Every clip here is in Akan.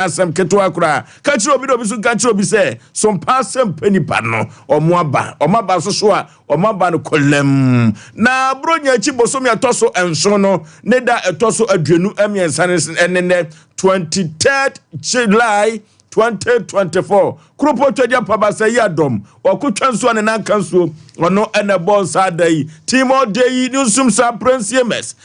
Asɛm ketewa koraa. Ka kyerɛ obi na obi nso nka kyerɛ obi sɛ, So mpa asɛm pɛ nipa no? Ɔmo aba. Ɔmo aba nso so a, ɔmo aba no kɔlɛm. Na Buronya akyi bosome a ɛtɔ so nson no ne da a ɛtɔ so 23 no ne nnɛ, 23rd July 2024. Kuropɔn Twadi Apabasa yi adɔm. Ɔko twa nsuo a ne nan ka nsuo. Ɔno ɛna ɛbɔ nsa da yi. Timor Dei Nusum Sa Prince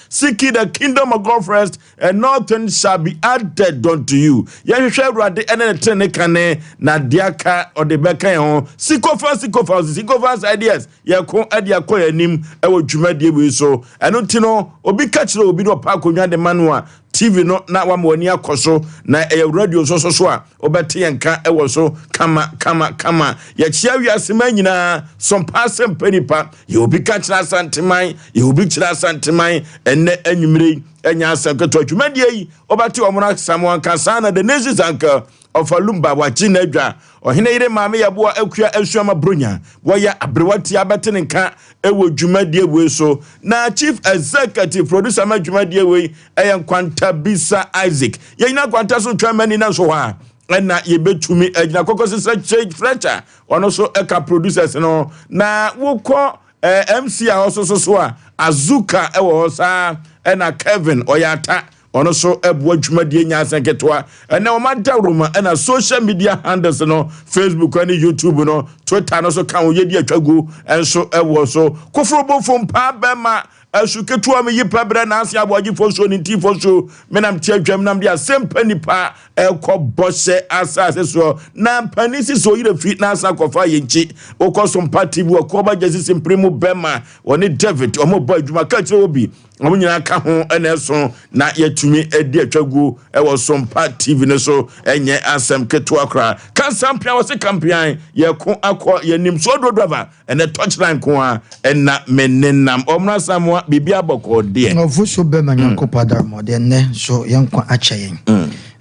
Seek ye the kingdom of God first and nothing shall be added unto you. Yɛhwehwɛ Awurade ɛne ne tenene kane na deɛ aka ɔde bɛka yɛn ho. Sikofa sikofa sikofa ideas yɛko ɛde akɔ yɛn anim ɛwɔ dwumadie wei so. Ɛno nti no obi ka kyerɛ obi na ɔpa akonnwa de ma no a TV no na wama w'ani akɔ so na ɛyɛ radio nso so so a wobɛte yɛn nka ɛwɔ so kama kama kama. Yɛkyia wiase ma nyinaa sɔmpa asɛmpa nipa. Yɛ obi ka kyerɛ Asanteman, yɛ obi kyerɛ Asanteman ɛnɛ anwummere yi ɛnyɛ asɛm ketewa. Dwumadie yi wobɛte wɔn asɛm ankasa na the nations uncle ɔfa lumba wakye n'adwa ɔhene yere maame yɛboa akua asuama bronya wɔyɛ aberewa tia bɛte ne nka ɛwɔ dwumadie wei so. Na chief executive producer ma dwumadie wei ɛyɛ Nkwanta Bisa Isaac. Yɛnyina Nkwanta so twɛn mani na nso hɔ a ɛna yɛbɛtumi agyina kɔkɔ sisɛ Kyɛ Fletcher, ɔno nso ɛka producers no. Na wokɔ MC a ɔso so so a Azuka ɛwɔ hɔ saa, ɛna Kevin ɔyɛ ata, ɔno nso ɛboa dwumadie nyansa ketewa. Ɛnɛ wɔn adawuroma ɛna social media handles no, Facebook ne YouTube no, Twitter no so ka ho. Yɛdi atwa ɛnso ɛwɔ so. Koforo mpaa bɛma asu ketewa mi yi pɛ brɛ n'ase aboagye fo nsuo ne nti fo nsuo menam te adwam nam de asɛmpa nipa ɛkɔ bɔhyɛ asase soɔ na mpanin sisi oyere fi n'asa akɔfa yɛn nkyi. Wokɔ so mpa TV wɔ kɔba gye sisi mpere mu bɛma wɔne David wɔn bɔ adwuma. Ka kyerɛ obi, wɔn nyinaa ka ho ɛna ɛso na yɛtumi adi atwa guo ɛwɔ Sompa TV no so. Ɛnyɛ asɛm ketewa koraa. Kansampia wɔ se kampian yɛko akɔ yɛnim so oduro driver ɛnɛ touchline ko a ɛna me nenam ɔmuna samoa biribi abɔkɔ deɛ. Ɔfo so bɛma Nyankopɔn adaramɔde nnɛ so yɛnkwa akyɛ yɛn.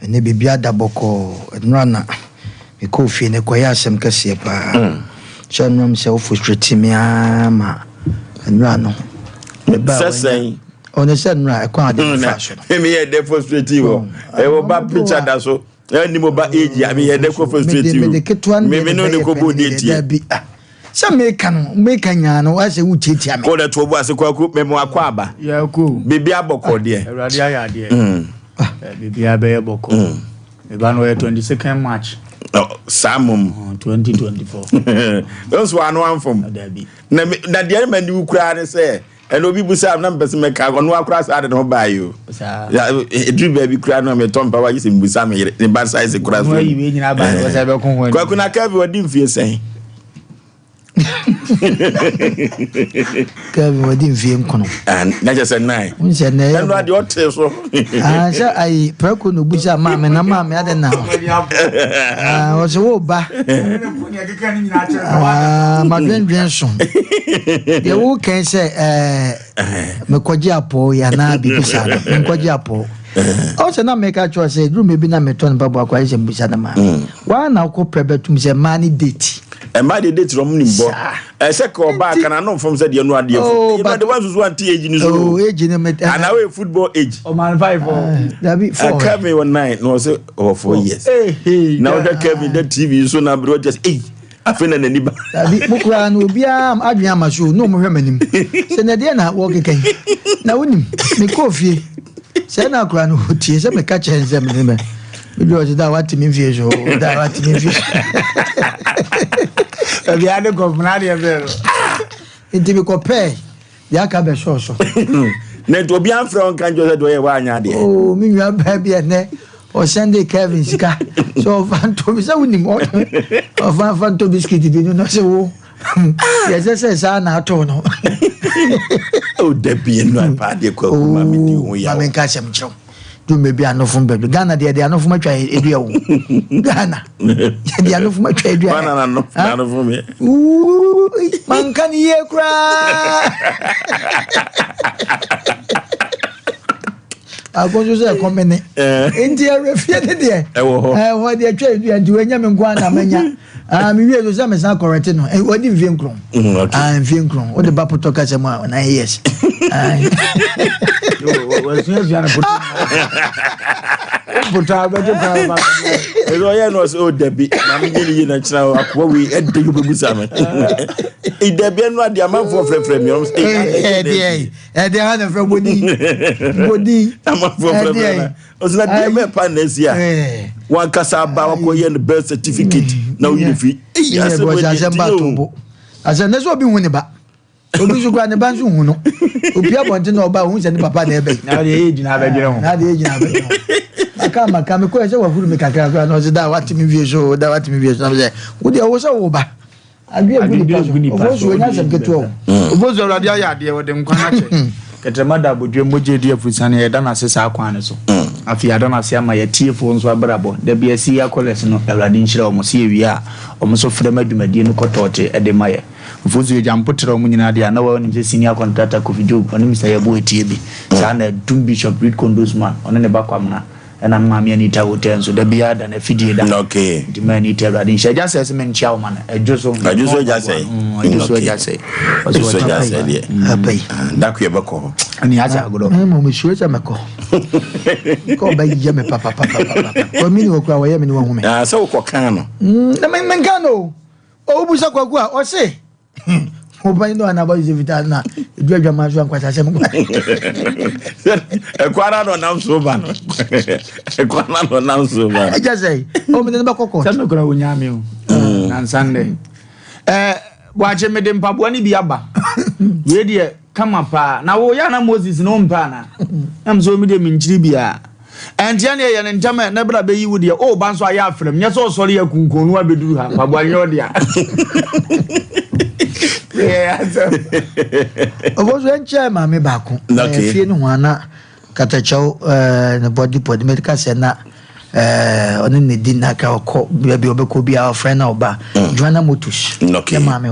Ɛnɛ biribi ada bɔkɔɔ. Nnora na mekɔɔ fie no kɔyɛ asɛm kɛseɛ paa sɛ nnɔm sɛ wo frustrate me aa ma nnora no. Sɛ sɛn? Ɔne sɛ nnora ɛkwan ade mefa so no. Meyɛ dɛ frustrate wɔ ɛwɔ ba picture da so ɛni mo ba age a meyɛ dɛ kɔ frustrate mede ketewa no. Me ne ne kɔ bɔ de tie. Dabi, ah, sɛ meka no meka nyaa no wasɛ wotiatia me. Kɔ dɛ to bo ase kwaku mɛmo akɔ aba. Yɛko. Biribi abɔkɔ deɛ. Awurade ayɛ adeɛ. Biribiara bɛyɛ bɔkɔ. Meba no ɔyɛ 22nd March. Saa mom. 2024. Nso ano amfom. Dabi. Na na deɛ ma niwu koraa ne sɛ ɛna obi busa na mpɛ sɛ mɛka ɔno akora saa de ne ho baa yi o. Saa. Ɛduru baabi koraa no a metɔ mpa wa gye sɛ mbusa me yere ne ba size koraa so. Mo ayi wei nyinaa ba no sɛ ɛbɛko ho. Kwaku na Kevin ɔdi mfie sɛn? Kevin wɔde mfie 9. Ah, na kyerɛ sɛ 9. Wo sɛ nnɛ yɛ ɛno adeɛ ɔtee so. Ah, sɛ ayi prɛko na obusa maame na maame ade na ah, ɔsɛ wo ba ah, madwendwen so deɛ wokɛn sɛ mekɔgye apɔw yi anaa biribi saa no, menkɔgye apɔw. Ɔwɔ sɛ na meka kyerɛ sɛ duru baabi na metɔ no mpaboa kɔ ayɛ sɛ mbusa no maa waa na wokɔ prɛ bɛtom sɛ mmaa ne date. Ɛmmaa de date na ɔmo nim bɔ. Ɛsɛ ka ɔbaa kana no nfam sɛ deɛ no adeɛ fo Oh, ɛno ade wansusu ante age ni so. Oh, age no me anaa wɔyɛ football age. Ɔman 5 o. Dabi, 4. Kevin wɔ 9 na ɔsɛ ɔwɔ 4 years na ɔhwɛ Kevin dɛ TV so na abiri ɔkyɛ sɛ eyi afei na n'ani ba. Dabi, mo koraa no obiara adwene ama so na ɔmo hwɛ m'anim sɛ na deɛ na wɔkeka yi na wonim mekɔɔ fie sɛ na akora no ɔtie sɛ meka kyerɛ n sɛ mene mɛ mede ɔsɛ da wate me mfie so da wate me mfie so. Baabi ade kɔfuna adeɛ bɛɛ no. Nti mekɔpɛɛ deɛ aka bɛsɔɔ so. Na nti obi amfrɛ wo nka nkyerɛ sɛ deɛ ɔyɛ woanyɛ adeɛ? Oh, me nua baa bi ɛnɛ ɔsɛnde Kevin sika sɛ ɔfa ntɔ bi sɛ wonim ɔfa fa ntɔ biscuit bi no na sɛ wo yɛsɛ sɛ saa na atɔ no. O dabi, ɛno apa adeɛ kwaku ma medi ho yaw. Ma menka asɛm kyerɛw dum baabi anofom baabi Ghana deɛ yɛde anofom atwa edua wo Ghana yɛde anofom atwa edua. Ghana na anofom yɛ. Manka ne yie koraa baako nso sɛ ɛkɔmene nti awurafie ne deɛ ɛwɔ hɔ. Ɛwɔ deɛ atwa edua nti wɔanya me nko ara na manya. Ah, mewie so sɛ mesan kɔrɛte no. Wɔde mfie 9. Ah, mfie 9 wode ba potɔ kasa mu a 9 years. Wasuasua no potɔ. Wopotɔ a wobɛgye kwan ba. Ɛsɛ ɔyɛ no ɔsɛ o dabi maame nyɛ ne yie na kyerɛ akoa wei ɛde yi wobɛbusa me. Dabi ɛno adeɛ amanfoɔ frɛfrɛ mi ɔmo sɛ ɛdeɛ ɛdeɛ ha na frɛ bɔdi bɔdi amanfoɔ frɛfrɛ na ɔsɛ na deɛ bɛɛ pa na asi a wankasa aba wakɔyɛ no birth certificate na woyi ne firi. Eyi asɛm wɔ asɛm ba to bo asɛm ne sɛ obi hu ne ba. Obi nso kura ne ba nso hu no. Opia abɔnten na ɔba ohun sɛ ne papa na ɛbɛ yi. Na ɔde ɛyɛ gyina abɛdwene ho. Na ɔde ɛyɛ gyina abɛdwene ho. Maka maka me kɔɛ sɛ wahuru me kakra koraa na ɔsɛ da wate me wie so da wate me wie so na sɛ wo deɛ wo sɛ wo ba. Adwe egu nipa so. Ofo so enya asɛm ketewa o. Ofo so awurade ayɛ adeɛ wɔde nkwa no akyɛ. Kɛtrɛma da abodwe mogya edi afurusane yɛda no ase saa kwan no so. Afei yɛada no ase ama yɛatiefoɔ nso abrabɔ. Da bi asi akɔlɛs no awurade nhyira wɔn sɛ yɛwie a wɔn nso frɛ ma dwumadie no kɔtɔɔte de ma yɛ. Mfosu agya mpoterɛ wɔn nyinaa deɛ a na wɔnim sɛ senior contractor Kofi Job ɔne Mister Yeboah tie bi. Saa na Adum Bishop Reed Kondosman ɔne ne ba Kwamena ɛna me maame Anita Hotel nso da biara da n'afidie da. Okay. Nti ma Anita Awurade nhyira. Agya sɛe se menkyea wo ma no. Adwo so. Adwo so agya sɛe. Adwo so agya sɛe. Adwo so agya sɛe deɛ. Apa yi. Da ko yɛbɛkɔ hɔ. Ɛne asɛ agorɔ. Mmom mesuro sɛ mɛkɔ. Kɔ ɔbɛyɛ me papapapapa. Kɔ mi ne wɔ kura wɔyɛ me ne wɔhu me. Ah, sɛ wokɔ kan no. Na menka no o. Ɔwubusa kwaku a ɔse ɔban no anabɔ sɛ fitaa na ɛdu adwama so ankwasasɛm kwa. Ɛkɔ ara na ɔnam so ba no. Ɛkɔ ara na ɔnam so ba no. Ɛgya sɛ ɔmene no bɛkɔ kɔt. Sɛ mekora wonya me o. Nansa ndɛ. Ɛɛ Boakye mede mpaboa no bi aba. Wei deɛ kama paa. Na wo yɛ na Moses no wompɛ ana? Na mesɛ omi deɛ menkyiri biara. Ɛnteɛ ne ɛyɛ ne ntɛm ɛ na bra bɛyi wo deɛ o ba nso ayɛ afrɛm nyɛ sɛ ɔsɔre yɛ kunkun no abɛduru ha mpaboa nyɛ ɔdea. Ɔfɔ so ɛnkyɛ maame baako fie no ho ana katakyɛw ne bɔdi pɔdi mɛka sɛ na ɔne ne di naka ɔkɔ baabi ɔbɛkɔ biara ɔfrɛ na ɔba Joanna Motos ne maame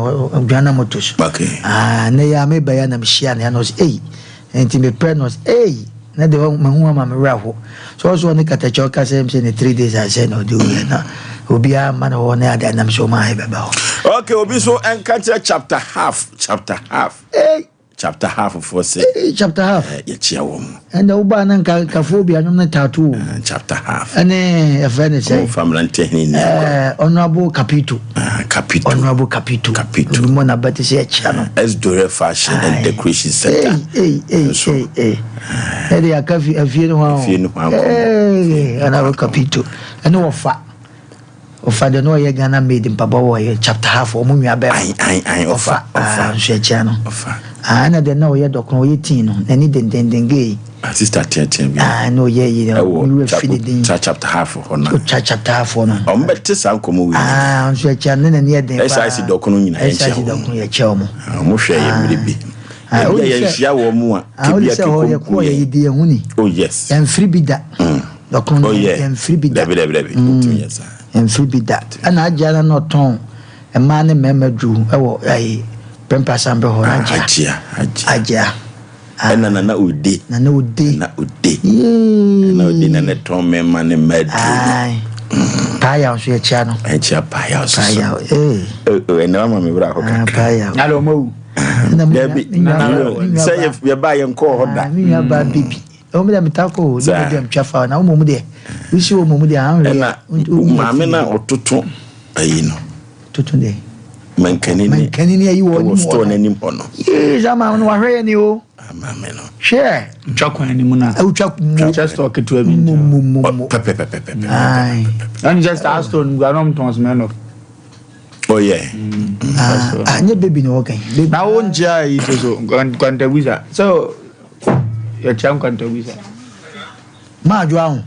Joanna Motos ne yɛ a mebɛyɛ na mehyia ne ano sɛ ei Nti me prɛ no ɔse eii na deɛ mahu ama me werɛ aho sɛ ɔse ɔne katakyɛ ɔka sɛ sɛ ne 3 days ansɛ na ɔde wuiɛ na obiara mma no hɔ ne ade anam sɛ ɔma ahe bɛba hɔ. Okay, obi so ɛnka kyerɛ chapter half, chapter half. Hey. Chapter half foɔ sɛ. Hey, chapter half. Eh, yɛkyia wɔn mu. Ɛnna wobaa na nka nkafoɔ bi anwom no tattoo. Chapter half. Ɛne ɛfrɛ ne sɛ. Ɔmo fa mmeranteɛ hene ni agorɔ. Eh, honorable Capito. Ah, Capito. Honorable Capito. Capito. Obi mɔ n'aba te sɛ ɛkyia no. S Dore Fashion and Decoration Center. Ei, ei, ei, ei. Ɛde aka afie no ho ahɔ. Afie no ho ahɔ. Ei, Honorable Capito. Ɛne wɔfa. Ɔfa deɛ na ɔyɛ Ghana made mpaboa wɔ yɛ chapter half ɔmo nua bɛrima. Ayi ayi ayi ɔfa ɔfa. Nso ɛkyia no. Ɔfa. Ah ɛna deɛ na ɔyɛ dɔkono ɔyɛ teen no n'ani dendenden gay. Ah sister teatea bi. Ah na ɔyɛ yi na ɛwɔ fi ne din. Cha chapter half hɔ na. Ɔtwa chapter half hɔ no. Ɔmo bɛ te saa nkɔmɔ wei. Ah nso ɛkyia no ne n'ani yɛ den paa. SIC dɔkono nyinaa yɛn kyia wɔn. SIC dɔkono yɛ kyia wɔn. Ɔmo hwɛ yɛ mmiri bi. Ebi a yɛn hyia wɔn mu a. Kebi a kekɔ nku yɛn. Oh yes. Yɛn firi bi da. Dɔkono no oh, yeah. yɛmfiri bi da. Dabi dabi dabi. Wotumi yɛ saa. Yɛmfiri bi da. Ɛna agyea no na ɔtɔn mmaa ne mmarima duru ɛwɔ ayi Prempeh Asambe hɔ no agyea. Agyea agyea. Agyea. Ɛna nana ode. Nana ode. Nana ode. Yee. Nana ode na ne tɔn mmarima ne mmaa duru no. Paaya nso yɛkyia no. Ɛkyia paaya nso so. Paaya ee. Ɛna wama mi wura hɔ kakra. Paaya. Yàrá ɔmo awu. Dabi sɛ yɛba yɛn kɔɔ hɔ da. Mi nua ba bibi. Ɛwɔ mu dɛ metaa kɔ o, ne mu deɛ metwa fa na wo mmom deɛ wosi wɔ mmom deɛ anhwɛ Ɛna maame no a ɔtoto ayi no. Toto deɛ. Mankani ne mankani ne ayi wɔ wɔ store n'anim hɔ no. Yee saa maame no wahwɛ yɛ ni o. Ah, maame no. Hwɛ. Twa kwan anim na. Ɛwotwa mu. Twa store ketewa bi nkyɛn. Mu mu mu. Pɛpɛpɛpɛpɛ. Ayi. Ɛna just saa store no mu gua na ɔmo tɔn Smirnoff. Oh yeah. Ah, ah, nye baby na ɔka yi. Na wo nkyia yi so so nkwantabusa. So yɛkyia nkwantabusa. Maadwo aho.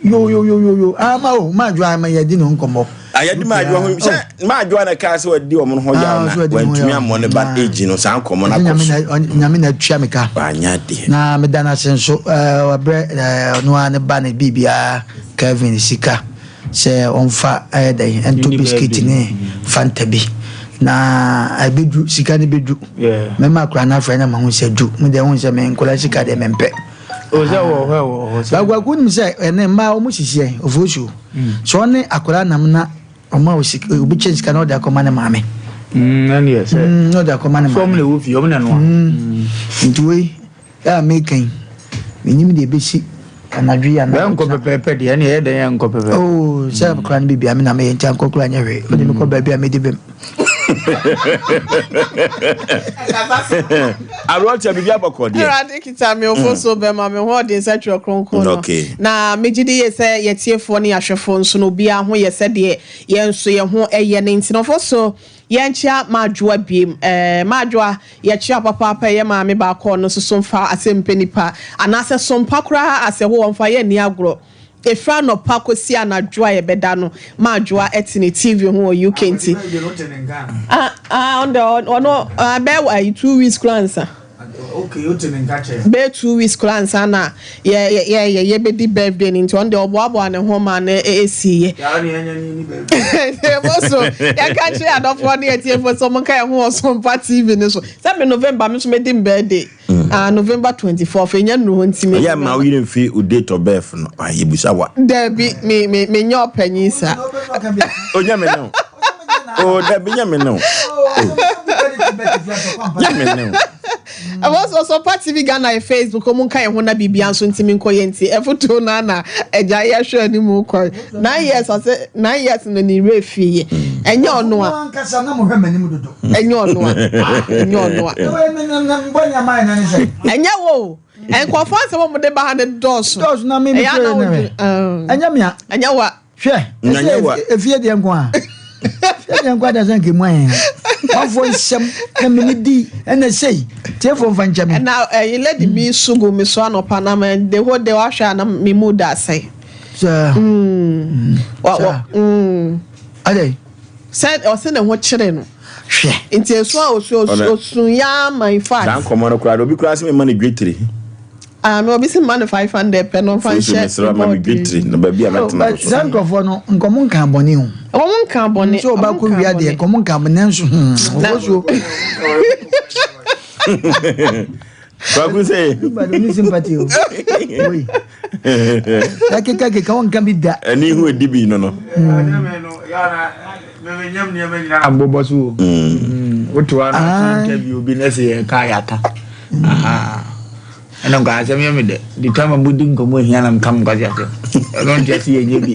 Yo yo yo yo yo. Ah ma o maadwo ama yɛdi ne ho nkɔmmɔ. Ayɛdi maadwo ho sɛ maadwo na kaa sɛ wadi wɔn ho yaw na wantumi ammɔ ne ba age no saa nkɔmmɔ no akɔ so. Nyame na atua me ka. Wanya deɛ. Na meda no ase nso wabrɛ ɔno ara ne ba ne biribiara Kevin sika. Sɛ ɔmfa ɛyɛ dɛn ɛnto biscuit ne fanta bi na ɛbɛdu sika no bɛdu mɛma akora no afrɛ na mahu sɛ du me deɛ hu sɛ me nkora sika deɛ mempɛ bagwaku nim sɛ ɛne mmaa wɔn sisi yɛn ofosuo sɛ ɔne akora nam na ɔma obi kyɛ sika na ɔde akɔma ne maame na ɔde akɔma ne maame nti wei a meka yi, mennim deɛ ɛbɛsi. Anadwo yi anaa Bɛnkɔ ɔkyena. pɛpɛɛpɛ deɛ, ɛne ɛyɛ dɛn ɛnkɔ pɛpɛɛpɛ. Oh, sɛ kora no biribi a me na meyɛ nti ankɔ kora nyɛ hwee. Wode me kɔ baabi a medi bem. Aberɛkyɛ biribi abɔkɔ deɛ. Awurade kita me ofo so bɛma me ho ɔden sɛ Twerɛ Kronkron no. Na megye di yie sɛ yɛtiefoɔ ne yɛahwɛfoɔ nso no obiara ho yɛ sɛdeɛ yɛn nso yɛn ho yɛ no nti no ofo so yɛnkyea Madwoa biem. Ɛɛ Madwoa yɛkyea papaapa ɛyɛ maame baako ɔno nso so mfa asɛm mpɛ nipa anaasɛ so mpa koraa asɛ ho ɔmfa yɛn nni agorɔ. Ɛfiri anɔpa kɔsi anadwo a yɛbɛda no, Madwoa te ne TV ho wɔ UK nti. Ah, ah, ɔno deɛ ɔno ah, bɛyɛ ayi 2 weeks koraa ansa. Bɛyɛ 2 weeks koraa ansa na yɛ yɛ yɛ yɛbɛdi birthday no nti ɔno deɛ ɔboaboa ne ho ma no ɛsi yɛ. Ɛbɔ so yɛka kyerɛ adɔfoɔ ne atiefoɔ sɛ ɔmo nka yɛn ho wɔ Sompa TV no so. Sɛ me November me nso mɛdi me birthday. Ah, November 24th, ɛnya nnuru hɔ nti me. Ɛyɛ ma wo yere mfi wo date of birth no. Ah, yɛbusa wa. Dabi, me me me nyɛ ɔpanyin sa. O nyɛ me ne o. O dabi nyɛ me ne o. Nyɛ me ne o. Ɛwɔ so Sompa TV Ghana yɛ Facebook, ɔmo nka yɛn ho na biribia nso ntumi nkɔ yɛn nti ɛfoto no ana agya yɛhwɛ anim kɔ 9 years ɔsɛ 9 years no ne werɛ fie yɛ ɛnyɛ ɔno a Ankasa na mohwɛ m'anim dodo. Ɛnyɛ ɔno a, ɛnyɛ ɔno a, ɛnyɛ wo nkurɔfoɔ asɛm a wɔde ba ha no dɔɔso. Dɔɔso na me ɛyɛ ana mefrɛ no wodwen ɛnyɛ mea. Ɛnyɛ wa. Hwɛ, Nyanyɛ wa. ɛsɛ efie deɛ nko a efie deɛ nko a deɛ sɛ nka emu ayɛ wafoɔ nsɛm na mene di ɛna sei tiefoɔ mfa nkyɛ me. Ɛna ɛyi lady bi so gu me so anɔpa na me the whole day wahwɛ a na me mu da asɛe. Sɛ Wa wa adɛ Sɛ ɔsɛ ne ho kyere no. Hwɛ. Nti esu a osu osu osu ya ma in fact. Saa nkɔmmɔ no koraa obi koraa sɛ mema no dwetire. Ah, me obi sɛ mma no 500 pɛ no ɔmfa Fosu nhyɛ mesrɛ ma me dwetire na baabi a mɛtena so. Saa nkurɔfoɔ no nkɔmɔ nka bɔne o. Wɔn nka bɔne. Sɛ ɔba kɔ wia deɛ nkɔmɔ nka bɔne nanso ɔwɔ so. Kwaku sɛ. But only sympathy o. Oi. Ɛkeka keka wɔn nka bi da. Ɛni ihu edi bi no no. Abobɔ so o. Woto ano ase interview bi na sɛ yɛka yɛaka. Ɛna nka asɛm yɛ me dɛ. The time a modi nkɔmmɔ hia na meka mo nkwasi asɛm. Ɛno nti ase yɛnyɛ bi.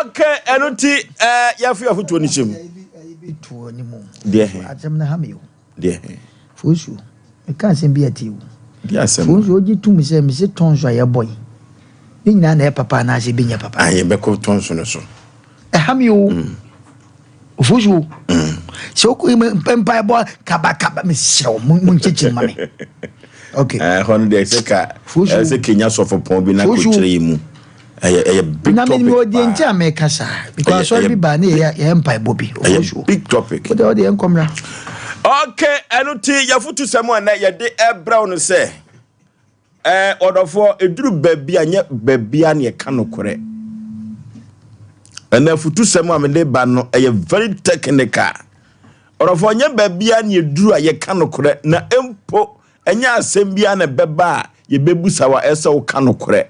Okay, ɛno nti yɛafi afotuo no hyɛ mu. Deɛ he? Asɛm no ha me o. Deɛ he? Fosu, meka asɛm bi ati o. Deɛ asɛm? Fosu, ogye tum sɛ mese tɔnso a yɛbɔ yi, ne nyinaa na ɛyɛ papa anaasɛ ebi nyɛ papa? Ah, yɛbɛkɔ tɔnso no so. Ɛha me o. Ofosu, sɛ wokɔ mpaebɔ kabakaba, mesrɛ wo, monkyekyere ma me. Okay. Ɛhɔ no deɛ sɛ ka sɛ kenya sɔfo pɔn bi na kɔkyerɛ yi mu. Ɛyɛ big Na topic me ɔdeɛ nti a meka saa because asɔre bi baa ne yɛyɛ yɛyɛ mpaebɔ bi. Ɛyɛ big topic. Wode ɔdeɛ nkɔmmra. Okay, ɛno ti yɛfotu sɛm a nɛ yɛde ɛbrɛ wo no sɛ ɔdɔfoɔ ɛduru baabi a nyɛ baabi a ne yɛka nokorɛ. Ɛnɛ afutu sɛm a mede ba no ɛyɛ very technical. Ɔdɔfoɔ nyɛ baabi a ne yɛduru a yɛka nokorɛ na mpo ɛnyɛ asɛm bi a na ɛbɛba a yɛbɛbusa wa ɛsɛ woka nokorɛ.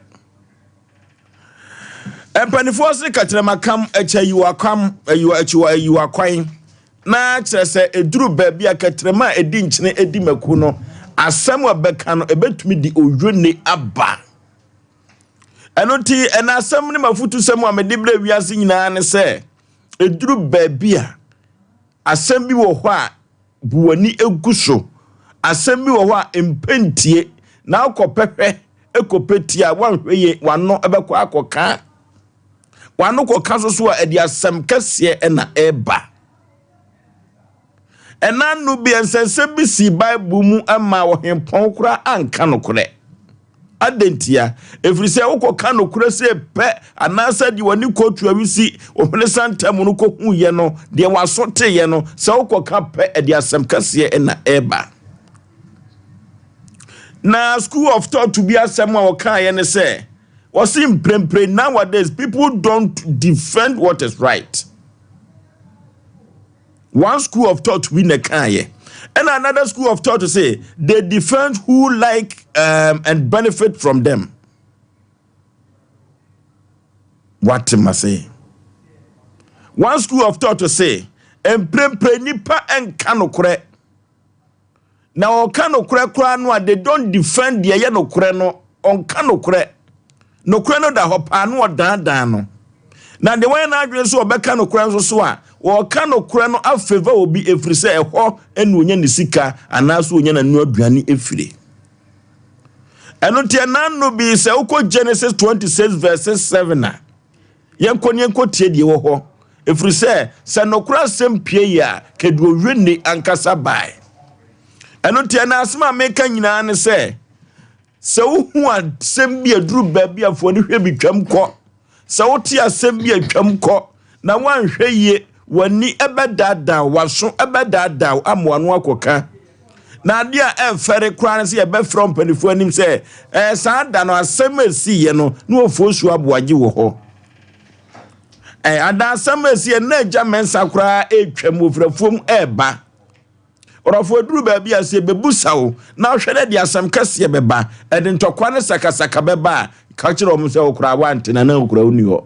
Mpanimfoɔ se kakyerɛma kam ɛkyɛ ayiwa kwam ayiwa akyiwa ayiwa kwan na kyerɛ sɛ ɛduru baabi a kɛtrɛma a ɛdi nkyene ɛdi mako no asɛm a ɛbɛka no ɛbɛtumi de oyone aba. Ɛno nti ɛna asɛm ne mafotu sɛm a mede brɛ wiase nyinaa ne sɛ ɛduru baabi a asɛm bi wɔ hɔ a bu w'ani egu so. Asɛm bi wɔ hɔ a mpɛntie na akɔpɛ hwɛ ekɔpɛ tie a wanhwɛ yie w'ano ɛbɛkɔ akɔka. W'ano kɔka so so a ɛde asɛm kɛseɛ ɛna ɛba. Ɛna no bi nsɛnsɛm bi si Bible mu ma ɔhempɔn koraa anka nokorɛ. Adantia, ɛfiri sɛ wokɔka nokorɛ sɛ pɛ anaasɛ deɛ w'ani kɔtu awisi ohwene santam no kɔhuiɛ no, deɛ w'aso teeɛ no, sɛ wokɔka pɛ ɛde asɛm kɛseɛ ɛna ɛba. Na school of thought bi asɛm a wɔkaeɛ ne sɛ, wɔse mprempren nowadays people don't defend what is right. One school of thought bi na ɛkaeɛ. Ɛna another school of thought say they defend who like and benefit from them. What ma say? One school of thought say mprempren nipa nka nokorɛ. Na ɔka nokorɛ koraa no a, they don't defend deɛ ɛyɛ nokorɛ no. Ɔnka nokorɛ. Nokorɛ no da hɔ paa na ɔdaadaa no. Na deɛ wayɛ n'adwene sɛ ɔbɛka nokorɛ nso so a, ɔreka nokorɛ no afavour obi ɛfiri sɛ ɛhɔ na ɔnya ne sika anaasɛ ɔnya n'ano aduane firi. Ɛno nti ɛna no bi sɛ wokɔ Genesis 26 verse 7 a, yɛnkɔ ne yɛnkɔ tie deɛ ɛwɔ hɔ. Ɛfiri sɛ sɛ nokorɛ asɛm pie yi a, kɛde owie ankasa bae. Ɛno nti ɛna asɛm a meka nyinaa ne sɛ, Sɛ wohu asɛm bi a ɛduru baabi a fa w'ani hwɛ bi twam kɔ. Sɛ wote asɛm bi a twam kɔ, na woanhwɛ yie, w'ani bɛdaadaa wo, w'aso bɛdaadaa wo ama w'ano akɔka. Na adeɛ a ɛmfɛre koraa ne sɛ yɛbɛfrɛ mpanimfoɔ anim sɛ ɛɛ saa da no asɛm a ɛsiiɛ no na Ofosu Aboagye wɔ hɔ. Ɛɛ ada asɛm a ɛsiiɛ na Agya Mensah koraa ɛretwam wɔfiri afuom ɛreba. Ɔdɔfo, eduru baabi a sɛ yɛbɛbusa wo na wohwɛ na ɛde asɛm kɛseɛ bɛba, ɛde ntɔkwa ne sakasaka bɛba a, ka kyerɛ wɔn sɛ wo koraa woante na na wo koraa wonni hɔ.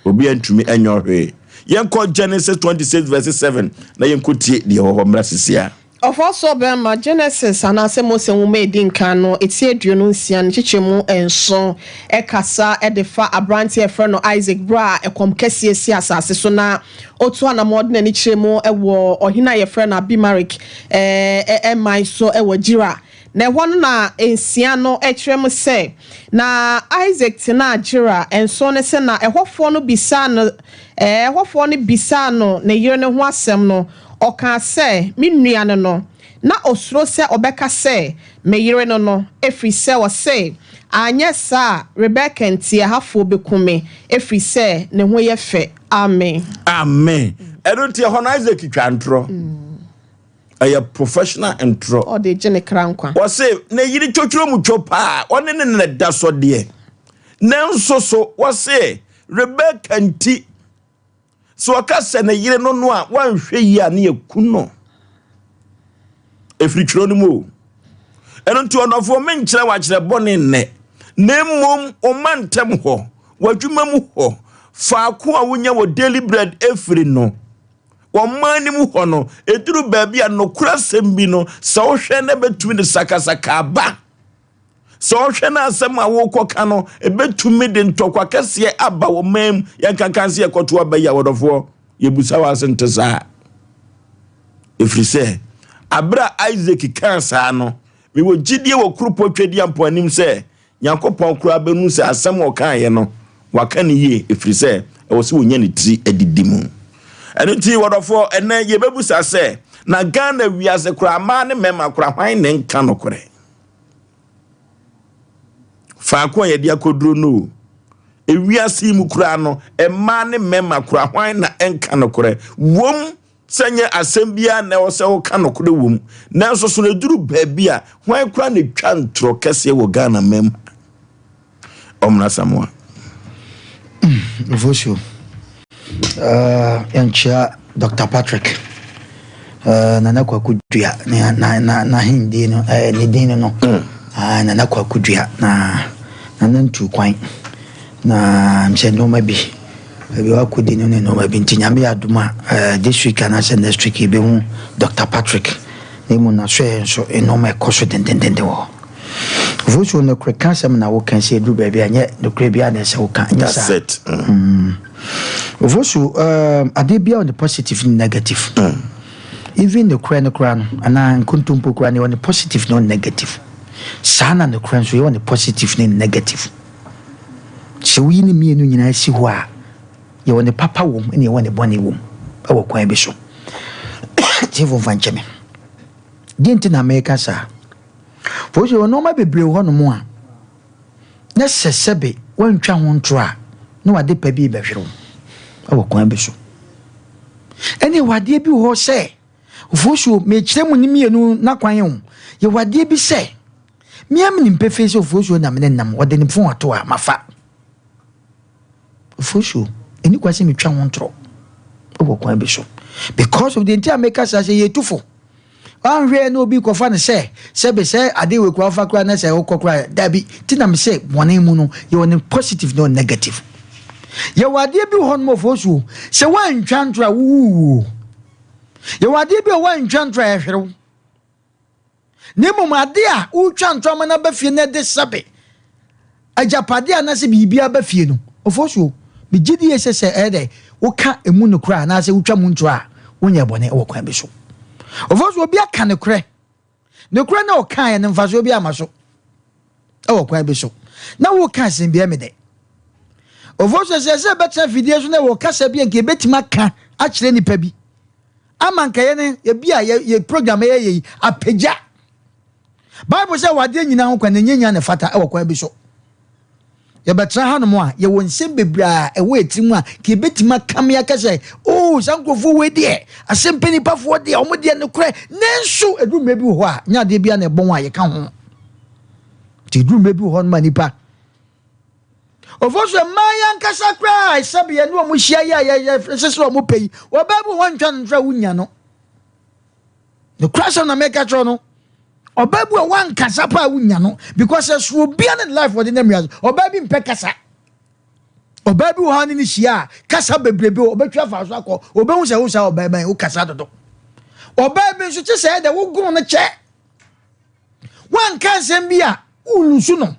Obi antumi anyɛ hwee. Yɛnkɔ Genesis 26 verse 7 na yɛnkɔtie deɛ ɛwɔ hɔ mmra sisia. Ɔfɔsɔɔ bɛrima, Genesis anaasɛ Mose Nwoma a Edi Nkan no ti 26 no nkyekyɛmu nson kasa de fa aberanteɛ a yɛfrɛ no Isaac berɛ a ɛkɔm kɛseɛ si asase so na Otuu anammɔn de n'ani kyerɛɛ mu wɔ ɔhene a wɔfrɛ no Abimelek man so wɔ Gerar. Na ɛhɔ no na nsia no kyerɛ mu sɛ, na Isak tenaa Gerar. Nson ne sɛ, na ɛhɔfoɔ no bisaa no ɛhɔfoɔ no bisaa no ne yere no ho asɛm no, ɔkaa sɛ, Me nua ne no. Na ɔsuro sɛ ɔbɛka sɛ, Me yere no no, ɛfiri sɛ ɔse, Anyɛ saa a, Rebeka nti ɛhafoɔ bɛku me, ɛfiri sɛ ne ho yɛ fɛ. Amen. Amen. Ɛno nti ɛhɔ no Isaac twa ntorɔ. Ɛyɛ professional ntorɔ. Ɔde gye ne kra nkwa. Wɔse ne yere twotworo mu two paa, ɔne ne na da so deɛ. Nanso so wɔse Rebecca nti Sɛ ɔka sɛ ne yere no no a, wanhwɛ yie a ne yɛku no. Ɛfiri twerɛ no mu o. Ɛno nti ɔdɔfoɔ menkyerɛ wakyerɛ bɔne nnɛ, na mmom ɔma ntɛm hɔ, w'adwuma mu hɔ, faako a wonya wɔ daily bread ɛfiri no, ɔman no mu hɔ no, ɛduru baabi a nokorɛ asɛm bi no, sɛ wohwɛ na ɛbɛtumi de sakasaka aba. Sɛ ɔhwɛ na asɛm a worekɔka no, ɛbɛtumi de ntɔkwa kɛseɛ aba wɔ man mu. Yɛnkankan sɛ yɛkɔto aba yi a, wɔdɔfoɔ, yɛbusa wɔ ase nte saa. Ɛfiri sɛ, aberɛ a Isaac kaa saa no, mewɔ gyidie wɔ kuropɔn Tweduampɔn anim sɛ Nyankopɔn koraa bɛhu sɛ asɛm a ɔkaeɛ no, waka no yie, ɛfiri sɛ ɛwɔ sɛ wɔnya ne tiri adidi mu. Ɛno nti, wɔdɔfoɔ, ɛnɛ yɛbɛbusa sɛ, na Ghana wiase koraa, mmaa ne mmarima koraa, hwan ne nka nokorɛ? Faako a yɛde akɔduro no o. Ewiase yi mu koraa no, mmaa ne mmarima koraa, hwan na ɛnka nokorɛ? Wom sɛ nyɛ asɛm biara na ɛwɔ sɛ woka nokorɛ wom, nanso so no ɛduru baabi a, hwan koraa na ɛtwa ntorɔ kɛseɛ wɔ Ghana man mu? Ɔmena Samoa. Vosu, yɛnkyea Dr. Patrick Nana Kwaku Dua na na na n'ahendie no ne din no no Nana Kwaku Dua na Nana ntu kwan na sɛ nneɛma bi ebi wakɔdi no ne nneɛma bi nti Nyame yɛ adom a this week anaasɛ next week yɛbɛhu Dr. Patrick na emu n'asoɛeɛ nso nneɛma ɛkɔ so dendendenden wɔ hɔ. Vusu nokorɛ ka asɛm na woka sɛ ɛduru baabi a nyɛ nokorɛ biara na ɛsɛ woka nyɛ saa. That's it. Mm. Vusu um, adeɛ biara wɔ ne positive ne negative. Mm. Even nokorɛ no koraa no anaa nkontompo koraa no yɛwɔ ne positive ne negative. Saa na nokorɛ nso yɛwɔ ne positive ne negative. Sɛ woyi ne mmienu nyinaa si hɔ a yɛwɔ ne papa wom ne yɛwɔ ne bɔne wom ɛwɔ kwan bi so. Tiefo mfa nkyɛ me. Deɛ nti na meka saa? For yɛwɔ nneɛma bebree wɔ hɔnom a, na sɛ sɛbe woantwa ho ntorɔ a, na w'ade pa bi rebɛhwere wo wɔ kwan bi so. Ɛne yɛwɔ adeɛ bi wɔ hɔ sɛ, Ofosuo, mekyerɛ mu ne mmienu n'akwan o. Yɛwɔ adeɛ bi sɛ, me ara menim pefee sɛ Ofosuo na me ne nam, ɔde ne fon ato a, mafa. Ofosuo, ɛni kwan sɛ metwa ho ntorɔ wɔ kwan bi so. Because of deɛ nti a meka saa sɛ yɛtu fo. Wanhwɛ na obi kɔfa no sɛ sɛbe sɛ ade wei koraa wofa koraa na sɛ wokɔ koraa dabi ti na mese bɔne mu no yɛwɔ ne positive ne negative. Yɛwɔ adeɛ bi wɔ hɔ nom ɔfo so sɛ woantwa ntorɔ a wowuwuo. Yɛwɔ adeɛ bi a woantwa ntorɔ a ɛhwere wo. Na mmom ade a wotwa ntorɔ ama no aba fie na ɛde sɛbe agyapadeɛ anaasɛ biribi aba fie no, Ofosuo, megye die sɛ sɛ ɛyɛ dɛ woka emu nokorɛ anaasɛ wotwa mu ntorɔ a, wonyɛ bɔne wɔ kwan bi so. Ofosuo, obi aka nokorɛ. Nokorɛ na ɔkaeɛ no mfasoɔ bi ama so wɔ kwan bi so. Na woka asɛm bi ɛme dɛ. Ofosuo, sɛ sɛ ɛbɛtena fidie so na ɛwɔ kasa bi a nka ɛbɛtumi aka akyerɛ nipa bi ama nka yɛne ebi a yɛ program yɛyɛ yi apagya. Bible sɛ wɔ adeɛ nyinaa ho kwan na ɛnyɛ nyinaa na ɛfata wɔ kwan bi so. Yɛbɛtena hanom a, yɛwɔ nsɛm bebree a ɛwɔ yɛn tirim a nka yɛbɛtumi akame aka sɛ, oo, saa nkurɔfoɔ wei deɛ, asɛmpɛ nipafoɔ deɛ, wɔn deɛ nokorɛ. Nanso, ɛduru mmerɛ bi wɔ hɔ a, nyɛ adeɛ biara na ɛbɔn a yɛka ho. Nti ɛduru mmerɛ bi wɔ hɔ nom a nipa ɔfo so mmaa yɛn ankasa koraa sɛbe yɛne wɔn hyia yɛ a yɛsɛ sɛ wɔn pɛ yi, ɔbaa bi wɔ hɔ ntwa no ntra wonya no. Nokorɛ asɛm na meka kyerɛ no. Ɔbaa bi a wankasa paa wonya no because ɛso obia ne life wɔde nam wiase. Ɔbaa bi mpɛ kasa. Ɔbaa bi wɔ ha ne ne hyia a kasa bebrebe ɔbɛtwa afa so akɔ. Ɔbɛhu sɛ wo saa ɔbaa bɛn wo kasa dodo. Ɔbaa bi nso kye sɛ ɛdɛ wo gono no kyɛ. Wanka nsɛm bi a wolusu no.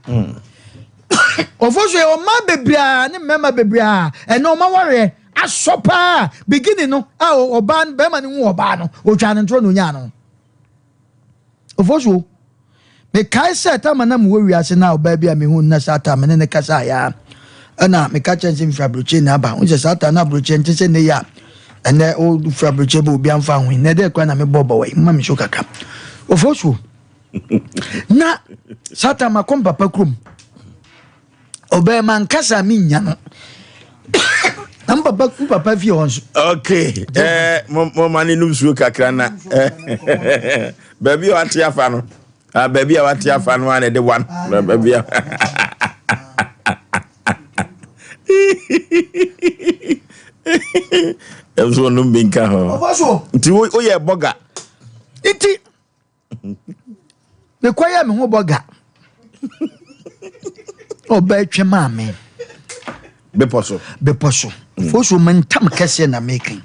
Ɔfo so yɛ ɔmaa bebree a ne mmarima bebree a ɛnɛ ɔma wareɛ asɔ paa beginning no a ɔbaa no bɛrima no hu ɔbaa no otwa ne ntorɔ na onyaa no. Ofosuo, mekae sɛ tama na mewɔ wiase na ɔbaa bi a mehu no na saa ta me ne ne kasa ya ɛna meka kyerɛ sɛ mfiri aburokyire na aba. Wohu sɛ saa ta na aburokyire nte sɛ nnɛ yi a ɛnɛ wofiri aburokyire ba obi amfa ho yi. Na ɛdɛ kora na mebɔ bɔwɔ yi mma me so kakra. Ofosuo, na saa ta makɔ mpapa kurom. Ɔbɛn ma nkasa mi nya no. Na mpapa mpapa fie hɔ nso. Okay, eh, mo mo ma ne num suo kakra na baabi a wate afa no, ah, baabi a wate afa no a na ɛde wan baabi a. Ɛnso ɔnom bi nka ho. Nti woyɛ bɔga. Nti mekɔyɛ me ho bɔga ɔbaa twe maa me bepɔ so bepɔ so mm. fo so mentam kɛseɛ na meka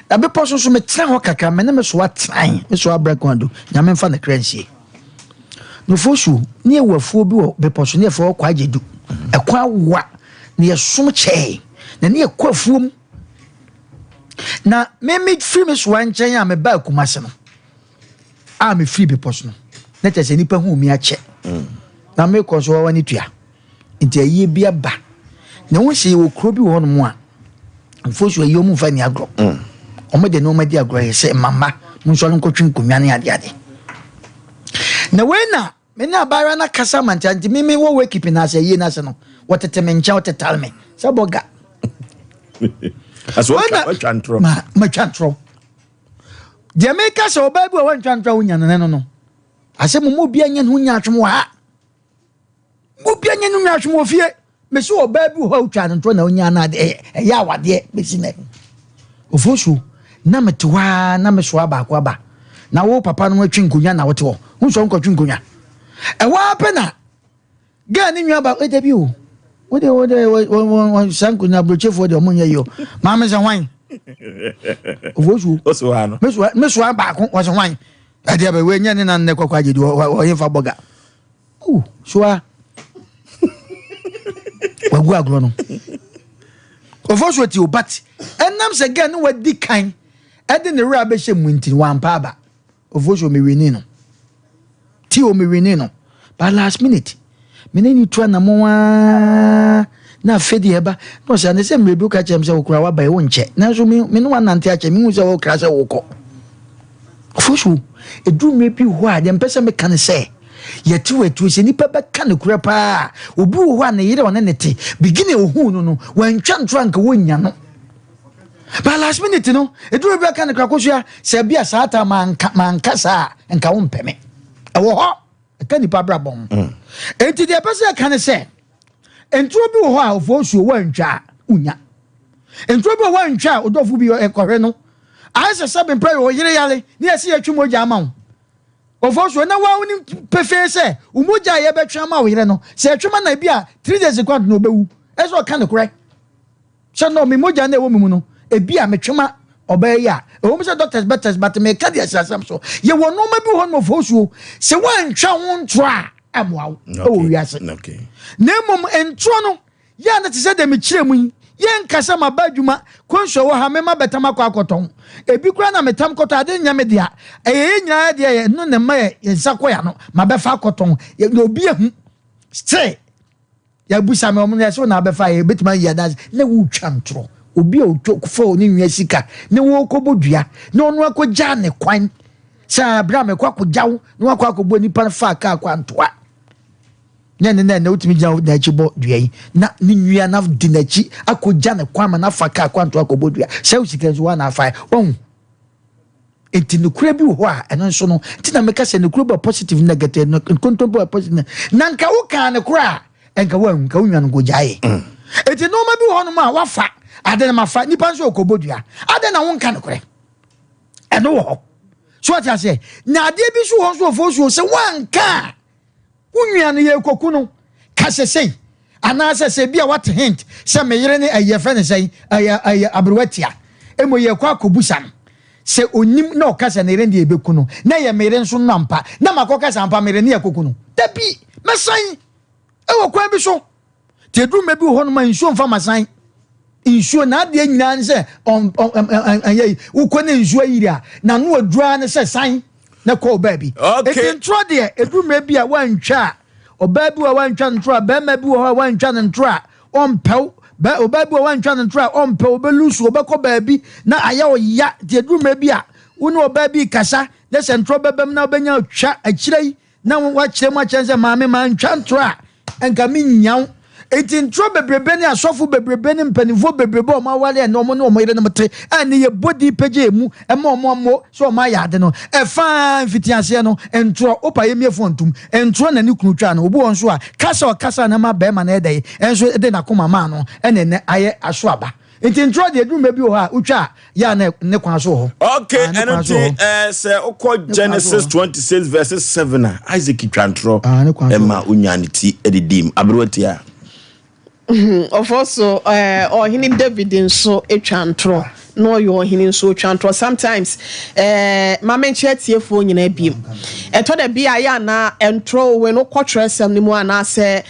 na bepɔ so so metena hɔ kakra me ne me so atenan me so abrɛ kwan do nyame mfa ne kra nsie no fo so ne yɛwɔ afuo bi wɔ bepɔ so ne yɛfrɛ hɔ kwagye du ɛkwan awa na yɛsom kyɛe na ne yɛkɔ afuom na me mefiri me soa nkyɛn a mebaa Kumase no a mefiri bepɔ so no na kyerɛ sɛ nnipa hu me akyɛ mm. na mekɔ nso wawa ne tua nti ayie bi aba na wo sɛ yɛwɔ kuro bi wɔ hɔnom a mfosu ayie ɔmo mfa ni agorɔ mm. ɔmo de nneɛma di agorɔ yɛ sɛ mama mo nsɔre nkɔtwe nkonnwa ne adeade na wei na Me ne abaayewa no akasa ma nti nti me me wɔ wakeep no ase ayie no ase no wɔtete me nkyɛn wɔtetare me sɛ bɔga. Aso watwa ntorɔ. Ma matwa ntorɔ. Deɛ meka sɛ ɔbaa bi wɔ wantwa ntorɔ a wonya no ne no no. Asɛ mo mu obi anya ne ho nya atwom wɔ ha. Mo obi anya ne ho nya atwom wɔ fie. Mesi ɔbaa bi wɔ hɔ a wotwa no ntorɔ na wonya no ade ɛyɛ awadeɛ bɛsi nɛ. Ofosu na mete hɔ ara na mesoa baako aba na wo papa no atwi nkonnwa na wote hɔ wo nso nkɔtwe nkonnwa ɛhɔ ara pɛ na gaa ne nua baako ɛda bi o wode wode wɔn saa nkonnwa aburokyefoɔ deɛ ɔmo nyɛ yi o maame sɛ hwan Ofosu mesoa baako wɔsɛ hwan ɛdeɛ bɛ wei nyɛ ne nan ne kɔkɔ agye di ɔyɛ fa bɔga. Oh, soa. Wagu agorɔ no. Ɔfɔ so ti o but ɛnam sɛ girl no wadi kan ɛde ne werɛ abɛhyɛ mu nti wampa aba. Ɔfɔ so mewini no. Ti o mewini no. But last minute me ne ne tu anamɔn aa na afei deɛ ɛba na ɔsɛ ane sɛ mmerɛ bi woka kyerɛ m sɛ wokora waba yi wonkyɛ nanso me ne wanante akyɛ mehu sɛ wokra sɛ wokɔ. Ɔfɔ so ɛduru mmerɛ bi hɔ a deɛ mpɛ sɛ meka ne sɛ Yɛte wɔ atuo sɛ nipa bɛka nokorɛ paa a, obi wɔ hɔ a ne yere a ɔne ne te, beginning ohuu no no, wantwa ntorɔ anka wɔnnya no. But last minute no, ɛduru bi aka nokorɛ akosua, sɛ bi a saa ta manka, manka saa a, nka wompɛ me. Ɛwɔ hɔ, ɛka nipa abrabɔ ho. Mm. Enti deɛ ɛpɛ sɛ ɛka ne sɛ, nturo bi wɔ hɔ a ɔfɔ osuo wantwa a, wonya. Nturo bi wɔ hɔ a ntwa a ɔdɔfo bi ɛkɔhwɛ no, ayɛ sɛ sɛ bempɛ yɛ ɔyere yare, ne yɛsi yɛtwe mogya ama wo. Ɔfɔsuo, na woa wonim pefee sɛ wo mogya a yɛbɛtwe ama wo yerɛ no, sɛ yɛtwe ma no a, ebia 3 days kora na ɔbɛwu. Ɛsɛ sɛ ɔka nokorɛ sɛ, no, me mogya no a ɛwɔ me mu no, ebia metwe ma ɔbaa yi a, ɛwɔ mu sɛ doctors bɛ test, but meka deɛ hyɛ asɛm so. Yɛwɔ nneɛma bi wɔ hɔ nom ɔfɔ sɛ woantwa ho ntorɔ a, ɛmmoa wo ɛwɔ wiase. Na mmom ntorɔ no yɛ a na te sɛ deɛ mekyerɛ mu yi, yɛnka sɛ maba adwuma kɔnsuo wɔ ha, mema bɛtam akɔ akɔtɔn ebi koraa na metam kɔtɔn ade nyɛ me dea, ɛyɛ yɛn nyinaa deɛ, yɛ no na mma yɛ yɛn nsa kɔ ya no mabɛfa akɔtɔn yɛ na obi ehu still yɛbusa me ɔmo no yɛsɛ na abɛfa yɛ ebɛtumi ayi adanse na wotwa ntorɔ. Obi a otwa fa ne nua sika na wɔkɔbɔ dua na ɔno akɔgya ne kwan sɛ abere a mekɔ akɔgya wo na wakɔ akɔbɔ nipa no fa kaa kɔ antoa nyɛ ne na wotumi gyina n'akyi bɔ dua yi na ne nua na di n'akyi akɔgya ne kwan ma n'afa kaa kɔ antoa akɔbɔ dua sɛ wo sika nso wa na afa wɔn. Nti nokura bi wɔ hɔ a ɛno nso no nti na meka sɛ nokura bi wɔ positive, negative, nkontompo wɔ positive na nka wo kaa ne kora a nka wo nka wo nua no nkɔgyaeɛ. Nti nneɛma bi wɔ hɔnom a wafa ade no mafa nipa nso ɔkɔbɔ dua ade na wonka nokorɛ, ɛno wɔ hɔ so ɔte aseɛ. Na adeɛ bi nso wɔ hɔ nso ɔfo so sɛ wanka a wo nua no yɛ koku no kasa sei anaasɛ sɛ bi a wate hint sɛ meyere ne ɛyɛ fɛ ne sɛn ɛyɛ aberewa tia emo yɛ kɔ akɔbusa no sɛ onim na ɔka sɛ ne yere deɛ ɛbɛku no na yɛ meyere nso no ampa na makɔ kasa ampa meyere ne yɛ koku no dabi mɛsan ɛwɔ kwan bi so. Te eduru mɛ bi wɔ hɔ nom a nsuo nfa ma san nsuo na adeɛ nyinaa ne sɛ ɔn ɔn ɛyɛ yi wokɔ ne nsuo ayiri a na no adura ne sɛ san na kɔ baabi. Eti ntorɔ deɛ, eduru mɛ bi a wantwa a, ɔbaa bi wɔ a wantwa ntorɔ a, bɛrima bi wɔ hɔ a wantwa ne ntorɔ a ɔmpɛw bɛ, ɔbaa bi wɔ a wantwa ne ntorɔ a ɔmpɛw, ɔbɛlusu, ɔbɛkɔ baabi na ayɛ ɔya. Nti eduru mɛ bi a wo ne ɔbaa bi kasa na sɛ ntorɔ bɛbɛm na ɔbɛnya twa akyire yi na wakyerɛ mu akyerɛ sɛ maame mantwa ntorɔ a nka mennya wo. Enti ntorɔ bebrebe ne asɔfo bebrebe ne mpanimfoɔ bebrebe a wɔn aware a wɔn ne wɔn yerenom te a ne yɛbɔ din pagya emu ma wɔn ammɔ sɛ wɔn ayɛ ade no ɛfa mfitiaseɛ no ntorɔ wopa yɛ mmiefo ntom ntorɔ na ne kunu twa no. Obi wɔ nso a kasa ɔkasa na ma bɛrima no ɛdɛ nso de n'akoma maa no ɛna ɛnɛ ayɛ aso aba. Nti ntorɔ deɛ, eduru mɛ bi wɔ hɔ a wotwa a yɛ a na ne kwan so wɔ hɔ. Okay, ɛno nti sɛ wokɔ Genesis 26 verse 7 a, Isaac twa ntorɔ ɛma onya ne ti de dim aberewa tia. Ɔfɔ so ɔhene David nso atwa ntorɔ na ɔyɛ ɔhene nso otwa ntorɔ sometimes. Maame nkyɛn tiefoɔ nyinaa biem ɛtɔ da bi a yɛ ana ntorɔ wɔ no kɔtwerɛ sɛm no mu anaasɛ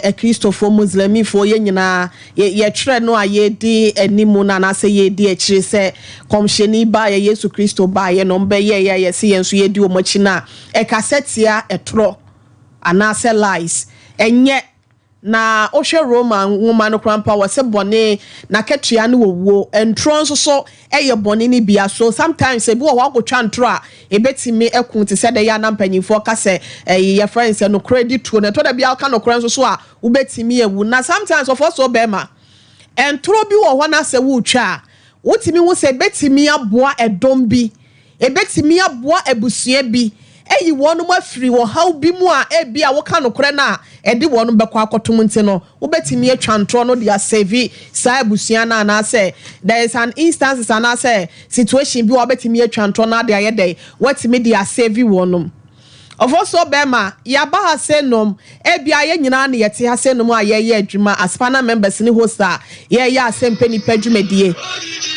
akristofoɔ, Muslimifoɔ, yɛn nyinaa yɛtwerɛ no a yɛdi anim no anaasɛ yɛdi akyire sɛ kɔmhyɛni baayɛ, Yesu Kristo baayɛ no ɔmbɛyɛ yɛ yɛsɛ yɛn nso yɛdi wɔn akyi no a ɛkasɛ tia ɛtorɔ anaasɛ lies ɛnyɛ. Na wohwɛ Roma nwoma no koraa mpo a, wɔsɛ bɔne n'akatua ne wɔwuo. Ntorɔ nso so yɛ bɔne no bia. So sometimes ebi wɔ hɔ akɔtwa ntorɔ a ebɛtumi aku te sɛ dɛ yɛ ana mpanyinfoɔ ka sɛ ɛyi yɛfrɛ no sɛ nokorɛ di tuo no. Ɛtɔ da bi a woka nokorɛ nso so a wobɛtumi awu. Na sometimes ɔfɔ so bɛrima ntorɔ bi wɔ hɔ na sɛ wotwa a wotumi hu sɛ ebɛtumi aboa ɛdɔm bi, ebɛtumi aboa abusua bi, ɛyi wɔn afiri ɔhaw bi mu a ebi a woka nokorɛ no a ɛde wɔn bɛkɔ akɔtom. Nti no wobɛtumi atwa ntorɔ no de asave saa abusua no anaasɛ there is an instances anaasɛ situation bi a wobɛtumi atwa ntorɔ no ade ayɛ dɛ watumi de asave wɔn. Ɔfɔ so bɛrima yaba ha sɛ nom ebia yɛn nyinaa ne yɛte ha sɛ nom a yɛyɛ adwuma as panel members ne host a yɛyɛ asɛmpɛ nipa dwumadie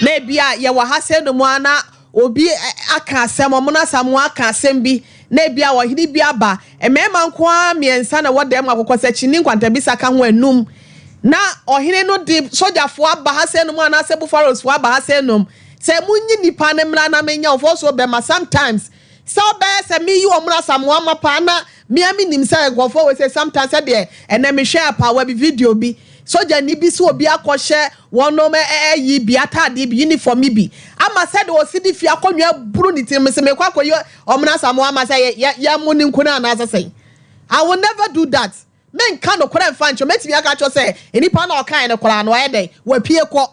na ebia yɛwɔ ha sɛ nom a na obi aka asɛm ɔmo na Asamoah aka asɛm bi na ebia ɔhene bi aba, mmarima nko ara mmiɛnsa na ɛwɔ dɛm, akokɔ sɛ kyini nkwantabisa ka ho anum, na ɔhene no de sogyafoɔ aba ha sɛ nom anaasɛ buffaloesfoɔ aba ha sɛ nom sɛ munyi nipa ne mmra na menya. Ɔfɔ so bɛma sometimes sɛ ɔbɛyɛ sɛ meyi wɔn na Asamoah ma paa na mmea mi nim sɛ nkurɔfoɔ wɔ sɛ sometimes sɛdeɛ ɛnɛ mehwɛ apaawa bi video bi, sogyani bi sɛ obi akɔhyɛ wɔnom ɛyi bi ataadeɛ bi, uniform bi ama sɛdeɛ ɔsi de fi akonnwa buru ne tirim sɛ mekɔ akɔyɛ ɔmo na Asamoah ama sɛ yɛ yɛ mo ne nkuna anaasɛ sɛn. I will never do that. Menka nokorɛ mfa nkyɛn mɛtumi aka kyerɛ sɛ nipa na ɔkae no koraa no ɔyɛ dɛn wapie kɔ.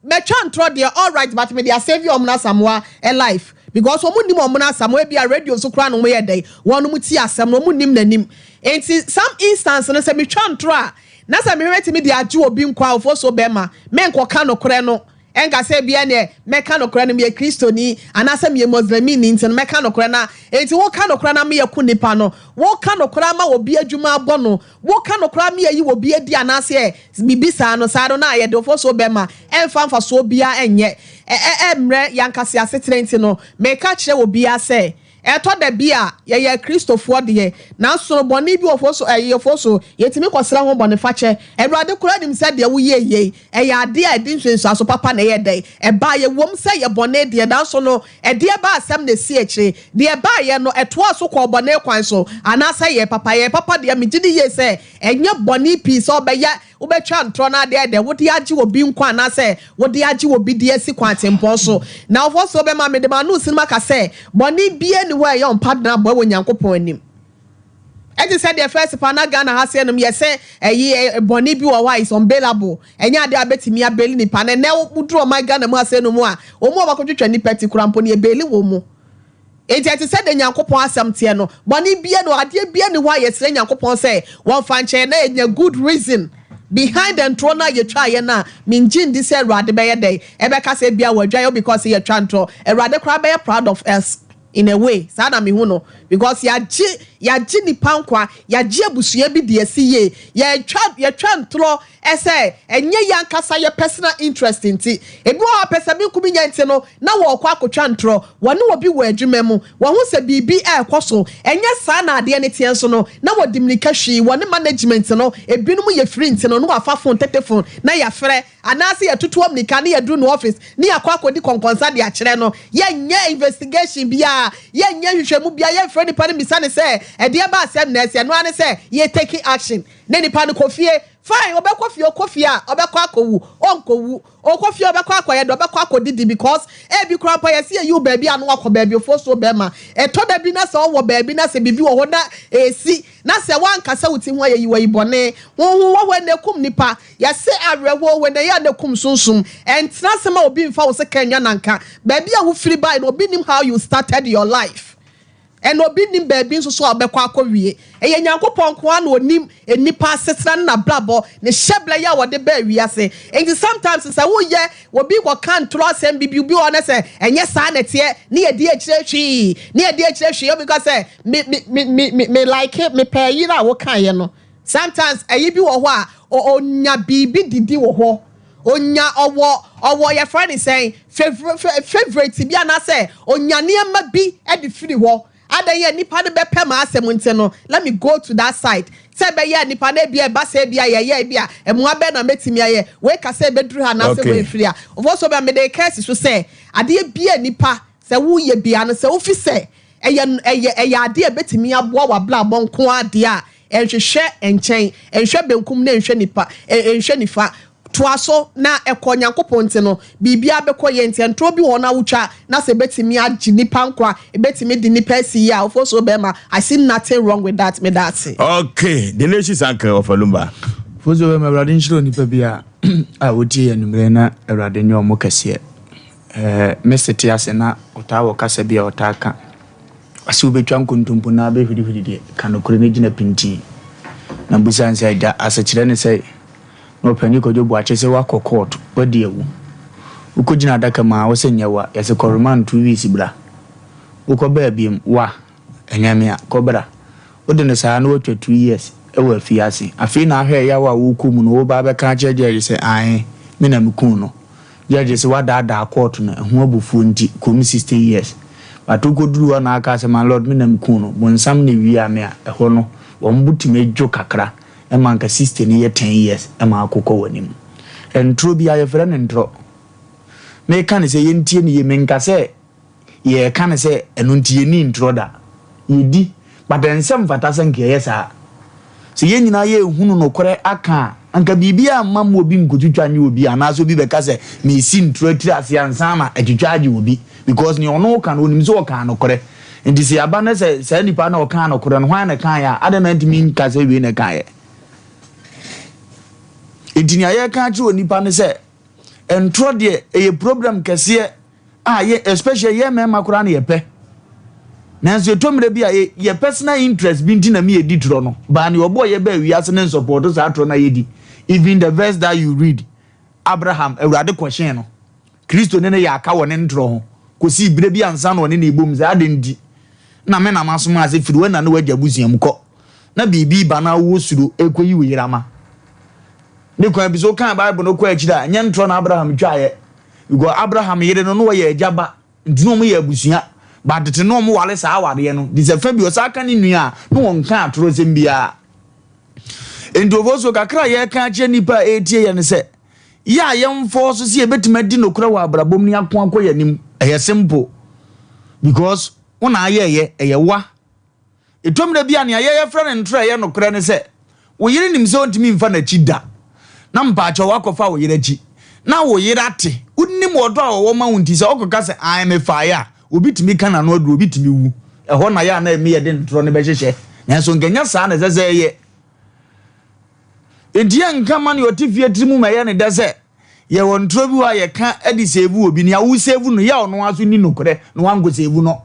Mɛtwa ntorɔ deɛ, alright, but mede asave ɔmo na Asamoah a life because ɔmo nim ɔmo na Asamoah bi a radio so koraa na ɔmo yɛ dɛn wɔn mo ti asɛm no ɔmo nim n'anim. Nti some instance no sɛ metwa ntorɔ a na sɛ mehwɛ mɛtumi de agye obi nkwa a, ɔfo so bɛrima menkɔka nokorɛ no. Ɛnka sɛ ebia neɛ mɛka nokorɛ no meyɛ Kristoni anaasɛ meyɛ Muslimini nti no mɛka nokorɛ no a, enti woka nokorɛ no ama yɛaku nipa no? Woka nokorɛ ama obi adwuma abɔ no? Woka nokorɛ ama yɛayi obi adi anaasɛ biribi saa no? Saa no na yɛde mfɔsoɔ bɛma, ɛmfa mfasoɔ biara nyɛ, ɛmmrɛ yɛn ankasa asetena nti no, meka kyerɛ obiara sɛ, Ɛtɔ da bi a, yɛyɛ Akristofoɔ deɛ, nanso no bɔne bi wɔ hɔ so, ɛyɛ fo so, yɛtumi kɔsrɛ ho bɔnefakyɛ. Awurade koraa nim sɛ deɛ woyɛɛ yei, ɛyɛ adeɛ a ɛde nsunsuanso papa na ɛyɛɛ dɛn? Ɛbaeɛ. Ɛwom sɛ ɛyɛ bɔne deɛ, nanso no ɛdeɛ baa asɛm na ɛsi akyire. Deɛ ɛbaeɛ no, ɛtoaa so kɔɔ bɔne kwan so, anaasɛ ɛyɛɛ papa? Ɛyɛɛ papa deɛ, megye di yie sɛ ɛnyɛ bɔne pii sɛ wobɛyɛ Wobɛtwa ntorɔ no adeɛ dɛ wode agye obi nkwa anaasɛ wode agye obi de asi kwan tempɔn so. Na ɔfɔsuo bɛma mede m'ano resi no maka sɛ, bɔne biara nni hɔ a ɛyɛ ɔmpadenabɔ wɔ Nyankopɔn anim. Ɛte sɛ deɛ first paa na Ghana ha seɛ nom yɛ sɛ ɛyi bɔne bi wɔ hɔ a is unbailable, ɛnyɛ adeɛ a wobɛtumi abaili nipa no. Ɛnɛ woduru ɔman Ghana mu ha seɛ nom a, wɔn a wɔakɔtwitwa nipa ti koraa mpo no yɛbaili wɔn mu. Enti ɛte sɛ deɛ Nyankopɔn asɛm teɛ no, bɔne biara nni hɔ, adeɛ biara nni hɔ a yɛsrɛ Nyankopɔn sɛ wɔmfa nkyɛ yɛn na yɛnya good reason behind ntorɔ no a yɛtwaeɛ no a, mengye ndi sɛ Awurade bɛyɛ dɛn, ɛbɛka sɛ ebia wɔadwa yɛn because yɛtwa ntorɔ. Awurade koraa bɛyɛ proud of us in a way, saa na mehu no, because yɛagye, yɛagye nnipa nkwa, yɛagye abusua bi de asi yie, yɛtwa, yɛtwa ntorɔ Ɛsɛ ɛnyɛ yɛn ankasa yɛ personal interest nti. Ebi wɔ hɔ a pɛsɛmenkominya nti no na wɔrekɔ akotwa ntorɔ. Wɔne obi wɔ adwuma mu, wɔhu sɛ biribi rekɔ so, ɛnyɛ saa na adeɛ no teɛ nso no, na wɔde mmirika hwii, wɔne management no, ebinom yɛ firi nti no, na wɔafa phone, tetefon, na yɛafrɛ, anaasɛ yɛatutu ammirika na yɛaduru ne office na yɛakɔ akɔdi kɔnkɔnsa de akyerɛ no. Yɛnyɛ investigation biara, yɛnyɛ nhwehwɛmu biara, yɛmfrɛ nipa no mmisa no sɛ ɛdeɛ ba asɛm na asi, ɛno ara ne sɛ yɛ take action na nipa no kɔ fie. Fine ɔbɛkɔ fie ɔkɔ fie a ɔbɛkɔ akɔwu ɔnkɔwu ɔkɔ fie ɔbɛkɔ akɔyɛ dɛ ɔbɛkɔ akɔdidi because ebi koraa mpo yɛse yɛyi wo baabi a na wakɔ baabi ofosuo bɛɛma ɛtɔ da bi na sɛ ɔwɔ baabi na sɛ biribi wɔ hɔ na ɛsi na sɛ wankasa wo ti ho a yɛyi wo ayi bɔne honhom wɔ hɔ ɛna ɛkum nipa yɛse awerɛhoɔ wɔ na ɛyɛ a na ɛkum sunsum ɛntena ase ma obi mfa wo sika nnwa nanka baabi a wofiri bae no obi nim how you started your life. Ɛna obi nnim baabi nso so a ɔbɛkɔ akɔwie. Ɛyɛ Nyankopɔn nko ara na ɔnim nnipa asetena ne n'abrabɔ, ne hyɛbrɛ yi a ɔde baa wiase. Enti sometimes sɛ woyɛ obi kɔka ntorɔ asɛm bi bi wɔ hɔ na sɛ ɛnyɛ saa na ɛteɛ ne yɛdi akyire hwee, ne yɛdi akyire hwee, obi ka sɛ me me me me me me like mepɛ ayiri a wokaeɛ no. Sometimes ayi bi wɔ hɔ a ɔnya biribi didi wɔ hɔ. Onya ɔwɔ ɔwɔ yɛfrɛ ne sɛn favourite bi anaasɛ onya nneɛma bi de firi hɔ. Adɛn yɛ nipa no bɛpɛ m'asɛm nti no let me go to that side sɛ ɛbɛyɛ a nipa no ebia ɛba sɛ ebia yɛyɛ ebia mmoa bɛn na mɛtumi ayɛ wei ka sɛ ɛbɛduru ha anaasɛ wei mfiri ha. Ɔfɔ so bɛ mede reka asi so sɛ adeɛ bi a nipa sɛ woyɛ bia no sɛ wofi sɛ ɛyɛ ɛyɛ ɛyɛ adeɛ a ɛbɛtumi aboa w'abrabɔ nko ara deɛ a Nhwehwɛ nkyɛn, nhwɛ benkum na nhwɛ nipa, nhwɛ nifa. Toa so na kɔ Nyankopɔn nti no, biribiara bɛkɔ yie. Nti ntorɔ bi wɔ hɔ na wotwa na sɛ ɛbɛtumi agye nipa nkwa, ɛbɛtumi de nipa asi yie a, Ofosuo bɛɛma, I see nothing wrong with that. Meda ase. Okay, the nation's uncle of Alumba. Ofosuo bɛɛma, Awurade nhyira onipa biara a ɔtie yɛn anwummerɛ na Awurade nyɛ ɔmo kɛseɛ. Eh, Mese te ase na ɔtaa wɔ kasa bi a ɔtaa ka. Ɔse wobɛtwa nkontompo na abɛhwirihwiri deɛ, ka nokorɛ no gyina pintinn. Na mbusa no sɛ, Agya, asekyerɛ ne sɛn? Na Ɔpanin Kwadwo Boakye se woakɔ court, woadi awu. Wokɔgyina adaka mu a, wose nyɛ wo a, yɛse kɔ remand 2 weeks bra. Wokɔbaa biom, wo a, ɛnyɛ me a, kɔ bra. Wode no saa na woatwa 2 years wɔ afiase. Afei na ahwɛ ɛyaw a wokɔ mu no, woreba abɛka akyerɛ judge sɛ ae, me na mekuu no. Judge se wadaadaa court no, ɛho abufuo nti, kɔ mu 60 years. But wokɔduruu hɔ na aka sɛ my lord me na mekuu no, bonsam na ewiaa me a, ɛhɔ no, wɔn bo tumi dwo kakra ma anka 60 no yɛ 10 years ma akokɔ w'anim. Ntorɔ biara yɛfrɛ no ntorɔ. Meka no sɛ yɛntie no yie, menka sɛ Yɛka no sɛ ɛno nti yɛnni ntorɔ da. Yɛdi, but ɛnsɛ mfata sɛ nka yɛyɛ saa. Sɛ yɛn nyinaa yɛrehunu nokorɛ aka a, anka biribiara mma mma obi nkɔtwitwa nye obi anaasɛ obi bɛka sɛ meresi ntorɔ atiri ase ansa na atwitwa agye obi because nea ɔno reka no ɔnim sɛ ɔkaa nokorɛ. Nti sɛ yɛaba na sɛ saa nipa no a ɔkaa nokorɛ no hwan na ɛkaeɛ a, adɛn na antumi nka sɛ wei na ɛkaeɛ? Nti nea yɛreka akyerɛ onipa ne sɛ ntorɔ deɛ ɛyɛ problem kɛseɛ a yɛ especially yɛ mmarima koraa na yɛpɛ nanso ɛtɔ mmerɛ bi a yɛ yɛ personal interest bi nti na mi yɛdi torɔ no baa nea ɔbɔɔ yɛ baa wiase ne nsɔpɔɔto saa torɔ no a yɛdi. Even the verse that you read, Abraham, Awurade kɔhyɛn no. Kristo ne no yɛ aka wɔ ne ntorɔ ho kɔsii berɛ bi ansa na ɔne no rebom sɛ, Adɛn nti na me na masoma sɛ firi w'ɛna ne w'agya abusua mu kɔ na biribi reba na wowɔ suro rekɔyi wo yere ama? Ne kwan bi so wokan Bible no kɔ akyiri a, ɛnyɛ ntorɔ na Abraham twaeɛ because Abraham yere no na ɔyɛ agya ba nti na wɔyɛ abusua but tete na wɔware saa awareɛ no nti sɛ fa bi ɔsan ka ne nua a na wɔnka atorɔsɛm biara. Nti ofosuo kakra a yɛreka akyerɛ nnipa a ɛretie yɛn ne sɛ Yɛ a yɛnfɔɔ so sɛ yɛbɛtumi adi nokorɛ wɔ abrabɔ mu ne ako akɔ yɛn anim. Ɛyɛ simple because wo na ayɛɛyɛ, ɛyɛ woa. Ɛtɔ mmerɛ bi a nea yɛyɛ frɛ no ntorɔ a ɛyɛ nokorɛ ne sɛ wo yere nim sɛ ɔntumi mfa n'akyi da na mpaakyɛw woakɔfa wo yere akyi na wo yere ate. Wonim ɔdɔ a ɔwɔ ma wo nti sɛ ɔkɔka sɛ ae mefaeɛ a, obi tumi ka n'ano aduro, obi tumi wu. Ɛhɔ na yɛ a na ɛme yɛde ntorɔ no bɛhyehyɛ. Nanso nka ɛnyɛ saa na ɛsɛ sɛ ɛyɛ. Enti yɛnka mma nea ɔte fie tirim ma ɛyɛ no dɛ sɛ yɛwɔ ntorɔ bi hɔ a yɛka de seevu obi. Nea woseevu no, yɛ a ɔno ara nso nni nokorɛ na wankɔ seevu no.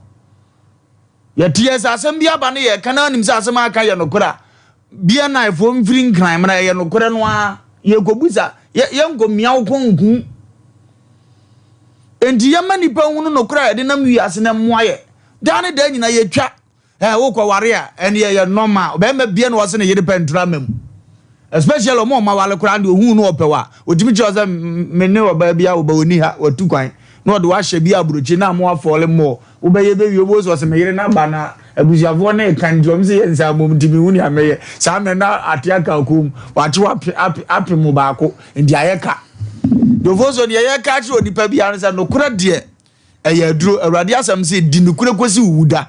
Yɛte yɛ sɛ asɛm bi aba no yɛka na anim sɛ asɛm a aka yɛ nokorɛ a, BNI foɔ mfiri Nkran mmra, ɛyɛ nokorɛ no ara. Yɛkɔbusa, yɛ, yɛnkɔmia wo kɔn nku. Enti yɛma nnipa hunu nokorɛ a yɛde nam wiase na ɛmmoa yɛ. Daa ne daa nyinaa yɛtwa. Ɛ wokɔ ware a ɛne ɛyɛ normal. Ɔbɛrima bia na ɔse ne yere pɛ ntura ama mu. Especially ɔmo a ɔmo awale koraa deɛ ohuu no ɔpɛ wa. Otumi kyerɛ sɛ me ne ɔbaa bi awo ba ɔni ha watu kwan na ɔde wahyɛ bi aburokyi na mo afɔle more. Wobɛyɛ bɛwie wobɛhu sɛ ɔse me yere no aba na abusuafoɔ no reka nti ɔmo se yɛ nsa mmom nti mehu nea mɛyɛ. Saa mmerɛ na ate aka kɔn mu wakye wape ape ape mo baako nti ayɛ ka. Dofo so deɛ yɛka akyerɛ onipa biara no sɛ nokorɛ deɛ Ɛyɛ aduro. Awurade asɛm se, Di nokorɛ kɔsi wo wuda.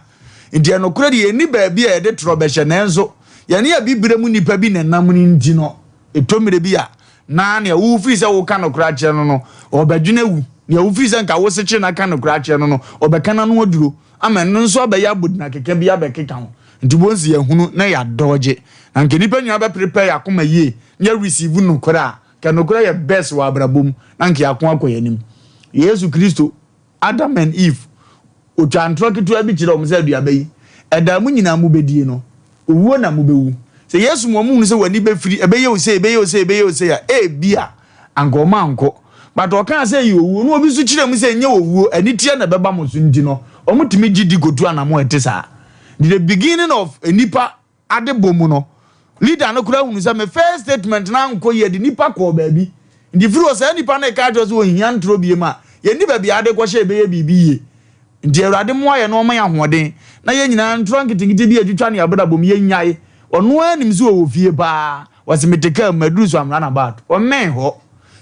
Nti ɛnokorɛ deɛ, yɛnni baabi a yɛde torɔ bɛhyɛ, nanso yɛne Abibire mu nnipa bi na ɛnam no nti no, ɛtɔ mmerɛ bi a, na nea wofiri sɛ woka nokorɛ akyerɛ no no, ɔrebɛdwene awu. Nea wofiri sɛ nka wosekyere no aka nokorɛ akyerɛ no no, ɔbɛka n'ano aduro ama ɛno nso abɛyɛ abodina keka bi abɛkeka ho. Nti wobɛhu sɛ yɛahunu na yɛadɔɔgye. Na nka nnipa nyinaa bɛprepare yɛn akoma yie na yɛareceive nokorɛ a, Nka nokorɛ yɛ best wɔ abrabɔ mu na nka yɛako akɔ yɛn anim. Yesu Kristo, Adam and Eve, ɔtwaa ntorɔ ketewa bi kyerɛɛ wɔn sɛ aduaba yi, ɛda a mo nyinaa mobɛdie no, owuo na mobɛwu. Sɛ Yesu ma wɔhunu sɛ w'ani bɛfiri, ɛbɛyɛ wo sei, ɛbɛyɛ wo sei, ɛbɛyɛ wo sei a, ebia anka wɔn ankɔ. But ɔkaa sɛ ɛyɛ owuo, na obi nso kyerɛɛ mu sɛ ɛnyɛ owuo, aniteɛ na ɛbɛba mo so nti no, wɔtumi gye di kɔtu anamɔ a ɛte saa. Nti the beginning of nnipa ade bɔ mu no, leader no koraa hunu sɛ me first statement no ankɔ yie de nipa kɔɔ baabi. Nti firi hɔ saa nipa no reka akyerɛ sɛ ɔnhia ntorɔ biem a, yɛnni baabi a ade kɔhyɛ ɛbɛyɛ biribi yie. Nti Awurade mmoa yɛn na ɔmma yɛn ahoɔden na yɛn nyinaa ntorɔ nketenkete bi a ɛtwitwa ne abrabɔ mu yɛnnyae. Ɔno ara nim sɛ ɔwɔ fie paa. Ɔse mete car mu maduru so am run about. Ɔmmɛn hɔ.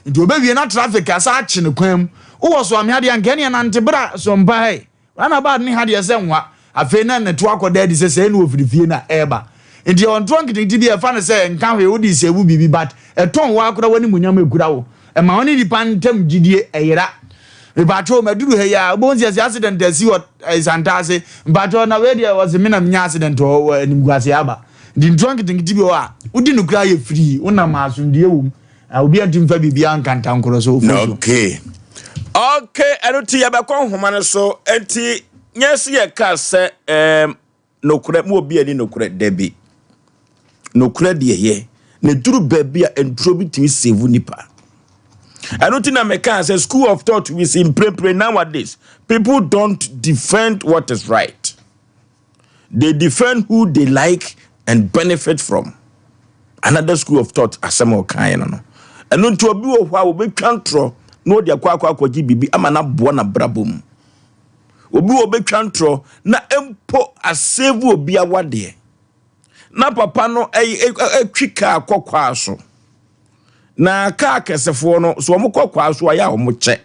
Nti ɔbɛwie na traffic asa akye no kwan mu. Wowɔ Soamea deɛ anka ɛneɛ nante bra Sompa ha yi. Runabout ne ha deɛ sɛ nwa. Afei na ne to akɔda adi sɛ sɛɛ na ɔfiri fie na ɛreba. Nti yɛwɔ ntorɔ nketenkete bi a ɛfa no sɛ nka hwee wode save biribi but ɛtɔn wo ara koraa w'animuonyam ɛkura wo. Ɛma wo ne nnipa ntam gyidie ɛyera. Mepakyɛw maduru ha yi a wobɛhu sɛ yɛse accident asi wɔ Santaase. Mpakyɛw na wei deɛ wɔse me na menya accident wɔ hɔ animguaseɛ aba. Nti ntorɔ nketenkete bi wɔ hɔ a wodi no koraa yɛ firii wonam asomdwoeɛ wɔ mu. Na obi antumi mfa biribiara nka ntankorɔ so ofuo so. Okay. Okay, ɛno ti yɛbɛkɔ nhoma no so. Nti nyɛ sɛ yɛka sɛ ɛɛm nokorɛ mu obi ani nokorɛ dabi. Nokorɛ deɛ yɛ. Na duru baabi a nturo bi tumi save nipa. Ɛno ti na meka sɛ school of thought we see mprempren nowadays people don't defend what is right. They defend who they like and benefit from. Another school of thought asɛm a ɔkaeɛ no no. Ɛno nti obi wɔ hɔ a wɔbɛtwa ntorɔ na ɔde akɔ akɔ akɔgye biribi ama no aboa n'abrabɔ mu. Obi wɔ ɔbɛtwa ntorɔ na mpo asave obi awadeɛ. Na papa no atwi kaa kɔ kwaa so. Na kaa kɛsefoɔ no so wɔn kɔ kwaa so a yɛ a wɔn kyɛ.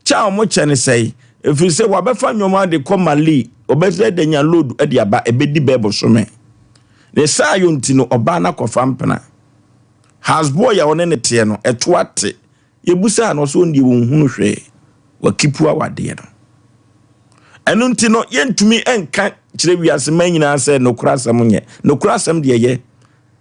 Kyɛ a wɔkyɛ ne sɛe, ɛfiri sɛ wɔabɛfa nneɛma de kɔ Mali, wɔbɛsɛ de anya load de aba, ɛbɛdi bɛɛ bosome. Ne saa yɔ nti no, ɔbaa no akɔfa mpena. Houseboy a ɔne ne teɛ no, ɛto ate. Yɛbusaa no, ɔsɛ ɔno deɛ wɔnhunu hwee. Wakipu awadeɛ no. Ɛno nti no, yɛntumi nka kyerɛ wiase man nyinaa sɛ nokorɛ asɛm nyɛ. Nokorɛ asɛm deɛ yɛ.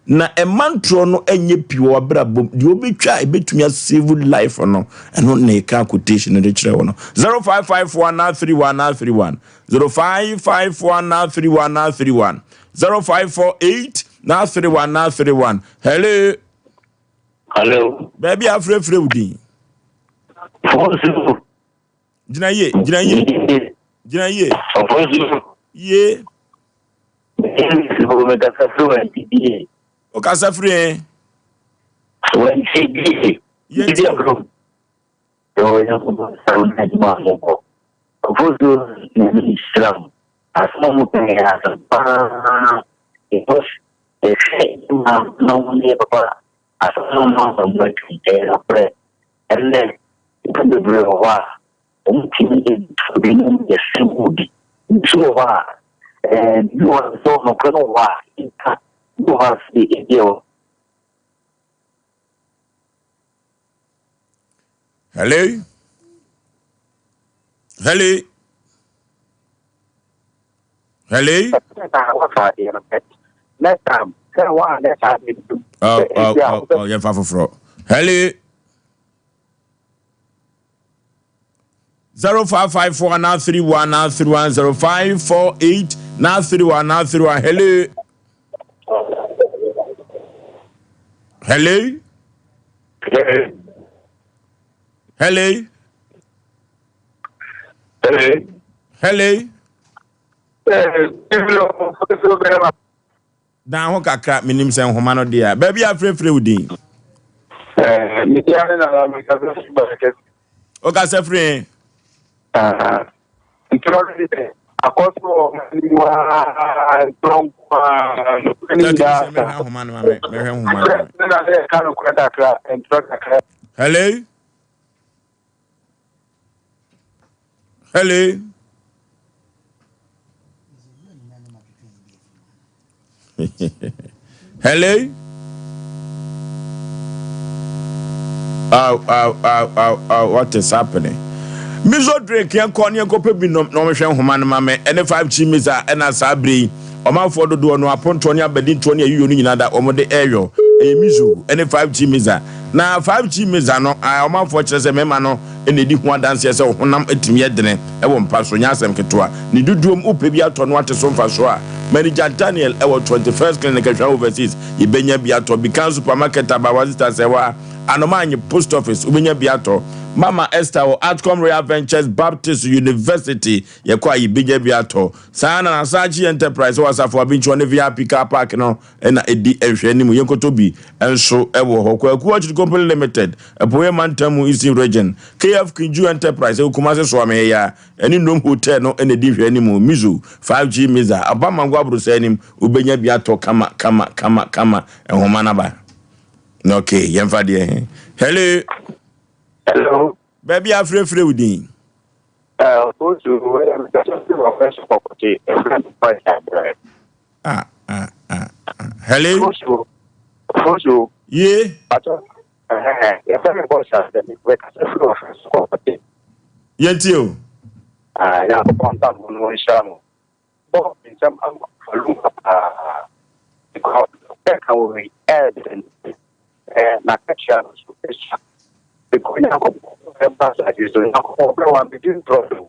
Na ɛma ntorɔ no nyɛ pii wɔ w'abrabɔ mu. Deɛ wobɛtwa a ɛbɛtumi asave life no, ɛno na ɛka quotation no de kyerɛ wo no. 0554 931 931 0554 931 931 0548 931 931 Hello. Hello. Baabi a afrɛfrɛ wo din. Ɔfɔnso. Gyina yie, gyina yie. Gyina yie. Ɔfɔnso. Yie. Mekasa firi Wantidie. Wokasa firi ɛ? Wantidie. Yɛntie o. Onyankopɔn nhyira wo ne adwuma a mobɔ. Ɔfɔnso Nyame nhyira mo. Asɛm a moka yɛ asɛm paa because yɛhwɛ yɛ maame na wɔn ne yɛ papa a asɛm no mma aba mu atwam. Ɛyɛ nokorɛ. Ɛnnɛ nnipa bebree wɔ hɔ a wɔtumi di obi na wɔyɛ sɛ obi. Ebi nso wɔ hɔ a ɛɛ bi wɔ hɔ a sɛ nokorɛ no wɔ hɔ a nka bi wɔ hɔ a sɛ ebi wɔ Hello? Hello? Hello? Oh, oh, oh, oh, yɛmfa foforɔ. Hello? 0554 931 931 0548 931 931. Hello? Hello? Hello? Hello? Hello? Dan ho kakra, menim sɛ nhoma no deɛ a. Baabi a frɛfrɛ wo din. Wokasa firi he? Ntorɔ no deɛ, akɔ so wɔ ɔman no mu ara, ntorɔ nko ara, nokorɛ no nyinaa sa. Mɛhwɛ nhoma no ma me, mɛhwɛ nhoma no ma me. Ne na sɛ yɛka nokorɛ kakra, ntorɔ kakra. Hello? Hello? Hello? Oh, oh, oh, oh, oh, what is happening? Miso drink yɛn kɔ ne yɛn kɔpɛ bi nom na wɔhwɛ nhoma no ma me ɛne 5G misa ɛna saa bere yi ɔmanfoɔ dodoɔ no apontoɔ ne abadintoɔ ne ayuyo no nyinaa da wɔn de ɛyɔ ɛyɛ miso ɛne 5G misa na 5G misa no ɔmanfoɔ kyerɛ sɛ mmarima no na edi ho adanseɛ sɛ ɔhonam tumi yɛ dene wɔ mpa so, nyɛ asɛm ketewa. Ne dodoɔm wopɛ bi atɔ no ate so mfasoɔ a, Manager Daniel wɔ 21st Clinic Ahwea Overseas, yɛbɛnya bi atɔ. Bikan Supermarket Abawa Sister Sɛwa, Anomaanye Post Office, wobɛnya bi atɔ. Mama Esther wɔ Atcom Royal Ventures Baptist University, yɛkɔ a yɛbɛnya bi atɔ. Saa ara na Nasaakye Enterprise wɔ Asafo Abinkyewɔ ne VIP Car Park no na ɛdi nhwɛanim. Yɛnkɔtɔ bi nso wɔ hɔ. Kwaku Orchard Company Limited, Apueɛ Mantam mu Eastern Region, KF Kinju Enterprise ɛwɔ Kumasi Soameheya ɛne Nom Hotel no na ɛdi nhwɛanim. Mizo 5G Miza, aba Mango Aborosa anim, wobɛnya bi atɔ kama kama kama kama. Nhoma no aba. Ok, yɛmfa deɛ he. Hello. Hello. Baabi a afrɛfrɛ wo din. Osu, mekasa firi wɔfrɛ so kɔkɔte, ɛfrɛ no kɔ abrɛ. Ah, ah, ah, ah. Hello. Osu, Osu. Ye. Pacho, ɛhɛn, yɛfrɛ me bɔs a, mekasa firi wɔfrɛ so kɔkɔte. Yɛntie o. Ah, Nyankopɔn ntam no nhyira mo. Bɔ nsɛm ama falumba paa. Because ɛka wɔ yi ɛɛdɛn ɛɛ n'akatua no so esua. Because Nyankopɔn ɛba asase so, Nyankopɔn ɔbrɛ wɔn abɛdi ntorɔ do.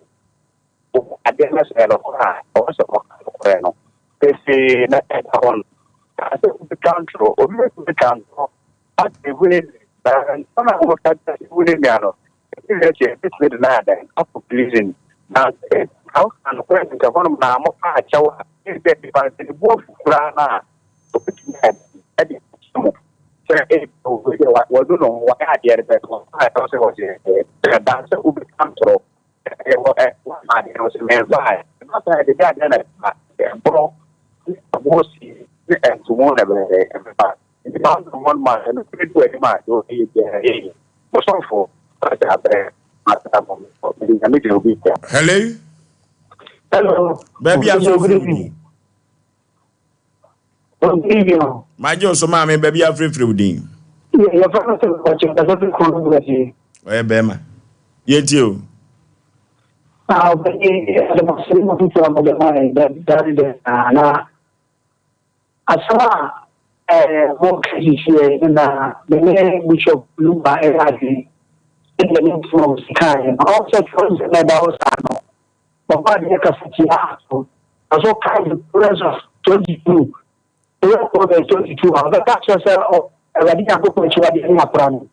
Ohu adeɛ no sɛ ɛyɛ nokorɛ a, ɛwɔ sɛ ɔka nokorɛ no pefee na ɛda hɔ no. Kaa sɛ wobɛtwa ntorɔ, obi bɛtumi atwa ntorɔ aka ewu ne nua, na ntorɔ no a wɔka kyerɛ ewu ne nua no, ebi wie akyi ebɛtumi de no ayɛ dɛn akɔ prison. Na sɛ woka nokorɛ no nka hɔnom na mopa akyɛw a, ebia nipa no sɛ ne bo afu koraa no a, obɛtumi ayɛ dɛn ɛde akyɛ mo. Sɛ ebia obi deɛ wanu ne ho, wayɛ adeɛ no bɛtɛ, wɔka akyɛw sɛ wɔsɛ ɛda sɛ wobɛtwa ntorɔ. Hello. Hello. Baabi a frɛfrɛ wo din. Magye wo so maame baabi a frɛfrɛ wo din. Yɛfrɛ no sɛ ɔkyɛ kasa fi kuro no ase. Ɔyɛ bɛrima. Yɛntie o. Ah, ɔbɛnye ɛdɛmɔsɛm ma foforɔ a mɔde ma yɛ dade dɛ na asɛm a ɛɛ mɔka sisi na mene Bishop Lumba ɛyɛ adwene ɛna ne mfunu a ɔsi kaeɛ no ɔwɔ sɛ twerɛ nsɛm na ɛda hɔ saa no Ɔbaa deɛ kasa tia ato. Na so kae the presence of 22 ɛyɛ kɔ verse 22 a ɔbɛka kyerɛ sɛ Awurade Nyankopɔn akyiwadeɛ ne akora no.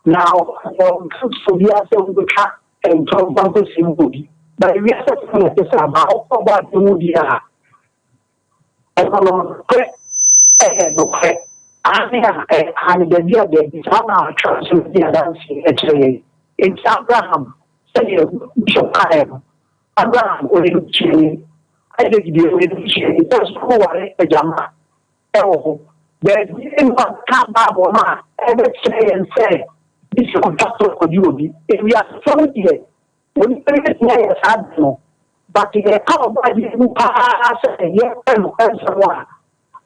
Na ɔnka nkyerɛ obiara sɛ wonkɔtwa ntorɔ mfa nkɔsie obi. But wiase asɛm na ɛte saa, ma wokɔ ɔbɔ adeɛ mu deɛ a, ɛno no nokorɛ ɛyɛ nokorɛ. Aane a, ɛyɛ aane, dabi a, dabi. Saa na Twerɛsɛm no di adanseɛ kyerɛ yɛn. Enti Abraham, sɛdeɛ Bishop kaeɛ no, Abraham ɔyɛ ne busuani, Isaac deɛ ɔyɛ ne busuani, nanso ɔware agyama. wɔ hɔ. Baabi nni hɔ a wɔka Bible no a ɛbɛkyerɛ yɛn sɛ bi sɛ kɔtwa torɔ kɔgye obi. Ewiasefo no deɛ, onipa bi bɛtumi ayɛ saa ade no, but yɛka Ɔbɔadeɛ mu paa sɛ yɛpɛ no nsɛm a,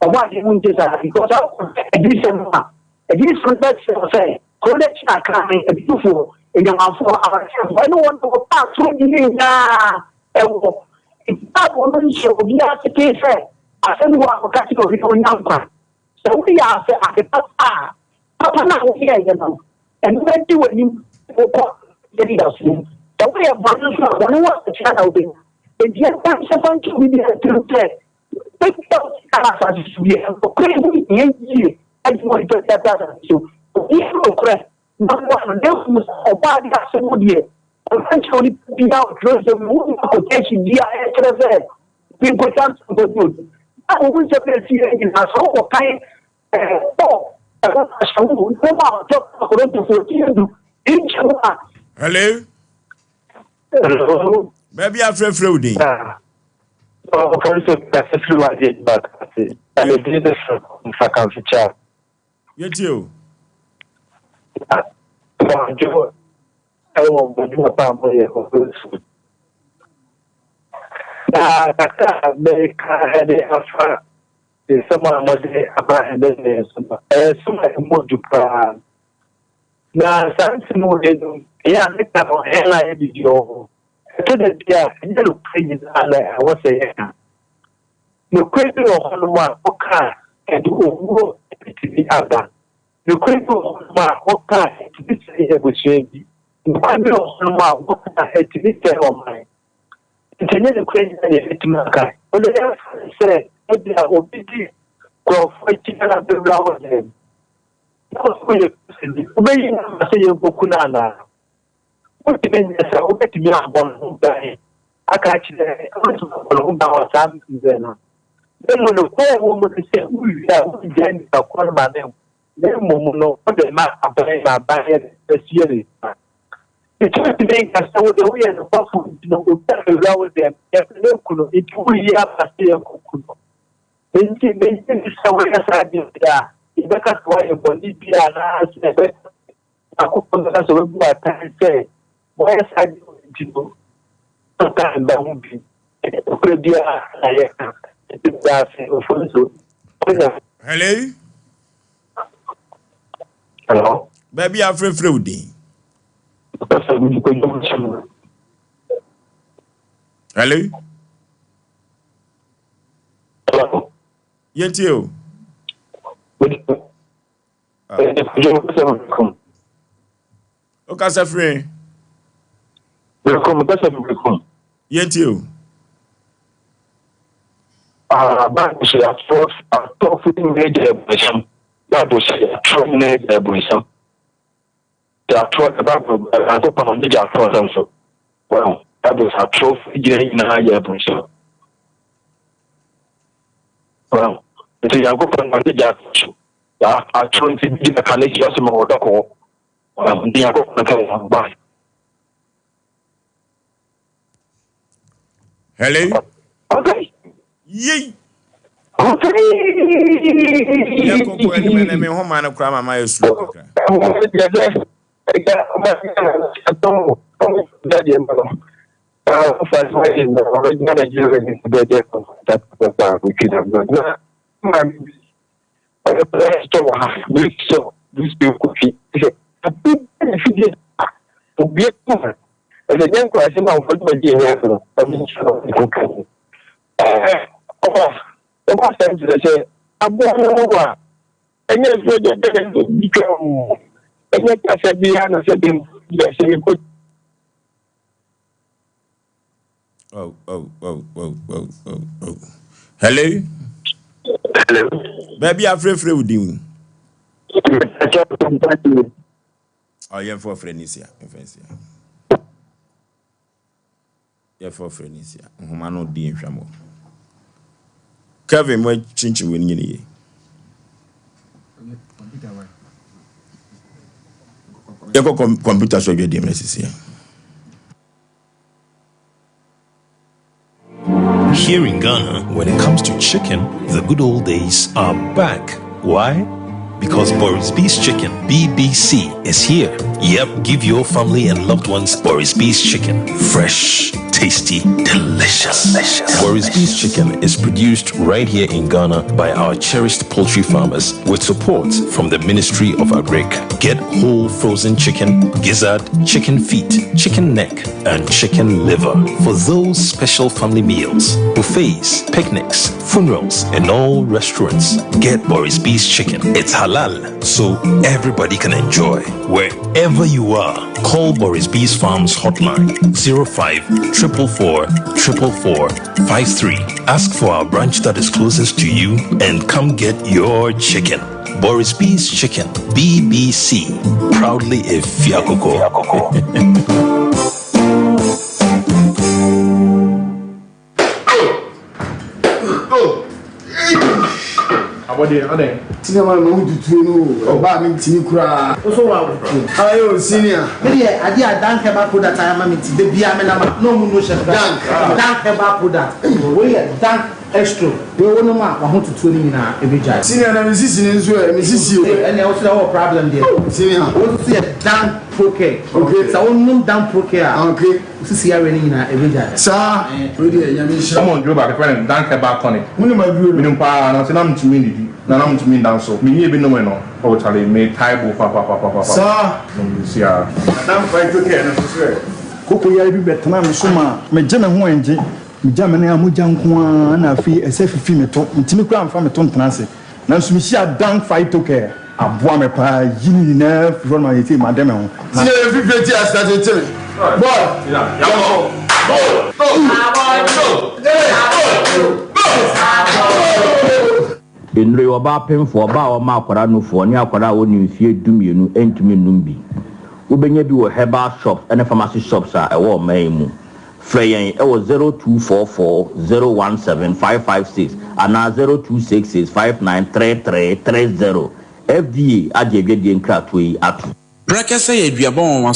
Ɔbɔadeɛ mu nte saa because sɛ wokɔhwɛ adiyisɛm no a, adiyisɛm no bɛkyerɛ wo sɛ kuro no akyi akraman, abisufoɔ, nnwamanfoɔ, awaresɛefoɔ ɛne wɔn a wɔpɛ atoro di no nyinaa ɛwɔ. Nti Bible no nhyɛ obiara ketee sɛ Asɛm bi wɔ hɔ a wɔka kyerɛ obi na onya nkwa. Sɛ woyɛ asɛ ade papa a, papa no a woyɛeɛ no, ɛno bɛdi w'anim de wo kɔ anidasoɔ mu. Sɛ woyɛ bɔne nso a, bɔne ho akatua na wobɛnya. Enti yɛmfa nhyɛ fa nto obi biara tirim sɛ, baabi a wote wɔ asase so biara, nokorɛ ho hia yie de ma onipa bi a ɔte asase so. Obiara nokorɛ na mmoa no, na mmom sɛ ɔbɔadeɛ asɛm mu deɛ, ɔmfa nkyerɛ onipa biara wɔ twerɛsɛm mu. Wonnya quotation biara a ɛkyerɛ sɛ obi nkɔtwa ntorɔ nkɔgye obi. Bible mu nsɛm a ɛsi yɛn nyinaa, sɛ wokɔkan Paul nwoma ahyɛ wo nwoma a ɔtwerɛ kɔmaa Korintofoɔ ti du nkyɛmu a. Hello. Hello. Baabi afrɛfrɛ wo din. Ɔkɔre sɛ kasa firi wɔ adeɛ adwuma ase. Na me din de Frank Mfakamfikyia. Yɛtie o. Mwadwo ɛwɔ mo adwuma pa a moyɛ wɔ so. Na kakra a mɛka ɛde afa nsɛm a mode aba ɛnɛ nnɛ so no, ɛyɛ nsɛm a ɛmu du paa. Na saa nsɛm wei no, ɛyɛ a meka no ɛn a yɛdidi wɔ ho. Ɛtɔ da bi a, ɛnyɛ nokorɛ nyinaa na ɛwɔ sɛ yɛka. Nokorɛ bi wɔ hɔnom a woka a, ɛde owuo bɛtumi aba. Nokorɛ bi wɔ hɔnom a woka a, ɛtumi sɛe abusua bi. Nokorɛ bi wɔ hɔnom a woka a, ɛtumi sɛe ɔman. Nti ɛnyɛ nokorɛ nyinaa na yɛbɛtumi aka. Wode yɛmfa no sɛ ebia obi di nkurɔfoɔ akyi na abɛwura wo dan mu, na wo sɛ woyɛ Kristoni, wobɛyi no ama sɛ yɛnkɔku no anaa? Wontumi nyɛ saa. Wobɛtumi abɔ ne ho ban aka akyerɛ, wobɛtumi abɔ ne ho ban wɔ saa mmerɛ no. Na mmom nokorɛ a ɛwɔ mu ne sɛ, wowie a wongyae nipa korɔ no ma no nkɔ, na mmom no wode ma aban ma aban yɛ dɛn? Asie ne dwuma. Nti wontumi nka sɛ wo deɛ woyɛ nokwafo nti no obi a bɛwura wo dɛm, yɛpɛ no aku no, nti woyi aba sɛ yɛnkɔku no. Enti mennye nni sɛ woyɛ saa deɛ a, yɛbɛka sɛ woayɛ bɔne bi anaasɛ yɛbɛka sɛ Nyankopɔn bɛka sɛ wabu atɛn sɛ wɔayɛ saa ade wei nti no, ɔnka mma ho bio. Ɛnyɛ nokorɛ biara na yɛka. Nti meda ase, Ofonso. Onya. Hello. Hello. Baabi a afrɛfrɛ wo din. Kasa mi kɔ dwom kyɛ mu. Hello. Hello. Yɛntie o. Wokasa firi? Berekum, kasa firi Berekum. Yɛntie o. Ah, Bible sɛ atorɔ atorɔfo nyinaa gya abunsam. Bible sɛ atorɔ nyinaa gya abunsam. Sɛ atorɔ na Bible Nyankopɔn ɔno gya atorɔ nsɛm so. Well, Bible sɛ atorɔfo gyina nyinaa gya abunsam. Well, nti Nyankopɔn ɔno gya atorɔ so. Saa atoro nti bi gyina ka n'akyi ɔsɛ ma wɔdɔ kɔɔ nti Nyankopɔn ka wɔn ban. Hello. Okay. Yei. Okay. Yɛ kɔkɔ anim ɛnɛ me nhoma no koraa mama yɛ slow kakra. Ɔyɛ wɔ ha bere sɛ bere kofi sɛ obi ne fidie a obi kuma ɛsɛ nyɛ nkurase ma nfɔ dwuma di ɛnyɛ no ɔde nhyɛ no ne koka mu ɛɛ ɔba ɔba asɛm kyerɛ sɛ aboa no ho a ɛnyɛ nsuo deɛ bɛyɛ no bi twa o ɛnyɛ kasa biara na sɛ bi deɛ sɛ yɛkɔ. Oh, oh, oh, oh, oh, oh, oh. Hello? Hello. Baabi afrɛfrɛ wo din. Ɔ yɛmfa ɔfrɛ no nsia. Yɛmfa nsia. Yɛmfa ɔfrɛ no nsia. Nhoma no di nhwɛmmɔ. Kevin mo kyinkyim wei no nyɛ ne yie. Yɛkɔ kɔmputa so adwadie mmerɛ sisi. Here in Ghana, when it comes to chicken, the good old days are back. Why? Because Boris B's Chicken, BBC, is here. Yep, give your family and loved ones Boris B's Chicken. Fresh, tasty, delicious. delicious. Boris B's Chicken is produced right here in Ghana by our cherished poultry farmers with support from the Ministry of Agric. Get whole frozen chicken, gizzard, chicken feet, chicken neck, and chicken liver for those special family meals, buffets, picnics, funerals, and all restaurants. Get Boris B's Chicken. It's halal, so everybody can enjoy. Wherever you are, call Boris B's Farms hotline 05 444 444 53. Ask for our branch that is closest to you and come get your chicken. Boris B's Chicken, BBC, proudly a Fiakoko. Abɔdeɛ adɛn. Senior man ma wo tutuo no o ɔbaa mi ntumi koraa. Wo so wa wo. Ayo senior. Me deɛ adeɛ a dank herbal product ayɛ ama me nti da biara me nam a na ɔmo no hyɛ me Dank. Dank herbal product wei yɛ dank extro wei wo nom a wahotutuo no nyinaa ɛbɛgyae. Senior na me sisi no nso ɛ me sisi o. Ɛnneɛ wo so deɛ wowɔ problem deɛ. Senior. Wo nso yɛ dank procare. Okay. Sɛ wo nom dank procare a. Okay. Wo sisi yareɛ no nyinaa ɛbɛgyae. Saa. Wei deɛ Nyame nhyira. Ɔmɔ nduro baako yɛfrɛ no dank herbal tonic. Wo nim aduro no? Menim paa nanso na mentumi ndidi na na mentumi nda nso. Menyɛɛ bi nomee no oh charlie me tae bo papapapapa. Saa. Nom de si ara. Na dank phyto care no nso so ɛ? Koko yare bi bɛtenaa me so maa megye me ho ɛngye. Megya me nan a mogya nko ara na afei ɛsɛ fifi me to. Mentumi koraa mfa me to ntena ase. Nanso mehyiaa Dan Phytocare. Aboa me paa yi ne nyinaa firi hɔ no ma seesei made me ho. Ti na yɛn fifire ti ase akyekye me. Boy, yɛnkɔ. Go, go, go, go, go. Nnuro yi, ɔbaa pemfoɔ, ɔbaa a ɔma akwadaa nufoɔ, ne akwadaa a ɔnni mfeɛ dumienu ntumi nnom bi. Wobɛnya bi wɔ herbal shops ne pharmacy shops a ɛwɔ ɔman yi mu. Frɛ yɛn wɔ 0244 017 556 anaa 0266 5933 30. FDA agye adwadie nkratoɔ yi atom. Prɛkɛsɛ yɛ aduaba nwanwaso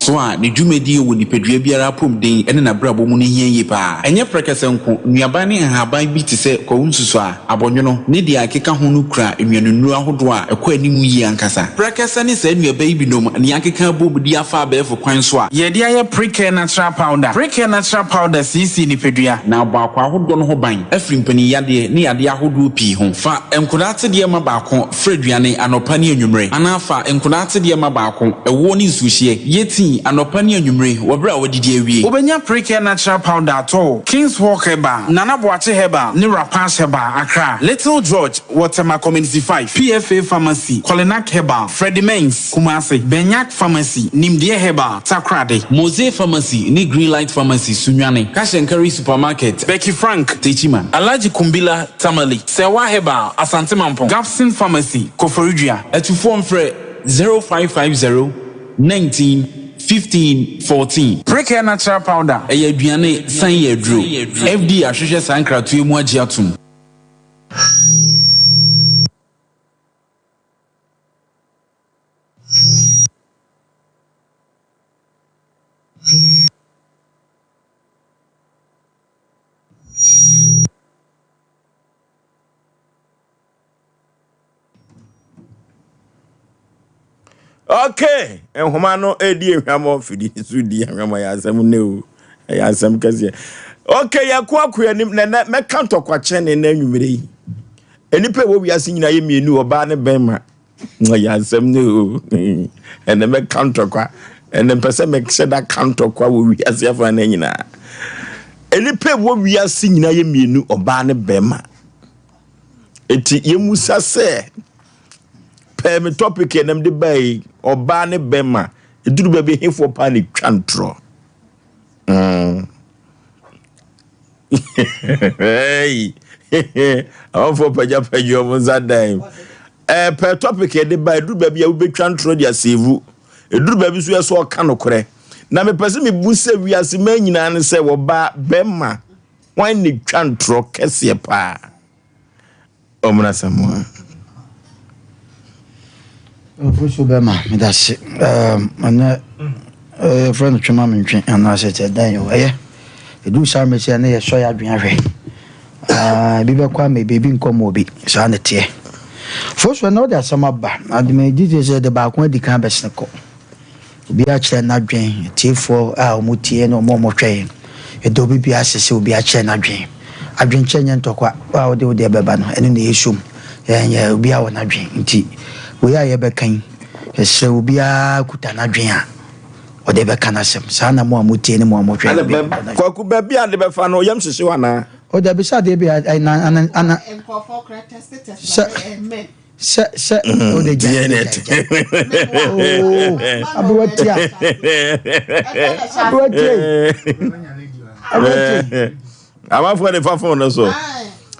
a ne dwumadie wɔ nipadua biara apɔmuden ne n'abrabɔ mu no hia yie pa ara. Ɛnyɛ prɛkɛsɛ nko, nnuaban ne nhaban bi te sɛ kwawu nsusuaa, abɔnwono, ne deɛ ɛkeka ho no kura nnuanennuro ahodoɔ a ɛkɔ anim yie ankasa. Prɛkɛsɛ ne saa nnuaba yi binom na yɛakeka abom de afa abɛɛfo kwan so a. Yɛde ayɛ Precare Natural Powder. Precare Natural Powder siesie nipadua na abɔ akwaa ahodoɔ no ho ban afiri mpanin yadeɛ ne yadeɛ ahodoɔ pii ho. Fa nkwadaa atedeɛ ma baako fra aduane anɔpa ne anwummere anaa fa nkwadaa atedeɛ ma baako, ɛwoɔ ne nsuohyeɛ, yɛ tii anɔpa ne anwummere wɔ berɛ a woadidi awie. Wobɛnya Precare Natural Powder atɔ wɔ King's Walk Herbal, Nana Boakye Herbal ne Rapash Herbal, Accra, Little George wɔ Tema Community 5, PFA Pharmacy, Kolinak Herbal, Freddie Mens, Kumasi, Benyak Pharmacy, Nimdeɛ Herbal, Takoradi, Mose Pharmacy ne Greenlight Pharmacy, Sunyani, Cash and Carry Supermarket, Becky Frank, Techiman, Alhaji Kumbila, Tamale, Serwaa Herbal, Asante Mampong, Gapson Pharmacy, Koforidua. Atufoɔ mfrɛ 0550 19 15 14. Precare Natural Powder yɛ aduane san yɛ aduro. FDA ahwehwɛ saa nkratoɔ yi mu agye atom. Okay, nhoma no edi ehwamɔ fidi so di ahwamɔ yɛ asɛm ne o ɛyɛ asɛm kɛseɛ. Okay, yɛkɔ akɔ anim na nɛ mɛka ntɔkwa kyɛne na anwummerɛ yi. Nnipa ɛwɔ wiase nyinaa yɛ mmienu ɔbaa ne bɛrima. Ɛyɛ asɛm ne o. Ɛnɛ mɛka ntɔkwa. Ɛnɛ mpɛ sɛ mɛhyɛ da ka ntɔkwa wɔ wiase afa no nyinaa. Nnipa ɛwɔ wiase nyinaa yɛ mmienu ɔbaa ne bɛrima. Eti yɛmusa sɛ pɛɛ me topic ɛnam de baa yi ɔbaa ne bɛrima ɛduru baabi hefoɔ paa ne twa ntorɔ. Mm. Hey. Amanfoɔ pagyapagya wɔn nsa dan. Ɛɛ pɛ topic yɛde ba ɛduru baabi a wobɛtwa ntorɔ de asɛvu. Ɛduru baabi nso yɛ sɛ ɔka nokorɛ. Na mepɛ sɛ mebu sɛ wiase mmaa nyinaa ne sɛ wɔba bɛrima hwan na twa ntorɔ kɛseɛ paa? Ɔmena Samoa. Ofosu bɛma medase ɛnɛ yɛfrɛ no twema mentwe anaasɛ sɛ dan o ɛyɛ ɛduru saa mmerɛ sɛ ne yɛsɔ yɛ adwene ahwɛ ebi bɛkɔ ama ebi ebi nkɔ ma obi saa ne teɛ fosu ɛnɛ wode asɛm aba ademagye sɛ de baako adi kan bɛsene kɔ Obiara kyerɛ n'adwen, atiefoɔ a wɔtie ne wɔn a wɔhwɛ yɛn, yɛda obi biara ase sɛ obiara kyerɛ n'adwen. Adwenkyerɛ nyɛ ntɔkwa, wo a wode wo deɛ bɛba no, ɛno na yɛsom. Yɛn obiara wɔ n'adwen, nti wei a yɛbɛka yi, yɛsrɛ obiara kuta n'adwen a ɔde bɛka n'asɛm. Saa na mo a motie ne mo a mohwɛ yɛn, obiara kuta n'adwen. Kwaku, baabi a ade bɛfa no, yam hyehye wo anaa? O dabi, sɛ adeɛ bi a, na, ana, ana, sɛ. Sɛ sɛ o de gya gya gya. Oo abewa tia. Abewa tia. Abewa tia. Amanfoɔ de fa fon no so.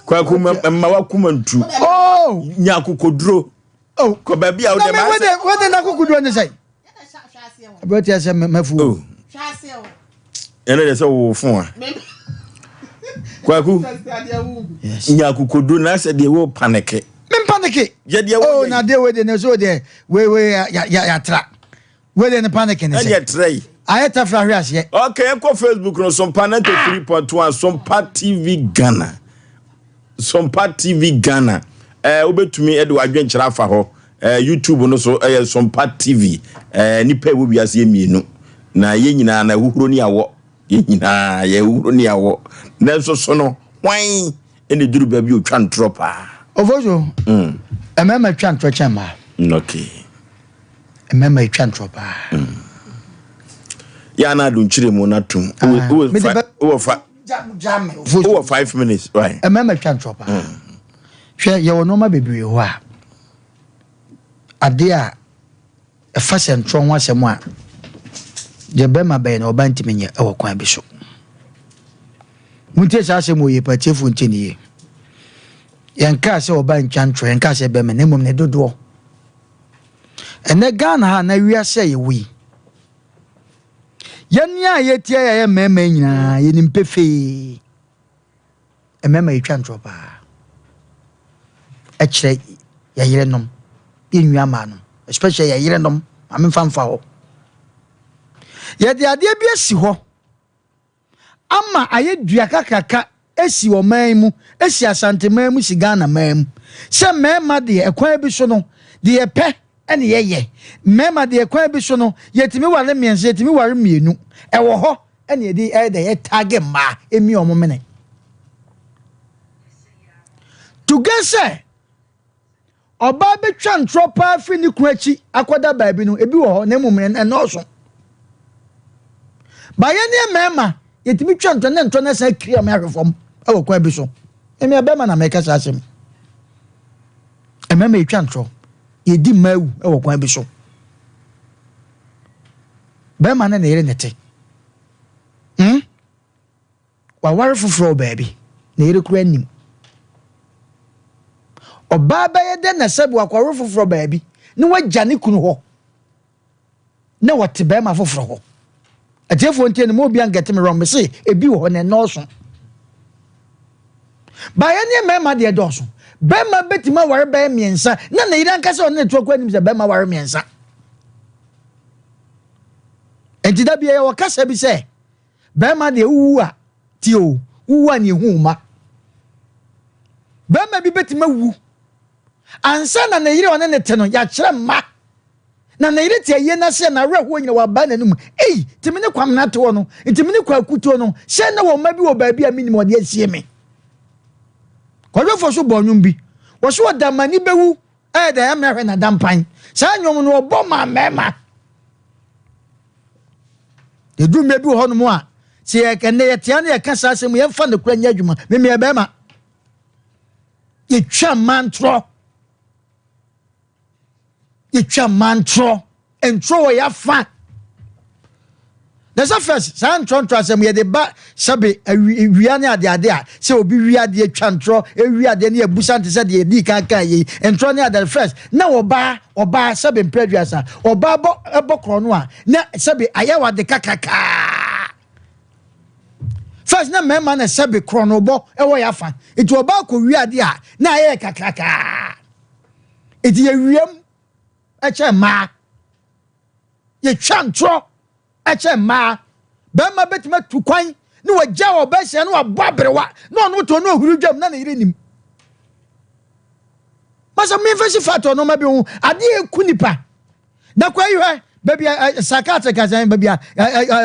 Kwaku mma wakoma ntu. Oh. Nya akokoduro. Oh. Kɔ baabi a wode ma sɛ. Wode na akokoduro ne sɛ. Abewa tia sɛ mafu. Oh. Ɛnɛ deɛ sɛ wowɔ fon a. Kwaku. Nya akokoduro na sɛ deɛ wo paneke. Me paneke. Yɛ deɛ wo Oh na deɛ wei deɛ na so deɛ wei wei ya ya yatra. Wei deɛ ne paneke ne sɛ. Ɛdeɛ trɛ yi. Ayɛ tafra hwe aseɛ. Okay, ɛnkɔ Facebook no Sompa 93.1 Sompa TV Ghana. Sompa TV Ghana. Eh, wobɛtumi de w'adwenkyerɛ afa hɔ. Eh, YouTube no so ɛyɛ Sompa TV. Eh, nipa ɛwɔ wiase yɛ mmienu. Na yɛn nyinaa na ahuhuro ne awɔ. Yɛn nyinaa yɛ ahuhuro ne awɔ. Nanso so no, hwan ɛna ɛduru baabi otwa ntorɔ paa? Ofoso, mm. mmarima twa ntorɔ kyɛn mmaa. Okay. Mmarima twa ntorɔ paa. Mm. Yɛ ana adonkyerɛ mu na tom. Ah, wowɔ 5 minutes right. Mmarima twa ntorɔ paa. Hwɛ yɛwɔ nneɛma bebree hɔ a adeɛ a ɛfa sɛ ntorɔ ho asɛm a deɛ bɛrima bɛyɛ na ɔba ntumi nyɛ ɛwɔ kwan bi so. Montie saa asɛm wɔ yie pa atiefoɔ ntie ne yie. Yɛnkaa sɛ ɔba ntwa ntorɔ, yɛnkaa sɛ bɛrima na mmom ne dodoɔ. Ɛnɛ Ghana ha na wiase a yɛwɔ yi, yɛn a yɛtia yɛyɛ mmarima nyinaa yɛnim pefee mmarima yɛtwa ntorɔ paa ɛkyerɛ yɛn yerenom, yɛn nua mmaa nom, especially yɛn yerenom, maame nfa nfa hɔ. Yɛde adeɛ bi asi hɔ ama ayɛ dua kakraka si ɔman mu, si Asanteman mu, si Ghana man mu sɛ mmarima deɛ ɛkwan bi so no deɛ yɛpɛ ne yɛyɛ. Mmarima deɛ ɛkwan bi so no yɛtumi ware mmiɛnsa, yɛtumi ware mmienu. Ɛwɔ hɔ ɛna yɛde ɛyɛ dɛ yɛtage mmaa ɛmi wɔn mene. To get sɛ ɔbaa bɛtwa ntorɔ paa firi ne kunu akyi akɔda baabi no, ebi wɔ hɔ na mmom ɛnnɔɔso. Ba yɛn ne mmarima yɛtumi twa ntorɔ ne ntorɔ no san kiri ɔmo ahwɛ fam wɔ kwan bi so. Mmea bɛrima na mɛka saa asɛm. Mmarima yɛtwa ntorɔ, yɛdi mmaa awu wɔ kwan bi so. Bɛrima ne ne yere ne te. Hmm? Waware foforɔ wɔ baabi, ne yere koraa nnim. Ɔbaa bɛyɛ dɛn na sɛbi wakɔware foforɔ baabi na wagya ne kunu hɔ na wɔte bɛrima foforɔ hɔ. Atiefoɔ ntie no, mo obi angɛte me wrong, mese ebi wɔ hɔ na ɛnɔɔso. Baayɛ ne mmarima deɛ dɔɔso. Bɛrima bɛtumi aware bɛyɛ mmiɛnsa na ne yere ankasa ɔne ne toɔ kɔ anim sɛ bɛrima ware mmiɛnsa. Nti da bi yɛwɔ kasa bi sɛ Bɛrima deɛ wowu a, tie o, wowu a ne ehu wo mma. Bɛrima bi bɛtumi awu ansa na ne yere ɔne ne te no yɛakyerɛ mma na ne yere te ayie no ase a n'awerɛhoɔ nyina wabaa n'anum. Ei, nti me ne Kwamena te hɔ no, nti me ne Kwaku te hɔ no, sɛ na wɔn mma bi wɔ baabi a menim ɔde asie me. Kwadwofoɔ so bɔɔ nnwom bi, wɔso ɔdamani bɛwu ɛyɛ dɛ ɛmɛ hwɛ n'adampan. Saa nnwom no ɔbɔ maa mmarima. Ɛduru mmerɛ bi wɔ hɔnom a, sɛ yɛ ɛnɛ yɛtea ne yɛka saa asɛm yɛmfa no kora nyɛ adwuma. Memeyɛ bɛrima. Yɛtwa mma ntorɔ. Yɛtwa mma ntorɔ. Ntorɔ wɔ yɛafa. Na sɛ first saa ntorɔ ntorɔ asɛm yɛde ba sɛbe awi wia ne adeade a sɛ obi wia adeɛ twa ntorɔ ewia adeɛ ne abusa nte sɛ deɛ yɛdii kan kan yei ntorɔ ne adeade first na ɔbaa ɔbaa sɛbe mpere aduasa ɔbaa bɔ ɛbɔ korɔ no a na sɛbe ayɛ wɔ ade kakrakaa first na mmarima na sɛbe korɔ no bɔ ɛwɔ yɛ afa nti ɔbaa kɔ wia adeɛ a na ayɛ kakrakaa nti yɛwiam ɛkyɛ mmaa yɛtwa ntorɔ kyɛn mmaa. Barima bɛtumi atu kwan ne wagya ɔbaa ahyia na wabɔ aberewa na ɔno tɔ ne ɔhuri dwam na ne yere nim. Masa memfa si fat ɔnoma bi ho adeɛ ɛku nipa. Na kwa yi hwɛ baabi a psychiatric asan baabi a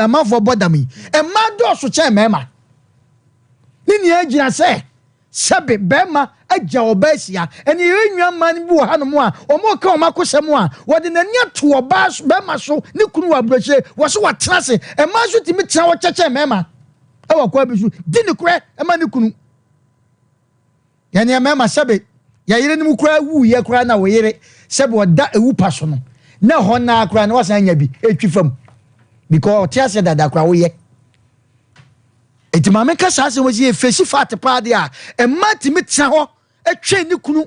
amanfoɔ bɔ dam yi mmaa dɔɔso kyɛn mmarima. Ne nyinaa gyina sɛ Sɛbe barima agya ɔbaa ahyia. Ɛne yɛn nua mmaa no bi wɔ hanom a wɔreka wɔn akosɛm a, wɔde n'ani ato ɔbaa so, barima so, ne kunu wɔ aburokyire, wɔ so watena ase. Mmaa nso tumi tena hɔ kyɛkyɛn mmarima wɔ kwan bi so, di nokorɛ ma ne kunu. Yɛn mmarima sɛbe yɛn yerenom koraa wuiɛ koraa na wo yere sɛbe ɔda ewu pa so no, na ɛhɔ naa koraa na wasan anya bi etwi fam because ɔte aseɛ dada koraa woyɛ. Enti maame ka saa asɛm yi efesi fat paa deɛ a, mmaa tumi tena hɔ twɛn ne kunu,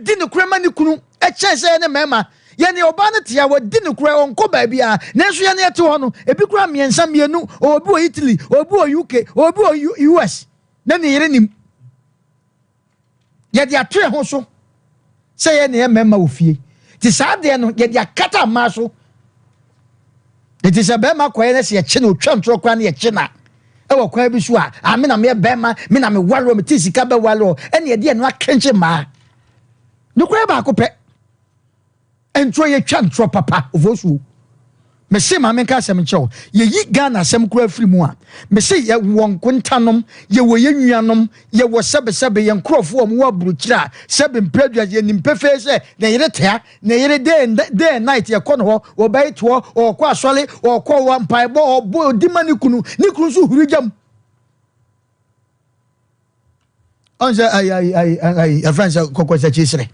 di nokorɛ ma ne kunu, kyɛn sɛ yɛne mmarima. Yɛne ɔbaa no te a, wadi nokorɛ, ɔnkɔ baabiara. Nanso yɛne yɛte hɔ no, ebi koraa mmiɛnsa, mmienu, ɔwɔ bi wɔ Italy, ɔwɔ bi wɔ UK, ɔwɔ bi wɔ US, na ne yere nim. Yɛde ato yɛn ho so sɛ yɛn na yɛ mmarima wɔ fie. Nti saa adeɛ no yɛde akata mmaa so. Nti sɛ barima kɔyɛ no sɛ yɛkye no otwa ntorɔ koraa no yɛkye no a ɛwɔ kwan bi so a ah me na meyɛ barima me na meware o mete sika bɛware o ɛne yɛde ɛno akenkye mmaa. Nokorɛ baako pɛ. Ntorɔ yɛtwa ntorɔ papa ofosuo. Mese ma menka asɛm nkyerɛ wo. Yɛyi Ghana asɛm koraa firi mu a, mese yɛwɔ nkontanom, yɛwɔ yɛn nuanom, yɛwɔ sɛbesɛbe yɛn nkorɔfoɔ a wɔwɔ aburokyire a sɛbe mprɛdua yɛnim pefee sɛ ne yere tea, ne yere day and, day and night yɛkɔ ne hɔ, ɔbɛyi toɔ, ɔɔkɔ asɔre, ɔɔkɔ wɔ mpaebɔ, ɔbɔ, ɔdi ma ne kunu, ne kunu nso huri gya mu. Ɔn sɛ ayi ayi ayi ayi yɛfrɛ no sɛ kɔkɔsakyi serɛ.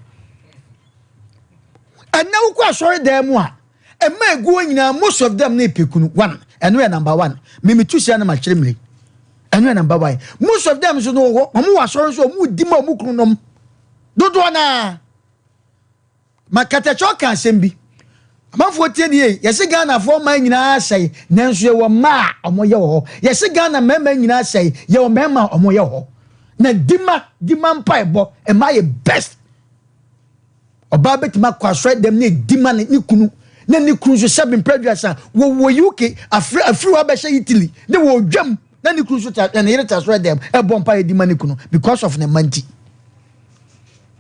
Ɛnɛ wokɔ asɔre dan mu a ɛma eguo nyinaa most of them ne pekunu one ɛno yɛ number one mimi tu sia no ma kyerɛ mmiri ɛno yɛ number one most of them nso no wɔ wɔn wɔ asɔre nso wɔn di ma wɔn kunu nom dodoɔ naa. Ma katakyɛ ɔka asɛm bi. Amanfoɔ tie nie, yɛse Ghanafoɔ mmaa nyinaa asɛe, nanso yɛwɔ mmaa a wɔyɛ wɔ hɔ. Yɛse Ghana mmarima nyinaa asɛe, yɛwɔ mmarima a wɔyɛ wɔ hɔ. Na dima, dima mpaebɔ, mmaa yɛ best. Ɔbaa bɛtumi akɔ asɔre dɛm ne dima ne ne kunu, na ne kunu nso sɛbe mpɛ aduasa, wɔwɔ UK, afiri afiri hɔ abɛhyɛ Italy, ne wɔ dwam, na ne kunu nso te, ne yere te asɔre dɛm, ɛbɔ mpaeɛ dima ne kunu because of ne mma nti.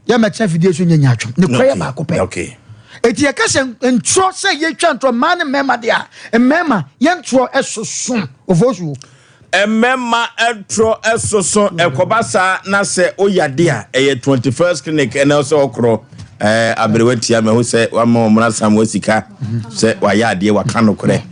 Yɛ mɛtena fidie so nyɛ nyaatwom ne kora yɛ baako pɛ. Eti yɛka sɛ ntorɔ sɛ yɛtwa ntorɔ mmaa ne mmarima deɛ a, mmarima yɛn ntorɔ ɛsoso ofosuo. Mmarima ntorɔ ɛsoso ɛkɔba saa na sɛ oyade a ɛyɛ 21st clinic ɛna sɛ ɔkorɔ ɛɛ aberewa tia mɛho sɛ wama wɔn asam wɔ sika sɛ wayɛ adeɛ waka nokorɛ.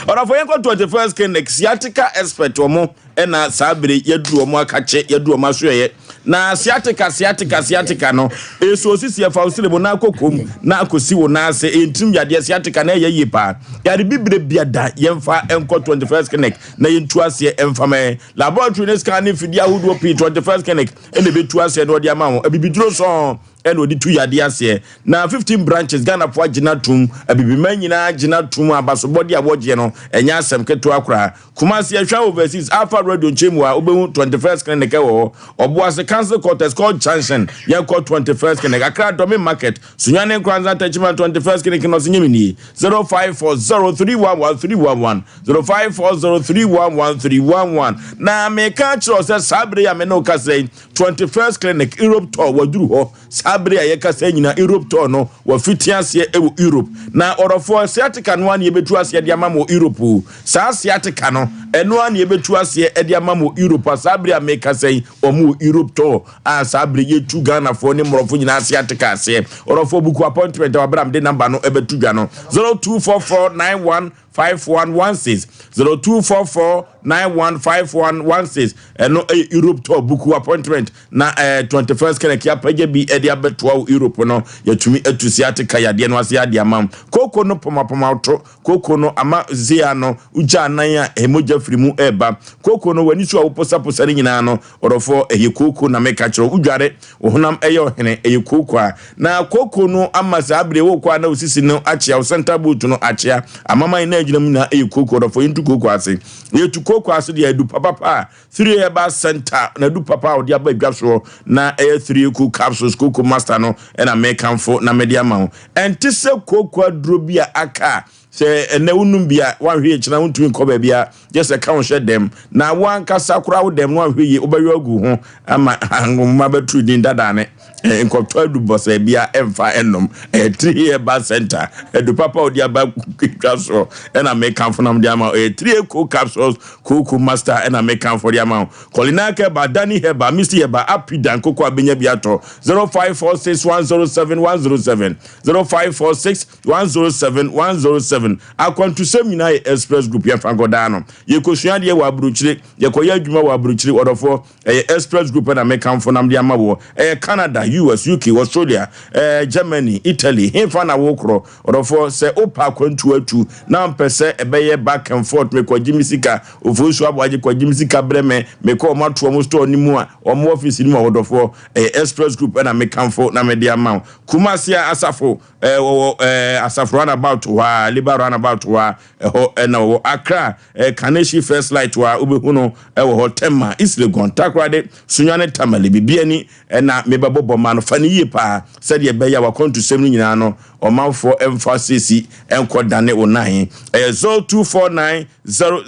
Ɔdɔfo yɛn kɔ 21st clinic sciatica expert wɔn. Ɛna saa bere yɛduru wɔn akakye, yɛduru wɔn asoɛeɛ. Na sciatica, sciatica, sciatica no, ɛso osisi ɛfa wo srɛ mu na akɔ kom na akɔsi wo nan ase. Ɛyɛ ntirim yadeɛ, sciatica no ɛyɛ yie paa. Yare bibire bia da, yɛmfa nkɔ 21st Clinic na yɛntu aseɛ mfa ma yɛn. Laboratory ne scan ne mfidie ahodoɔ pii 21st Clinic ɛna ɛbɛtu aseɛ na wɔde ama wo. Abibiduro sɔn ɛna wɔde tu yadeɛ aseɛ. Na 15 branches Ghanafoɔ agyina atom, abibiman nyinaa agyina atom, abasobɔdeɛ a wɔgyeɛ no ɛnyɛ asɛm ketewa koraa. Kumasi Ɛhwa Overseas Alpha Radio nkyɛn mu a wobɛhu 21st Clinic wɔ hɔ. Ɔboase Council Quarters Court Junction yɛnkɔ 21st Clinic. Accra Dɔme Market Sunyani Nkoranza Techiman 21st Clinic no ɔse nyɛ me nie 0540311311 0540311311 Na meka akyerɛ wo sɛ saa bere yi a me ne wo kasa yi 21st Clinic Europe Tour waduru hɔ. Saa bere a yɛkasa yi nyinaa Europe tour no wɔafiti aseɛ wɔ Europe. Na ɔdɔfoɔ, sciatica no ara na yɛbɛtu aseɛ de ama mo wɔ Europe o. Saa sciatica no, ɛno ara na yɛbɛtu aseɛ de ama mo wɔ Europe a saa bere a mekasa yi, wɔn wɔ Europe tour a saa bere yɛtu Ghanafoɔ ne mmorɔfo nyinaa sciatica aseɛ. Ɔdɔfoɔ, buku appointment a wɔabrɛ a mede number no bɛto dwa no, 024491. 5116, 0244 91 5116. Ɛno ɛyɛ Europe tour buku appointment na ɛɛ 21st clinic yɛapagya bi ɛde abɛtoa wo Europe no yɛtumi atu sciatica yadeɛ no ase ade ama wo. Koko no pɔmapɔma to koko no ama zea no wogya anan a ɛmogya firi mu ɛreba. Koko no w'ani so a woposaposa no nyinaa no ɔdɔfoɔ ɛyɛ koko na meka kyerɛ wo wodware wo honam ɛyɛ ɔhene ɛyɛ koko a na koko no ama saa bere wokɔ a na osisi no akyea wo center boot no akyea amaman na agyina mu nyinaa ɛyɛ koko ɔdɔfoɔ yɛntu koko ase yɛtu koko ase deɛ adu papapa a Three Herbal Center na adu papa a wɔde aba adwa soɔ na ɛyɛ Three Cool Capsules Cocoa Master no ɛna mekamfo na mede ama wo. Ɛnte sɛ kooko aduro bi a aka a sɛ ɛnɛ wonum bi a woanhwɛ yie kyena wontumi nkɔ baabi a gye sɛ ka wo hyɛ dɛm na wo ankasa koraa wo dɛm no woanhwɛ yie wobɛyɔ agu ho ama ahoma bɛtoro din dadaa ne nkɔtɔ adu bɔsɛɛ bia ɛmfa ɛnom. Ɛyɛ Three Herbal Center adu papa a wɔde aba dwa soɔ ɛna mekamfo na mede ama wo. Ɛyɛ Three Cool Capsules Kooko Master ɛna mekamfo de ama wo. Kɔlinak Herbal, Dani Herbal, Misty Herbal, Apida nkoko a benya bi atɔ. 0546107107, 0546107107. Akwantusɛm nyinaa yɛ Express Group yɛmfa nkɔdaa no. Yɛkɔsua adeɛ wɔ aburokyire, yɛkɔyɛ adwuma wɔ aburokyire, ɔdɔfoɔ, ɛyɛ Express Group ɛna mekamfo nam de ama woɔ. Ɛyɛ Canada, US, UK, Australia, eh, Germany, Italy, hefa na wokorɔ? Ɔdɔfoɔ, sɛ wopɛ akwantuo atu na wompɛ sɛ ɛbɛyɛ back and forth, mekɔgye me sika, Ofosu Aboagye kɔgye me sika brɛ me, mekɔ wɔn ato wɔn store no mu a, wɔn office no mu a, ɔdɔfoɔ, ɛyɛ Express Group ɛna mekamfo na mede ama wo. Kumasi a Asafo, ɛɛ, wɔwɔ ɛɛ, Asafo roundabout hɔ a, Labour roundabout hɔ a, ɛhɔ ɛna wɔwɔ. Accra, ɛɛ, Kaneshie First Light hɔ a, wobɛhu no ɛwɔ hɔ. Tema, East Legon, Takoradi, Sunyani, Tamale, Bibiani, Ɛna mebɛbobɔ ma no. Fa no yie paa sɛdeɛ ɛbɛyɛ a w'akwantusɛm no nyinaa no ɔmanfoɔ mfa seesi nkɔ dane wo nan. Ɛyɛ 0249 000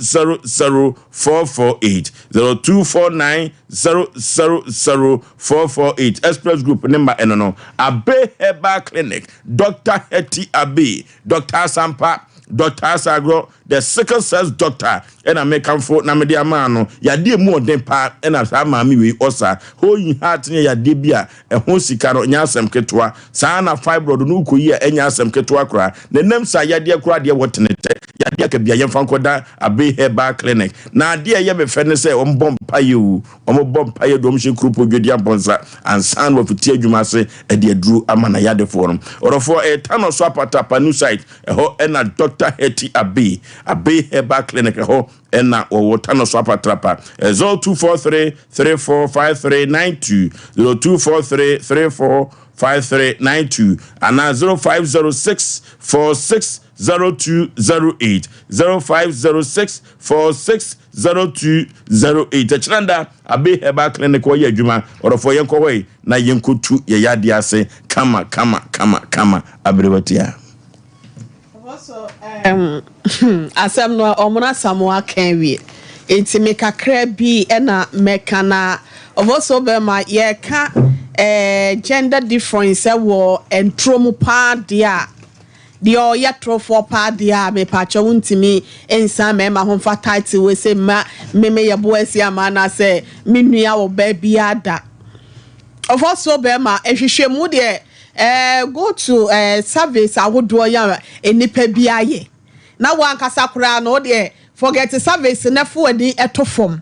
448, 0249 000 448. Express Group ne mma ɛno no. Abe Herbal Clinic, Doctor Hetty Abe, Doctor Asampa, Doctor Asagorɔ, The sickle cells doctor ɛna mekamfo na mede ama no. Yadeɛ mu ɔden paa ɛna saa maame wei ɔsa. Hole in heart no yɛ yadeɛ bi a ɛho sika no nyɛ asɛm ketewa. Saa na fibroid no wokɔyi a ɛnyɛ asɛm ketewa koraa. Na ɛnam saa yadeɛ koraa deɛ wɔ tenetɛ yadeɛ aka bia yɛmfa nkɔda Abbey Herbal Clinic. Na adeɛ a ɛyɛ me fɛ ne sɛ wɔn bɔ mpaeɛ o, wɔn bɔ mpaeɛ de wɔn hyɛ kuropɔ dwadiampɔnsa ansa na wɔafiti adwuma ase de aduro ama n'ayadefoɔ no. Ɔdɔfoɔ ɛyɛ Tanɔ so Apata New site. Ɛhɔ na Dɔkta Hetty Abbey, Abbey Herbal Clinic, ɛhɔ na wɔwɔ Tanoso Apatrapa. 0243 345392, 0243 345392 anaa 0506 460208, 0506 460208. Ɛkyerɛ da Abbey Herbal Clinic wɔyɛ adwuma. Ɔdɔfoɔ yɛnkɔ hɔ yi na yɛnkɔtu yɛ yadeɛ ase kama kama kama kama aberewatia. Asɛm no Ɔmono Asamoah aka awie nti me kakra bi na mɛka na ɔfo bɛma yɛka eh, gender difference wɔ ntoro mu paa deɛ a deɛ ɔyɛ torofoɔ paa deɛ a mepaakyɛ wontumi nsan mmarima ho mfa title wei sɛ mma me meyɛ boa asi ama anaasɛ me nua wɔ baa biara da ɔfo so bɛrima nhwehwɛmu deɛ Eh, go to eh, surveys ahodoɔ yɛ a nnipa bi ayɛ na wo ankasa koraa no wodeɛ forget surveys na fo w'ani to fam.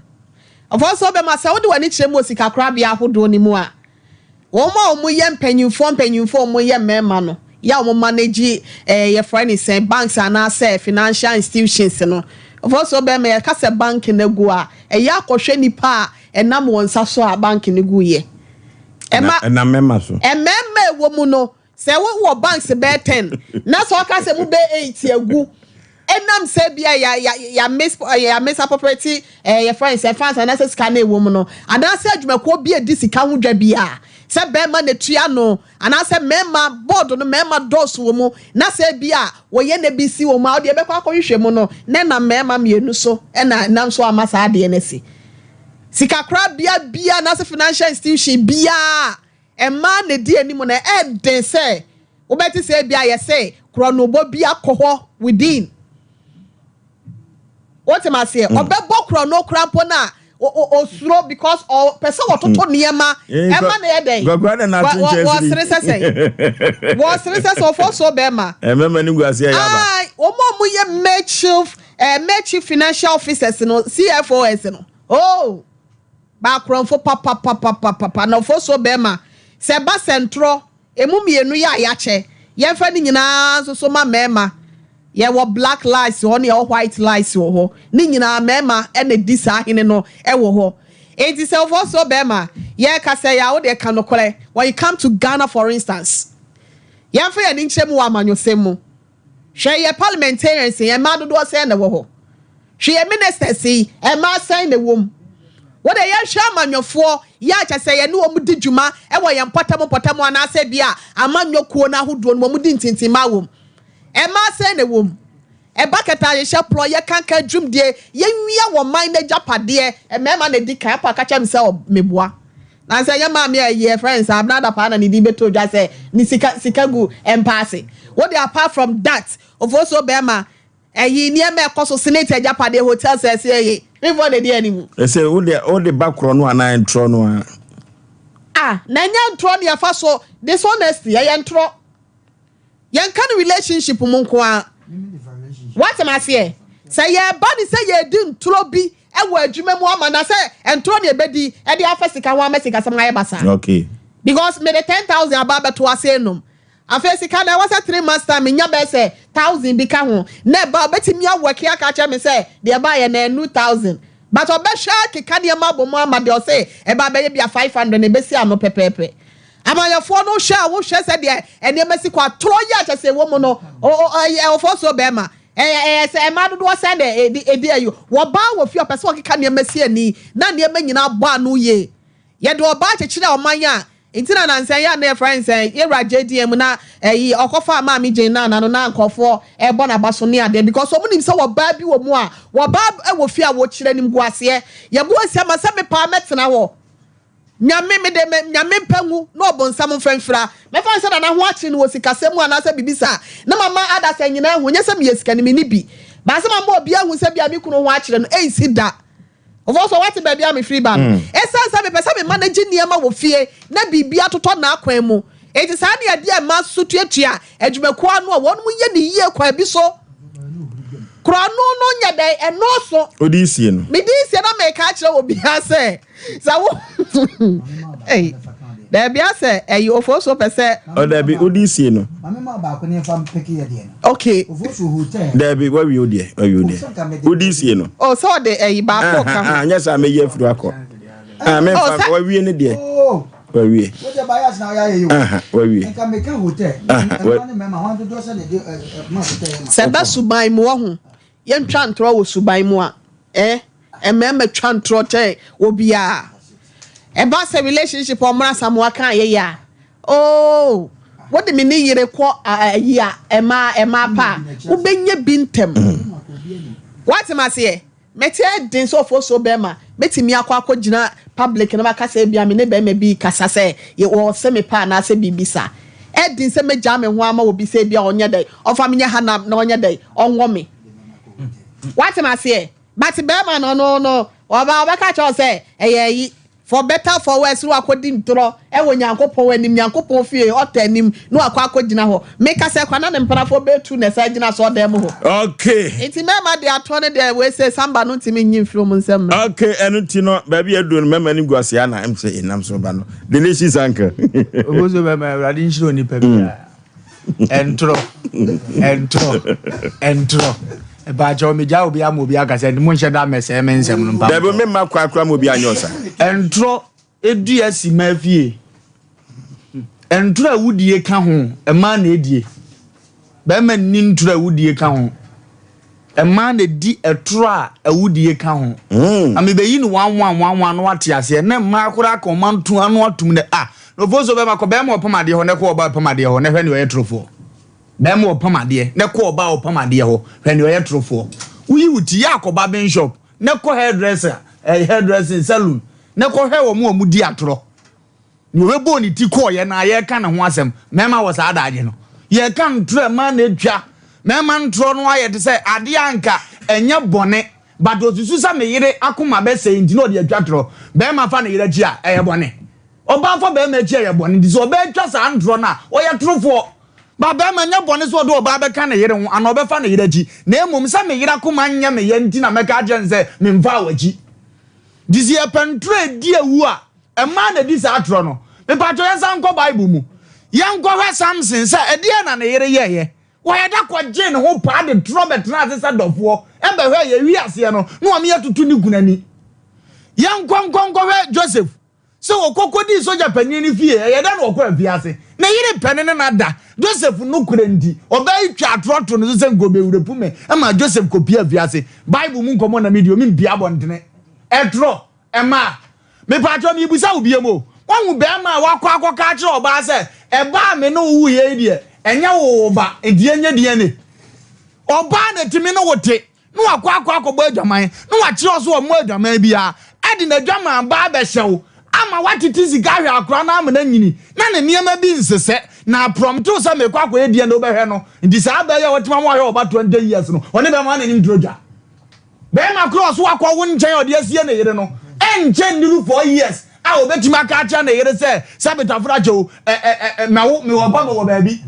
Ɔfɔ nso bɛma sɛ wode w'ani kyerɛ mu wɔ sikakorabea ahodoɔ no mu a, wɔn a wɔyɛ mpanyinfoɔ mpanyinfoɔ a wɔyɛ mmarima no yɛ a wɔn manage eh, yɛfrɛ ne sɛn banks anaasɛ financial institutions no. Ɔfɔ nso bɛma yɛka sɛ bank no agu a, ɛyɛ akɔhwɛ nipa a ɛnam wɔn nsa so a bank no gu yɛ. Ɛma Ɛnam mmarima so. Mmarima a ɛwɔ mu no, sɛ wowɔ banks bɛyɛ ten na sɛ ɔka sɛ mu bɛyɛ eight agu, ɛnam sɛ bi a ya ya ya mis ya misappropriate ɛɛ yɛfrɛ no sɛ funds anaasɛ sika no ɛwɔ mu no, anaasɛ adwumakuo bi a ɛdi sika ho dwa bi a sɛ bɛrima na ɛtua ano anaasɛ mmarima board no mmarima dɔɔso wɔ mu na sɛ bi a wɔyɛ na bi si wɔ mu a, ɔde ɛbɛkɔ akɔhwehwɛ mu no na ɛnam mmarima mmienu so ɛna ɛnam so ama saa adeɛ no asi. Sikakorabea biara anaasɛ financial institution biara a mmaa na ɛdi anim no, ɛyɛ den sɛ wobɛte sɛ ebi a yɛse korɔnobɔ bi akɔ hɔ within. Wote ma aseɛ? Ɔbɛbɔ korɔno koraa mpo no a, osuro because ɔpɛ sɛ wɔtoto nneɛma ɛma no yɛ dɛn? Wɔsere sɛ sɛn? Wɔsere sɛ sɛ ɔfɔ so bɛrima. Mmarima no gu aseɛ yɛ aba. wɔn a wɔyɛ male chief eh, male chief financial officers no, CFOs no, oh, baakorɔmfo papapapapapa, na ɔfo so bɛrima, sɛ ɛba sɛ ntorɔ, emu mmienu yɛ a yɛakyɛ, yɛmfa ne nyinaa nso so ma mmarima. Yɛwɔ black lies wɔ hɔ ne yɛwɔ white lies wɔ hɔ. Ne nyinaa mmarima na ɛdi saa hene no wɔ hɔ. Enti sɛ ɔfo so bɛrima, yɛreka sɛ yɛ a wo deɛ ka nokorɛ. When you come to Ghana for instance, yɛmfa yɛn ani nkyerɛ mu wɔ amanyɔsɛm mu. Hwɛ yɛ parliamentarians yi, mmaa dodoɔ sɛn na ɛwɔ hɔ? Hwɛ yɛ ministers yi, mmaa sɛn na ɛwɔ mu? Wo deɛ yɛnhwɛ amanyɔfoɔ yi a kyɛ sɛ yɛne wɔn di dwuma wɔ yɛn mpɔtam mpɔtam anaasɛ bi a amanyɔ kuo no ahodoɔ no wɔn di ntintimmaa wɔ mu. Mmaa sɛn na ɛwɔ mu? Ɛba kɛtɛasehyɛ porɔ, yɛkanka dwumdie, yɛwia wɔ man no agyapadeɛ, mmarima na ɛdi kan. Apa ka kyerɛ me sɛ meboa. Na sɛ ɛnyɛ maame a ɛyi yɛfrɛ no sɛ Abena Dapaah na ne din bɛtɔ dwa sɛ ne sika sika gu mpa ase. Wo deɛ apart from that, Ofosuo bɛrima, ɛyi nneɛma ɛkɔ so, Senate agyapadeɛ, hotels a ɛsɛ ɛyɛ, mefoɔ na ɛdi anim. Ɛsɛ wo deɛ wo de ba korɔ no anaa ntorɔ no a. Ah, na ɛnyɛ ntorɔ na yɛfa so, dishonesty, ɛyɛ ntorɔ. Yɛnka no relationship mu nko ara. Woate m'aseɛ? Sɛ yɛreba ne sɛ yɛredi ntorɔ bi wɔ adwuma mu ama na sɛ ntorɔ na yɛbɛdi de afa sika ho ama sikasɛm ayɛ basaa. Okay. Because mede 10,000 aba abɛto ase nom. Afei sika no ɛwɔ sɛ 3 months time menya bɛyɛ sɛ 1,000 bi ka ho. Na ɛba ɔbɛtumi awɔke aka akyerɛ me sɛ deɛ ɛbaeɛ no ɛnnu 1,000. But ɔbɛhwɛ akeka nneɛma abɔ mu ama deɛ ɔse ɛba abɛyɛ bi a 500 na ɛbɛsi ano pɛpɛɛpɛ. Amanyɔfoɔ no hwɛ a wohwɛ sɛ deɛ nneɛma si kɔ atorɔ yi a kyɛ sɛ ɛwɔ mu no ɛyɛ ɔfɔ so bɛrima ɛyɛ ɛyɛ sɛ mmaa dodoɔ sɛn na ɛdi ɛdi ayi wɔbaa wɔ fie ɔpɛ sɛ ɔkeka nneɛma si ani na nneɛma nyinaa bɔ ano yie yɛde ɔbaa kyekyere ɔman a nti na nansa yi a na yɛfrɛ nsɛn yɛwura JDM na ɛyi ɔkɔfa maame Jane Nana no na nkɔfoɔ ɛbɔ n'aba so ne adeɛ because wɔn nim sɛ wɔbaa bi wɔ mu a wɔbaa wɔ fie a wɔkyerɛ nim gu aseɛ yɛbu asi ama sɛ mepaa mɛtena hɔ. Nyame, mede me, Nyame mpɛ ngu na ɔbonsam mfa mfira. Mɛfa no sɛ Nana ho akyere no wɔ sikasɛm mu anaasɛ biribi saa, na mama adasa nyinaa ahu, nyɛ sɛ meyɛ sikani, menni bi. But sɛ mama obiara ahu sɛ bia me kunu ho akyere no, ɛnsi da. Ɔfɔɔ so, woate baabi a mefiri ba no? Ɛsiane sɛ mepɛ sɛ me manage nneɛma wɔ fie na biribi atotɔ n'akwan mu nti, saa ne adeɛ a mmaa nso tuatua adwumakuo ano a wɔnom yɛ no yie kwan bi so. Korɔno no nyɛ dɛn? Ɛnnɔɔso. Wode sie no? Mede sie na meka akyerɛ obiara sɛ Sɛ wo ei daabi asɛ ɛyi ofosuo pɛ sɛ. Ɔ daabi wodi sie no. Maame ma baako ne nfa mpeke yɛ deɛ no. Okay. Ofosuo hotel. Daabi wawie wo deɛ wawie wo deɛ wodi sie no. Oh sɛ ɔde ɛyi baako ka ho. Nyɛ sɛ mɛyi afiri akɔ. Ah memfa wawie ne deɛ. Wawie. Wode bias na ɔyɛ ayɛ yi o. Wawie. Nka meka hotel. Ɛma ne mɛma wɔn dodoɔ sɛ de ma hotel yɛ ma. Sɛ bɛ suban mu wɔ ho yɛntwa ntorɔ wɔ suban mu a eh. Mmarima twa ntorɔ kyɛn obiara. Ɛba sɛ relationship a ɔmo Asamoah kaa yɛ yɛ a, oh, wode me ne yere kɔ ayi a, ɛmaa ɛmaa pa a, wobɛnya bi ntɛm. Woate m'aseɛ? Mete ɛden sɛ ɔfosuo bɛrima mɛtumi akɔ akɔgyina public na maka sɛ ebia me ne bɛrima bi rekasa sɛ ɔse me pɛ anaasɛ biribi saa. Ɛden sɛ mɛgyaa me ho ama obi sɛ ebia ɔnyɛ dɛn, ɔmfa me nyɛ hanam na ɔnyɛ dɛn, ɔnwɔ me. Woate m'aseɛ? But bɛɛma no ɔno no ɔba ɔbɛka kyerɛ wo sɛ ɛyɛ ayi for better for worse na wakɔdi ntorɔ ɛwɔ Nyankopɔn anim Nyankopɔn fie ɔtɔ anim na wakɔ akɔgyina hɔ meka sɛ kwa na ne mpenafoɔ bɛtu na ɛsan gyina asɔɔdan mu hɔ. Okay. Nti mɛɛma deɛ atoɔ no deɛ wei sei samba no ntumi nyi mfiri wɔn nsam mmerɛ. Okay ɛno nti no baabi a aduro no mɛma no gu ase a na ɛm sɛ ɛnam so ba no the nation's uncle. Obozo bɛma awurade nhyira onipa biara. Ɛntorɔ, ɛntorɔ, ɛntorɔ. Mpakyɛw megya obi ama obi akasa nti monhyɛ da mmɛsɛe me nsɛm no mpa. Dabi me mma kwa kora ma obi anyɛ ɔsa. Ɛntorɔ edua si mmaa fie. Ɛntorɔ a wudie ka ho, mmaa na edie. Bɛrima nni ntorɔ a wudie ka ho. Mmaa na edi ɛtorɔ a awudie ka ho. Na mebeyi no one one one one na wate aseɛ. Na mmaa koraa ka ɔma nto ano atum dɛ ah na ofo so bɛma kɔ bɛrima ɔpam adeɛ hɔ na kɔ ɔbaa ɔpam adeɛ hɔ na hwɛ nea ɔyɛ torofoɔ. Bɛrima ɔpam adeɛ na kɔ ɔbaa ɔpam adeɛ hɔ hwɛ nea ɔyɛ torofoɔ. Woyi wo ti yɛ akɔ barbing shop na kɔ hairdresser eh, hairdressing saloon na kɔ hwɛ wɔn a wɔdi atorɔ. Nea ɔbɛbɔɔ ne ti kɔɔeɛ no a yɛreka ne ho asɛm, mmarima wɔ saa adagye no. Yɛreka ntorɔ mmaa na atwa. Mmarima ntorɔ no ayɛ te sɛ adeɛ a anka ɛnyɛ bɔne, but ɔsusu sɛ me yere akoma bɛsɛe nti na ɔde atwa torɔ. Barima fa ne yere akyi a, ɛyɛ bɔne. Ɔbaa fa barima akyi a, ɛyɛ bɔne. Nti sɛ ɔbaa twa saa ntorɔ no a, ɔyɛ torofoɔ. Ba barima, nyɛ bɔne sɛ ɔde ɔbaa bɛka ne yere ho anaa ɔbɛfa ne yere akyi, na mmom sɛ me yere akoma nyɛ me ya nti na mɛka akyerɛ no sɛ memfaa w'akyi. Nti sɛ yɛpɛ ntorɔ a ɛdi awu a, mmaa na ɛdi saa atorɔ no. Mepakyɛw yɛnsan nkɔ Bible mu. Yɛnkɔhwɛ Samson sɛ ɛdeɛn na ne yere yɛeɛ. Wɔyɛ da kɔgyee ne ho paa de torɔ bɛtenaa ase sɛ dɔfoɔ bɛhwɛɛ yɛn wiaseɛ no na wɔn atutu ne kunu ani. Yɛnkɔ nkɔ nkɔhwɛ Joseph sɛ ɔkɔ kɔdii sogya panin no fie, ɛyɛ dɛn na ɔkɔɔ afiase? Ne yere pɛ no ne no ada. Joseph nokorɛ nti, ɔbaa yi twaa atorɔ too no so sɛ nka ɔbɛwurapu me ma Joseph kɔpue afiase. Bible mu nkɔmmɔ na medi o, mempue abɔntene. Ɛtorɔ. Mmaa, mepaakyɛw mebisa wo biom o, woahu bɛɛma a wakɔ akɔka akyerɛ ɔbaa sɛ, ɛba a me ne wo wuiɛ yi deɛ, ɛnyɛ wo wo ba, nti yɛnyɛ DNA? Ɔbaa na ɛtumi ne wo te, na wakɔ akɔ akɔbɔ adwaman, na wakyerɛ wo sɛ ɔmmɔ adwaman biara, ɛde n'adwaman ba abɛhyɛ wo, ama woatete sika ahwɛ akora no ama no anyini, na ne nneɛma bi nsesɛ, na aprɔmte wo sɛ mekɔ akɔyɛ DNA wobɛhwɛ no, nti saa baa yi a watumi ama wahwɛ ɔba 20 years no, ɔne bɛɛma no anim turo dwa. Barima koro a ɔso akɔ wo nkyɛn a ɔde asie ne yere no, ɛnkyɛ nnuru 4 years a obetumi aka akyerɛ ne yere sɛ, sɛ betafra kyɛ o, ɛ ɛ ɛ mɛwo, mewɔ ba mewɔ baabi.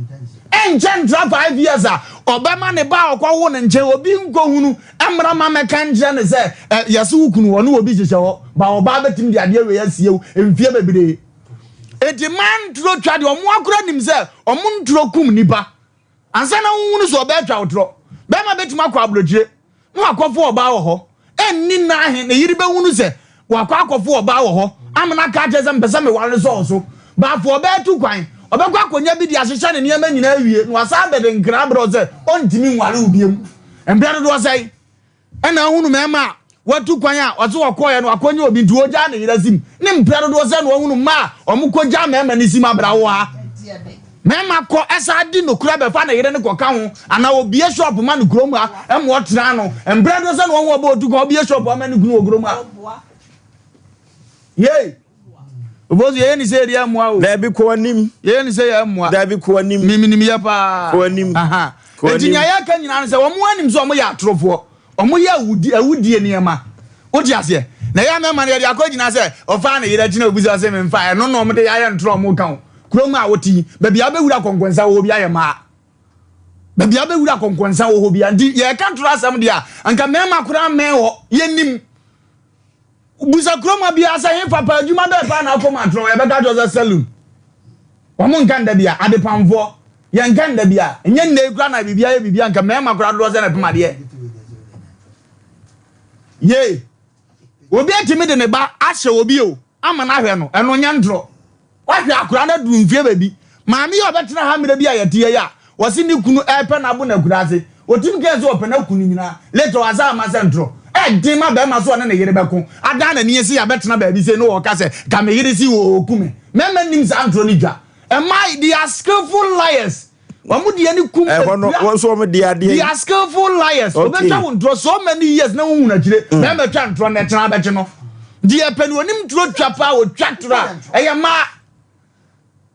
Ɛnkyɛ ntra 5 years a ɔbɛma ne ba a ɔkɔwo ne nkyɛn obi nkɔhunu mmra ma mɛka nkyerɛ ne sɛ, ɛ yɛse wo kunu ɔne obi hyehyɛ hɔ, ba ɔbaa bɛtumi de adeɛ wei asie wo mfie bebree. Enti mmaa nturo twa deɛ ɔmo akora nim sɛ ɔmo nturo kum nipa. Ansa na wohunu sɛ ɔbaa atwa wo torɔ. Barima bɛtumi akɔ aburokyire na wakɔfo ɔbaa wɔ hɔ. Ɛnni nna ahe ne yere bɛhunu sɛ wakɔ akɔfo ɔbaa wɔ hɔ ama no aka akyerɛ sɛ mepɛ sɛ meware no sɛ ɔso. Baafo ɔbaa atu kwan, ɔbɛkɔ akɔnya bi de ahyehyɛ ne nneɛma nyinaa awie na wasan abɛde nkra abrɛ wo sɛ ɔntumi nware wo biom. Mprɛ dodoɔ sɛn? Ɛna ahunu mmarima a watu kwan a ɔse ɔkɔeɛ no wakɔnya obi nti ɔgyaa ne yere asim ne mprɛ dodoɔ sɛ na wahunu mmaa a wɔn kɔgyaa mmarima no sim abra wo ha. Mmarima kɔ ɛsaa di nokorɛ bɛfa ne yere no kɔka ho anaa ɔbie shop ma no kurom ha ɛma ɔtena no mprɛ dodoɔ sɛ na wahu ɔbaa ɔtu kwan ɔbie shop ama ne kunu wɔ kurom ha. Yei! Obosu yɛyɛ ne sɛ yɛde amoa o. Dabi kɔ anim. Yɛyɛ ne sɛ yɛ amoa. Dabi kɔ anim. Miminim yɛ paa. Kɔ anim. Kɔ anim. Eti nea yɛka nyinaa no sɛ wɔn anim sɛ wɔn yɛ atorofoɔ. Wɔn yɛ awudi awudie nneɛma. Wote aseɛ? Na ɛyɛ mmarima no yɛde akɔ gyina sɛ ɔfaa ne yere akyi na obi sɛ ɔsɛ memfa ɛno na wɔn de ayɛ ntorɔ wɔn ka o. Kurom a wote yi, baabi a wobɛwura kɔnkɔnsa wɔ hɔ bi ayɛ mmaa. Baabi a wobɛwura kɔnkɔnsa wɔ hɔ bi a nti yɛka ntorɔ asɛm deɛ a anka mmarima koraa mmɛn hɔ yɛnim. Bisa kuroma biara sɛ hefa paa adwuma bɛɛ paa na akɔ mu atorɔ yɛbɛka kyerɛ sɛ saloon. Wɔn nka nda bia adepamfoɔ yɛnka nda bia nyɛ nnɛ yi koraa na biribi ayɛ biribi anka mmarima koraa dodoɔ sɛ na ɛpem adeɛ. Yee obi atumi de ne ba ahyɛ obi o ama no ahwɛ no ɛno nyɛ ntorɔ. Wahwɛ akwadaa no aduru mfeɛ baabi. Maame yi a ɔbɛtena ha mmerɛ bi a yɛte ha yi a, ɔse ne kunu ɛrepɛ no abo no akuraase. Ɔtumi kae sɛ ɔpɛ no aku no nyinaa. Later wasan ama sɛ ntorɔ. Ɛden ma barima sɛ ɔne ne yere bɛko. Adan n'ani asi abɛtena baabi sei na ɔreka sɛ ka me yere si ɔɔku me. Mmarima nnim saa ntorɔ no dwa. Mmaa, they are skillful liars. Wɔn deɛ ne kum Ɛhɔ no, epira. wɔn nso wɔn de adeɛ They are skillful liars. Okay. Obetwa wo ntorɔ so many years na wohunu akyire. Bɛrima twa ntorɔ na ɛkyena abɛkye no. Deɛ ɛpɛ no onim ntorɔ twa paa otwa torɔ a ɛyɛ mmaa.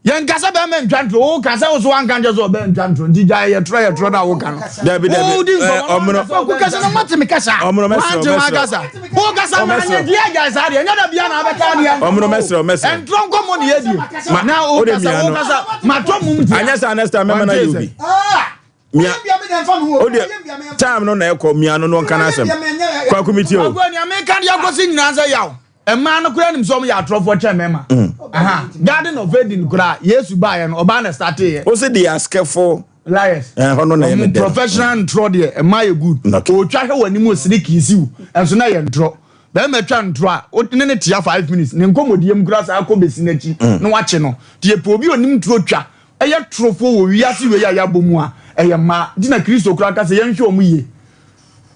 Yɛn kasa bɛrima ntwa ntorɔ. Wo kasa wo so wanka nkyɛ sɛ ɔbɛ ntwa ntorɔ. Nti gya yɛ torɔ yɛ torɔ na woka no. Dabi dabi. Wodi nkɔmɔ na Ɔmono. wanka sɛ ɔbɛ Kasa na mate me kasa. Ɔmono mɛsrɛ Wante wankasa. mɛsrɛ. Wo kasa na anyɛ deɛ agyae saa deɛ. Ɛnyɛ da bia na abɛka adeɛ. Ɔmono mɛsrɛ mɛsrɛ. Ɛntorɔ nkɔmmɔ ne yɛdie. Ma- Na wo wode kasa mia wo no. kasa matɔ mum tia. Anyɛ saa next time mɛma no ayɛ obi. Mia. O deɛ time no na ɛkɔ mia no no nka n'asɛm. Kwaku mi tie o. Kwaku nea meka deɛ akɔsi nyinaa sɛ yaw. Mmaa no koraa nim sɛ wɔn yɛ atorɔfoɔ kyɛn mmarima. Aha Garden of Eden koraa Yesu baeɛ no ɔbaa na starteeɛ. O se they are skillful. Liars. Ɛhɔ no na ɛyɛ me Wɔn dɛ. professional ntorɔ deɛ mmaa yɛ good. Okay. Otwa hwɛ wɔ anim osiri kiisi wo ɛnso na yɛ ntorɔ. Bɛrima twa ntorɔ a o ne ne tia 5 minutes ne nkɔmɔdie mu koraa saa kɔ besi n'akyi na wakye no. Nti yɛpɛ obi a onim toro twa ɛyɛ torofoɔ wɔ wiase wei a yɛabɔ mu a ɛyɛ mmaa. Nti na Kristo koraa ka sɛ yɛnhwɛ wɔn yie.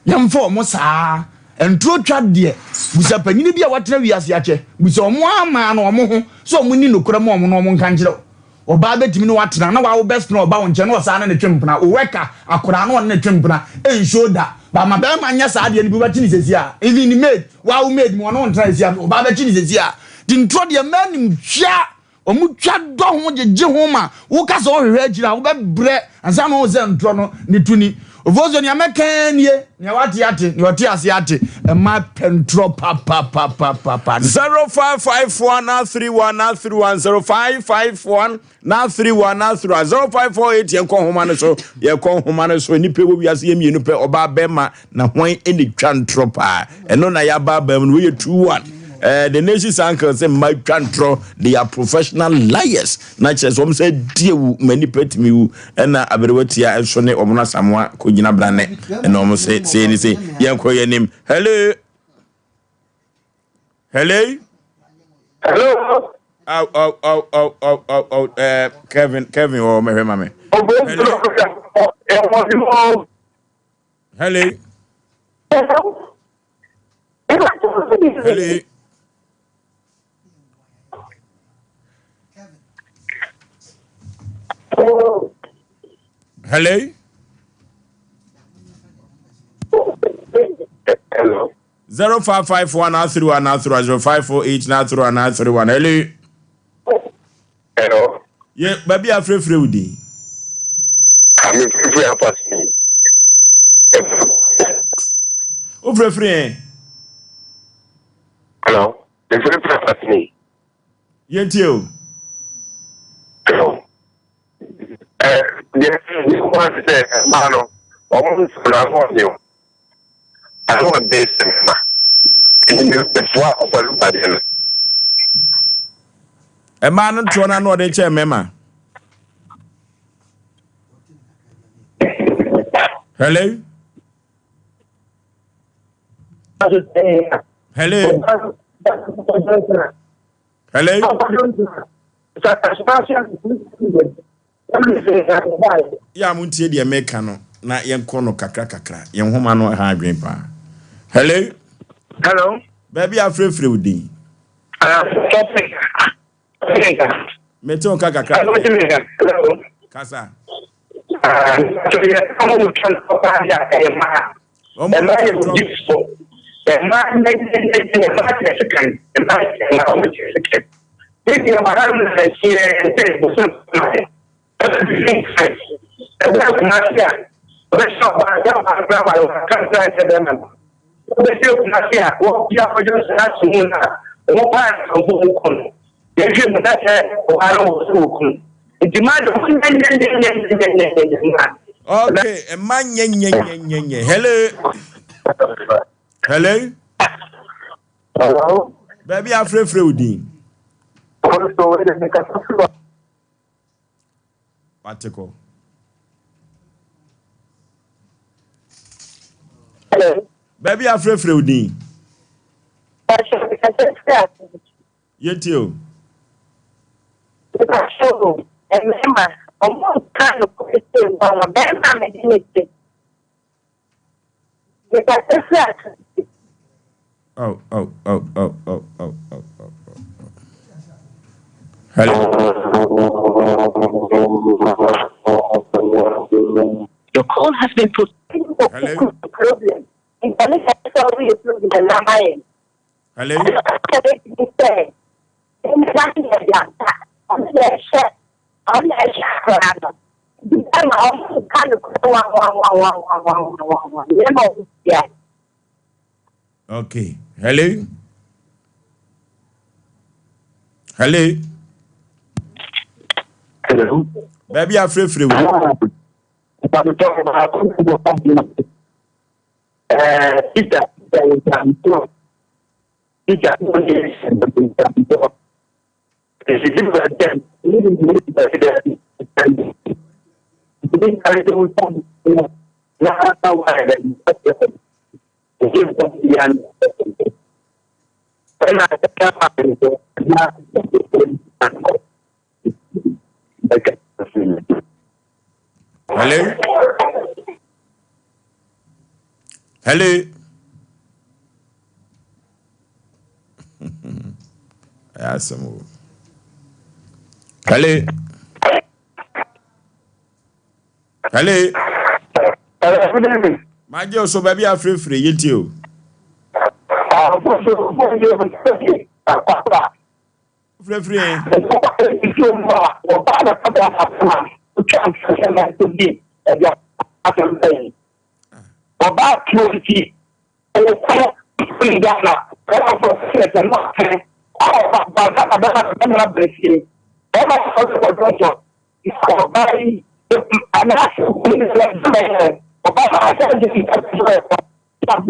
Yɛmfa wɔn saa. Ntoro twa deɛ, busa panyini bi a watena wiase akyɛ. Busa wɔn amaa no wɔn ho sɛ wɔn nni nokorɛ ma wɔn na wɔn nka nkyerɛ wo. Ɔbaa bɛtumi ne wo atena na wawo best na ɔba wo nkyɛn na ɔsaa ne ne twe mpena. Wo wɛka akoraa na ɔne ne twe mpena. Ɛnsuo da. Ba ma bɛrima nyɛ saa adeɛ no bi wobɛkye ne sɛsi a. Even ne maid, wawo maid mu ɔne wo ntena sɛsi a, ɔbaa bɛkye ne sɛsi a. Nti ntoro deɛ mmaa nim twa. Wɔn twa dɔ ho gyegye ho ma woka sɛ wohwehwɛ akyiri a wobɛbrɛ ansa na wohu sɛ ntorɔ no ne to ni. Ofosuo nea mɛka nie, nea wate ate, nea ɔte ase ate, mmaa pɛ ntorɔ papapapapa. 0551 931 931 0551 931 931 0548 yɛnkɔ nhoma no so yɛkɔ nhoma no so nnipa wɔ wiase yɛ mmienu pɛ ɔbaa bɛrima na hwan ɛna twa ntorɔ paa ɛno na yɛaba aba mu no wɔyɛ 2-1 Eh, the nation's uncle sɛ mma twa ntorɔ they are professional liars na kyerɛ sɛ wɔn sɛ die wu ma nipa tumi wu ɛna aberewa tia nso ne wɔn asamoa kɔgyina brane ɛna wɔn sɛ sei ne sei yɛnkɔ yɛn anim hello hello Hello. Aw aw aw aw aw aw aw eh, Kevin Kevin wɔ mɛhwɛ ma me. Hello. Hello. Hello. Hello. Hello. 0551 931 931 0548 931 931. Hello. Hello. Ye baabi a frɛfrɛ wo din. Ame frɛfrɛ apasi. Wo frɛfrɛ yɛn. Hello. Me frɛfrɛ apasi. Yɛntie o. Hello. Eh, deɛ deɛ wɔn sɛ mmaa no wɔn nsɛm na ano ɔden o. Ano ɔden sɛ mmarima. Nti mefoa ɔfa lupa deɛ no. Mmaa no ntoɔ no ano ɔden kyɛn mmarima. Hello. Hello. Hello. Yɛ a montie deɛ meka no na yɛnkɔ no kakra kakra. Yɛn nhoma no ha adwene paa. Hello. Hello. Baabi a afrɛfrɛ wo din. Mete wo ka kakra. Kasa. Mmaa yɛ odifoɔ. Mmaa nyɛnyɛnyɛ mmaa kyerɛ sekan. Mmaa kyerɛ mmaa wɔn kyerɛ sekan. Ne deɛ wɔ ha no na ɛteɛ sɛ bosom ma yɛ. Ɛbɛ bibi nkan. Ɛbɛ kumase a ɔbɛhyɛ ɔbaa sɛ ɔbaa kura ware wɔn aka nkura nkyɛ bɛrima no. Ɔbɛhyɛ kumase a wɔpia kɔdwo sɛ ato mu no a wɔn paa nkamfo mu kɔ no. Yɛhwɛ mu na sɛ ɔbaa no wɔ sɛ wɔkunu. Nti mmaa de wɔn nyɛnyɛnyɛnyɛnyɛnyɛnyɛ mmaa. Okay, mma nyɛnyɛnyɛnyɛnyɛ. Hello. Hello. Hello. Baabi afrɛfrɛ wo din. Wate kɔ. Hello. Baabi afrɛfrɛ wo din. Yɛntie o. Mepakyɛw o, mmarima, ɔmo nka nokorɛ sei nwanwa, barima a mede no te, mekasa firi asase. Oh, oh, oh, oh, oh, oh, oh, oh, oh. Hello. Your call has been put. Hello. Problem. Hello. Okay. Hello. Hello. Hello. Baabi afrɛfrɛ wo. Peter, Peter, Peter, Hello? Hello? Ɛyɛ asɛm o. Hello? Hello? Magye o so baabi afirefire yɛntie o. Wofirefiri yɛn. Ɔbaa tuo nti ɔkɔ ne Ghana bɛrima fɔ sɛ sɛ no atene a ɔba ba Ghana bɛrima bɛrima no abɛn fie bɛrima fɔ sɛ kɔdɔntɔ na ɔbaa yi anaasɛ ɔbaa no asɛ de sɛ na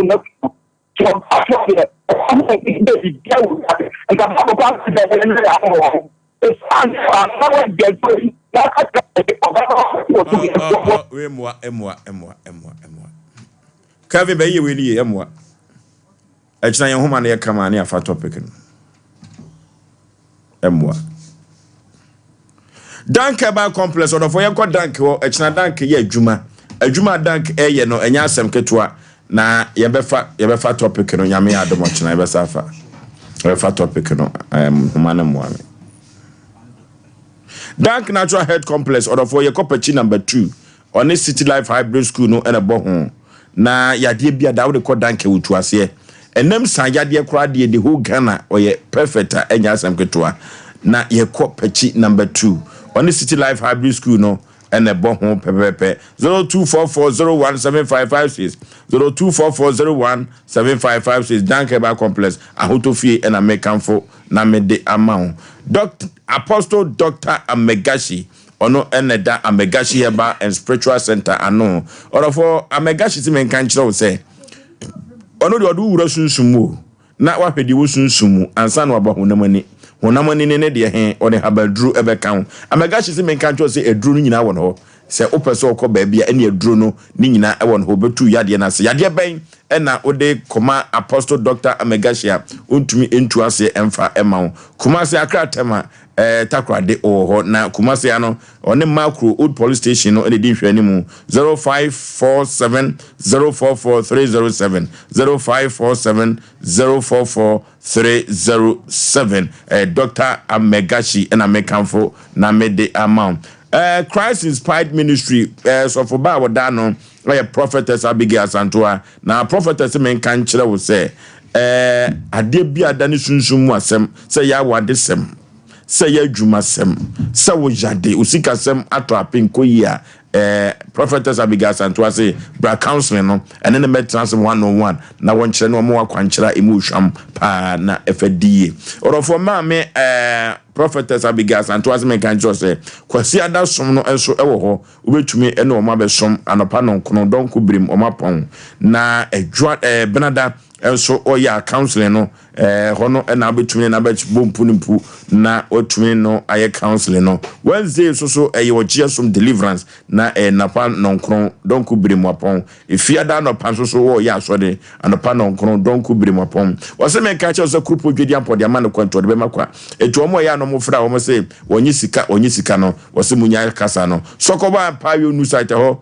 na sɛ ɔbaa fɔ deɛ ɔbaa ho bɛ biribiara wɔ wiase nka baako kɔ asɛ sɛ ɛyɛ ne yɛ ahɔ wɔ ho ɛsiane sɛ ɔbaa wɔ deɛ na aka ɔbaa wɔ so wei mmoa mmoa mmoa mmoa mmoa. Kelvin bɛyɛ wei no yie ɛmmoa. Ɛkyena yɛn nhoma no yɛ kama ne afa topic no. Ɛmmoa. Dank Herbal Complex ɔdɔfo yɛnkɔ Dank hɔ ɛkyena Dank yɛ adwuma. Adwuma a Dank ɛyɛ no ɛnyɛ asɛm ketewa na yɛbɛfa yɛbɛfa topic no nyame yɛ adom ɔkyena yɛbɛsa afa yɛbɛfa topic no nhoma no mmoa me. Dank Natural Health Complex ɔdɔfo yɛkɔ pakyi number 2 Ɔne City Life Hybrid School no na ɛbɔ ho. Na yadeɛ bi a da wode kɔ Danke wotu aseɛ. Ɛnam saa yadeɛ koraa deɛ the whole Ghana ɔyɛ perfect a ɛnyɛ asɛm ketewa. Na yɛkɔ Pakyi number 2. Ɔne City Life Hybrid School no na ɛbɔ ho pɛpɛpɛ. 0244017556 0244017556 Danke Herbal Complex Ahotɔ Fie na mekamfo na mede ama wo. Dɔk Apostle Doctor Amegashi Ɔno na ɛda Amegashi Herbal and Spiritual Center ano. Ɔdɔfoɔ, Amegashi se menka nkyerɛ wo sɛ, ɔno deɛ ɔde wo wura sunsum mu o, na wahwɛ deɛ ɛwɔ sunsum mu ansa na waba honam ani. Honam ani no ne deɛ he, ɔde habaduro bɛka ho. Amegashi se menka nkyerɛ wo sɛ aduro no nyinaa wɔ ne hɔ. Sɛ wopɛ sɛ wokɔ baabi a, ɛne aduro no ne nyinaa wɔ ne hɔ. Ɔbɛtu yadeɛ no ase. Yadeɛ bɛn na wode kɔma Apostle Doctor Amegashi a ɔntumi ntu aseɛ mfa mma wo? Kumasi, Accra, Tema, Eh, Takoradi ɔwɔ hɔ na Kumasi ano ɔne Makro Old Police Station no na ɛdi nhwɛanimu 0547 044 307 0547 044 307 eh, Dr. Amegashi na mekamfo na mede ama wo. Eh, Christ Inspired Ministry eh, sɔfo ba a wɔda ano ɛyɛ Prophetess Abigail Asantoa na Prophetess menka nkyerɛ wo sɛ eh, adeɛ bi a da ne sunsum mu asɛm sɛ yɛ awadesɛm sɛ yɛ adwumasɛm sɛ wo yade wo sikasɛm atɔ ape nkɔ yie a eh, Prophetess Abigail Asantoa se bra counseling no ɛne ne mɛtena ase one on one na wɔnkyerɛ ne wɔn akwankyerɛ a ɛmu hwam paa na ɛfɛ di yie ɔdɔfoɔ maame eh, Prophetess Abigail Asantoa se menka nkyerɛ sɛ Kwasi Adasom no nso ɛwɔ hɔ Wobɛtumi ne wɔn abɛsom anɔpa nnɔnkono, dɔnko birim, wɔn apɔn. Na adwa ɛɛ benada nso wɔyɛ a counseling no ɛɛ hɔ no na wobɛtumi ne no abɛbɔ mpu ne mpu na watumi ne no ayɛ counseling no. Wednesday nso so ɛyɛ ɔgyeɛ som deliverance na ɛyɛ nnapa nnɔnkron, dɔnko birim, wapɔn. Efiada anɔpa nso so wɔreyɛ asɔre anɔpa nnɔnkron, dɔnko birim, wapɔn. Wɔse menka nkyerɛ wo sɛ Kuropɔn Dwadiampɔ de ama no kwa nti ɔde bɛma kwa. Enti wɔn a ɛyɛ a na wɔfrɛ a wɔse wɔnye sika wɔnye sika no wɔse munya kasa no sɔkɔba mpaeɛ onu site hɔ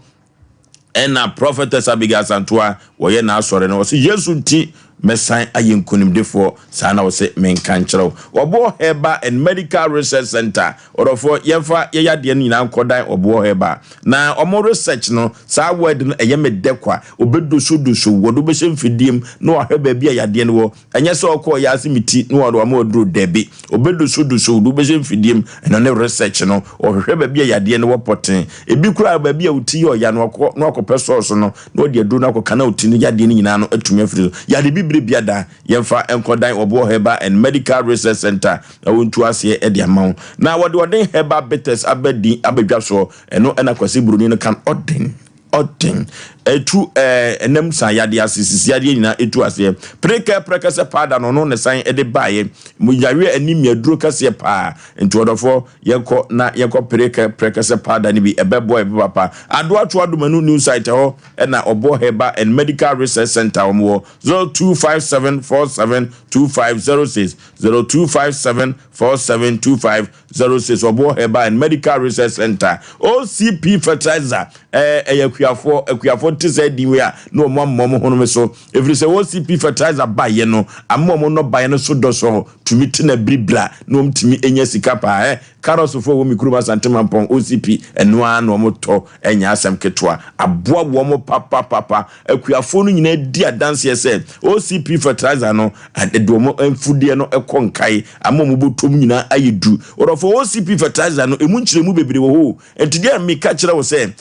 ɛna Prophetess Abigail Asantoa wɔyɛ n'asɔre no wɔse Yesu nti mɛsan ayɛ nkonimdifoɔ saa na wɔse menka nkyerɛ wo Ɔboɔ Herbal and Medical Research Center ɔdɔfoɔ yɛmfa yɛyɛ adeɛ no nyinaa nkɔdan Ɔboɔ Herbal na ɔmo research no saa word no ɛyɛ me dɛ kwa ɔbɛdosodoso wɔde wobɛhyɛ mfidie mu na wahwɛ baabi a yadeɛ no wɔ Ɛnyɛ sɛ ɔkɔɔ yɛ ase me ti na wɔde wama waduro dabi. Ɔbɛdosodoso wo de wobɛhyɛ mfidie mu ɛno ne research no. Ɔhwehwɛ baabi a yadeɛ no wɔ pɔtee. Ebi koraa baabi a wo ti yɛ ɔya no ɔkɔ na wakɔpɛ sɔɔso no na ɔde aduro no akɔka na wo ti no yadeɛ no nyinaa no atumi afiri so. Yade bibire biada yɛmfa nkɔdan Ɔboɔ Herbal and Medical Research Center na wɔntu aseɛ de ama wo. Na wɔde Ɔden Herbal Bitters aba din aba dwa soɔ ɛno na Kwasi Broni no kan Ɔden. Ɔden. Ɛtu ɛɛ ɛnam san yadeɛ ase, sisi yadeɛ nyinaa ɛtu aseɛ. Prekɛ prɛkɛsɛ paada no ɔno ne san ɛde baeɛ. Mo yareɛ anemia duro kɛseɛ paa. Nti ɔdɔfoɔ yɛnkɔ na yɛnkɔ prekɛ prɛkɛsɛ paada no bi ɛbɛboa yɛ papapa. Adoato Adomanu new site ɛhɔ ɛna Ɔboɔ Herbal and Medical Research Center wɔn wɔ 0257472506 02574725 06 Ɔboɔ Herbal and Medical Research Center OCP Fertilizer ɛɛ ɛyɛ akuafoɔ akuafoɔ te sɛ din wei a na wɔn ama wɔn honome so ɛfiri sɛ OCP Fertilizer baeɛ no ama wɔn nnɔbaeɛ no so dɔ so tumi te na biribira na wɔn tumi nya sika paa ɛ karɔsfoɔ wɔ me kurom Asante Mampɔn OCP ɛno ara na wɔn tɔ ɛnyɛ asɛm ketewa aboa wɔn papapapa Akuafoɔ no nyinaa di adanseɛ sɛ OCP fertilizer no de wɔn mfudeɛ no kɔ nkae ama wɔn bɔtɔm nyinaa ayɛ du. Ɔdɔfoɔ, OCP fertilizer no, ɛmu nkyerɛmu bebree wɔ hɔ o. Nti deɛ meka kyerɛ wo sɛ,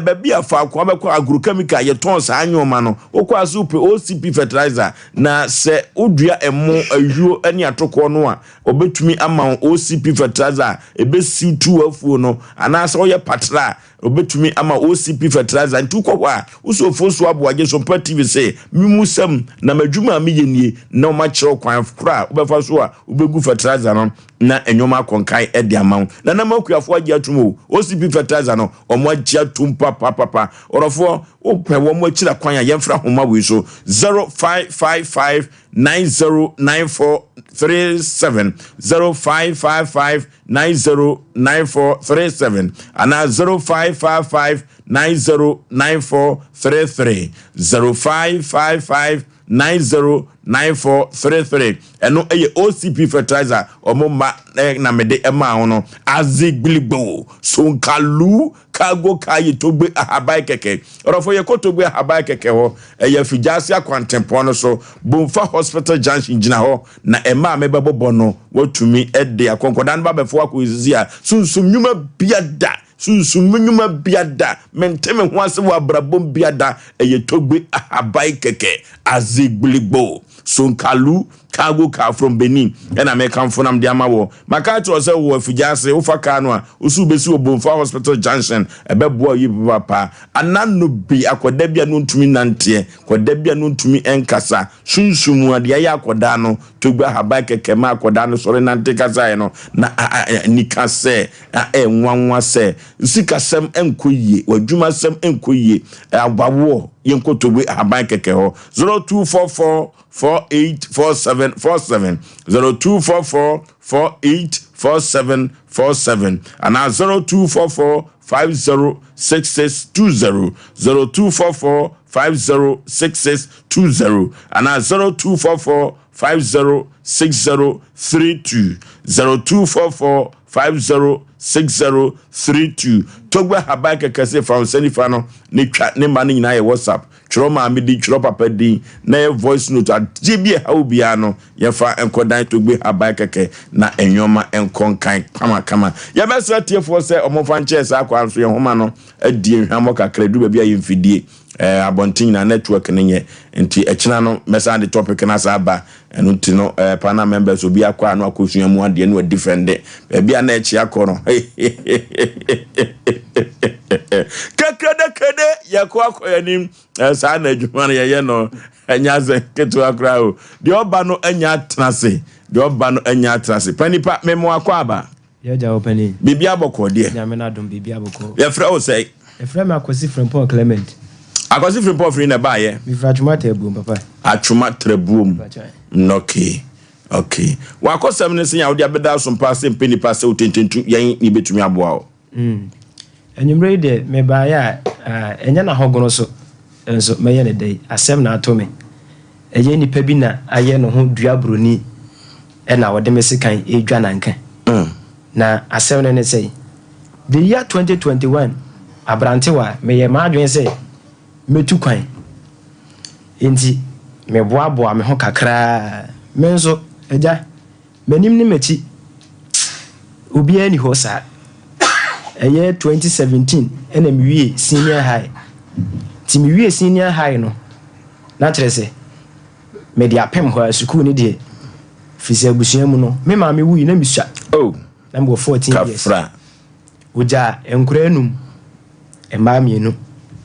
Baabi a faako a wobɛkɔ agrochemical yɛtɔn saa nneɛma no, wokɔ a sɛ wopɛ OCP fertilizer na sɛ wodua ɛmo, ayuo ne atokoɔ no a, wɔbɛtumi ama wo OCP fertilizer a ɛbɛsiw tu w'afuo no anaasɛ woyɛ patra a wɔbɛtumi ama OCP fertilizer. Nti wokɔ hɔ a, wosɛ Ofosu Aboagye Sompa TV se memusɛm na m'adwuma a meyɛ nie na wɔakyerɛ wo kwan korɔ a wobɛfa so a wobɛgu fertilizer no na nneɛma akɔ nkan de ama wo. Nana ma akuafoɔ agye atom o, OCP fertilizer no wɔn agye atom papapapa. Ɔdɔfoɔ wopɛ wɔn akyira kwan a yɛmfra nhoma wei so 0555 909437 0555 909437 anaa 0555 909433 0555 909433 ɛno ɛyɛ OCP fertilizer ɔmo mma na mede ɛmaa ho no azigbiligbo sonkalu cargo car yɛ togbe ahaban kɛkɛ ɔdɔfo yɛ kɔ togbe ahaban kɛkɛ hɔ ɛyɛ afigyaase akwantempɔn no so bomfa hospital junction gyina hɔ na ɛma a mebɛbobɔ no watumi ɛde akɔnkɔda no ba bɛfo akɔ esisi a sunsum nnwuma bia da Sunsum mu nnwuma bia da, mente me ho ase wɔ abrabɔ mu bia da, ɛyɛ togbe ahaban kɛkɛ, azigbiligbo, sonkalu, cargo car from Benin, ɛna mekamfo nam de ama wɔ. Maka akyerɛ wo sɛ wɔ afigya ase, wofa car no a, wo so wobɛsi wɔ Bomfa Hospital Junction, ɛbɛboa wo yie papaapa. Anano bi, akwadaa bi a na ɔntumi nnanteɛ, akwadaa bi a na ɔntumi nkasa, sunsum mu adeɛ ayɛ akwadaa no, togbe ahaban kɛkɛ ma akwadaa no sɔre nante kasaeɛ no, na anika sɛ Na ɛyɛ nwanwa sɛ sikasɛm nkɔ yie, w'adwumasɛm nkɔ yie, awawoɔ, yɛnkɔ Togbe ahaban kɛkɛ hɔ. 0244 484747, 0244 484747, anaa 0244 506620, 0244 506620, anaa 0244 506032, 0244 506032 Togbe ahaban kɛkɛ se fa wo nsa nifa no ne twa ne mma no nyinaa yɛ WhatsApp twerɛ maame din twerɛ papa din na yɛ voice note adeɛ bi ɛha wo biara no yɛmfa nkɔdan Togbe ahaban kɛkɛ na nnoɔma nkɔ nkan kamakama. Yɛbɛsrɛ atiefoɔ sɛ wɔmfa nkyɛɛ saa kwan so yɛn nhoma no adie nhwammɔ kakra ɛduru baabi a yɛn mfidie Eh, abɔnten nyinaa network no nyɛ nti ɛkyena no mɛsan de topic no asan aba ɛno nti no eh, panel members obi akɔ a no akɔsua mu adeɛ no adifɛnde baabi a na ɛkye akɔ no kɛkɛdɛkɛdɛ yɛkɔ akɔ yɛnim eh, saa na adwuma no yɛyɛ no ɛnyɛ asɛ ketewa koraa o deɛ ɔba no anya atena ase deɛ ɔba no anya atena ase panipa memo akɔ aba Yɛ agya wo panin. Biribi abɔkɔ deɛ. Nyame n'adom biribi abɔkɔ. Yɛfrɛ wo sɛn? Yɛfrɛ me Akwasi Frimpong Clement. Akwasi Frimpong firi na ɛbaayɛ? Mefiri Atwoma Trabuom papa. Atwoma Trabuom. Okay. Okay. W'akɔsɛm ne sɛn a wode abɛda asompa sɛ mpɛ nipa sɛ wotententu yɛn ne yɛbɛtumi aboa wo? Mm. Anwummerɛ yi deɛ mebaeɛ a, ɛnyɛ n'ahogono so nso mɛyɛ no dɛn? Asɛm na ato me. Ɛyɛ nipa bi na ayɛ ne ho dua buroni ɛna ɔde me sekan redwa nanka. Na asɛm no ne sɛn? The year 2021, aberantewa, meyɛɛ m'adwene sɛ mɛtu kwan. Enti meboaboa me ho kakraa. Me nso, agya, M'anim ne m'akyi, obiara nni hɔ saa. Ɛyɛ 2017 ɛna mewie senior high. Nti mewie senior high no, na kyerɛ sɛ mede apem hɔ a sukuu no deɛ, firi sɛ abusua mu no, me maame wui na mesua. Oh, Na mewɔ 14 years. Kafra. Ogyaa nkoraa num, mmaa mmienu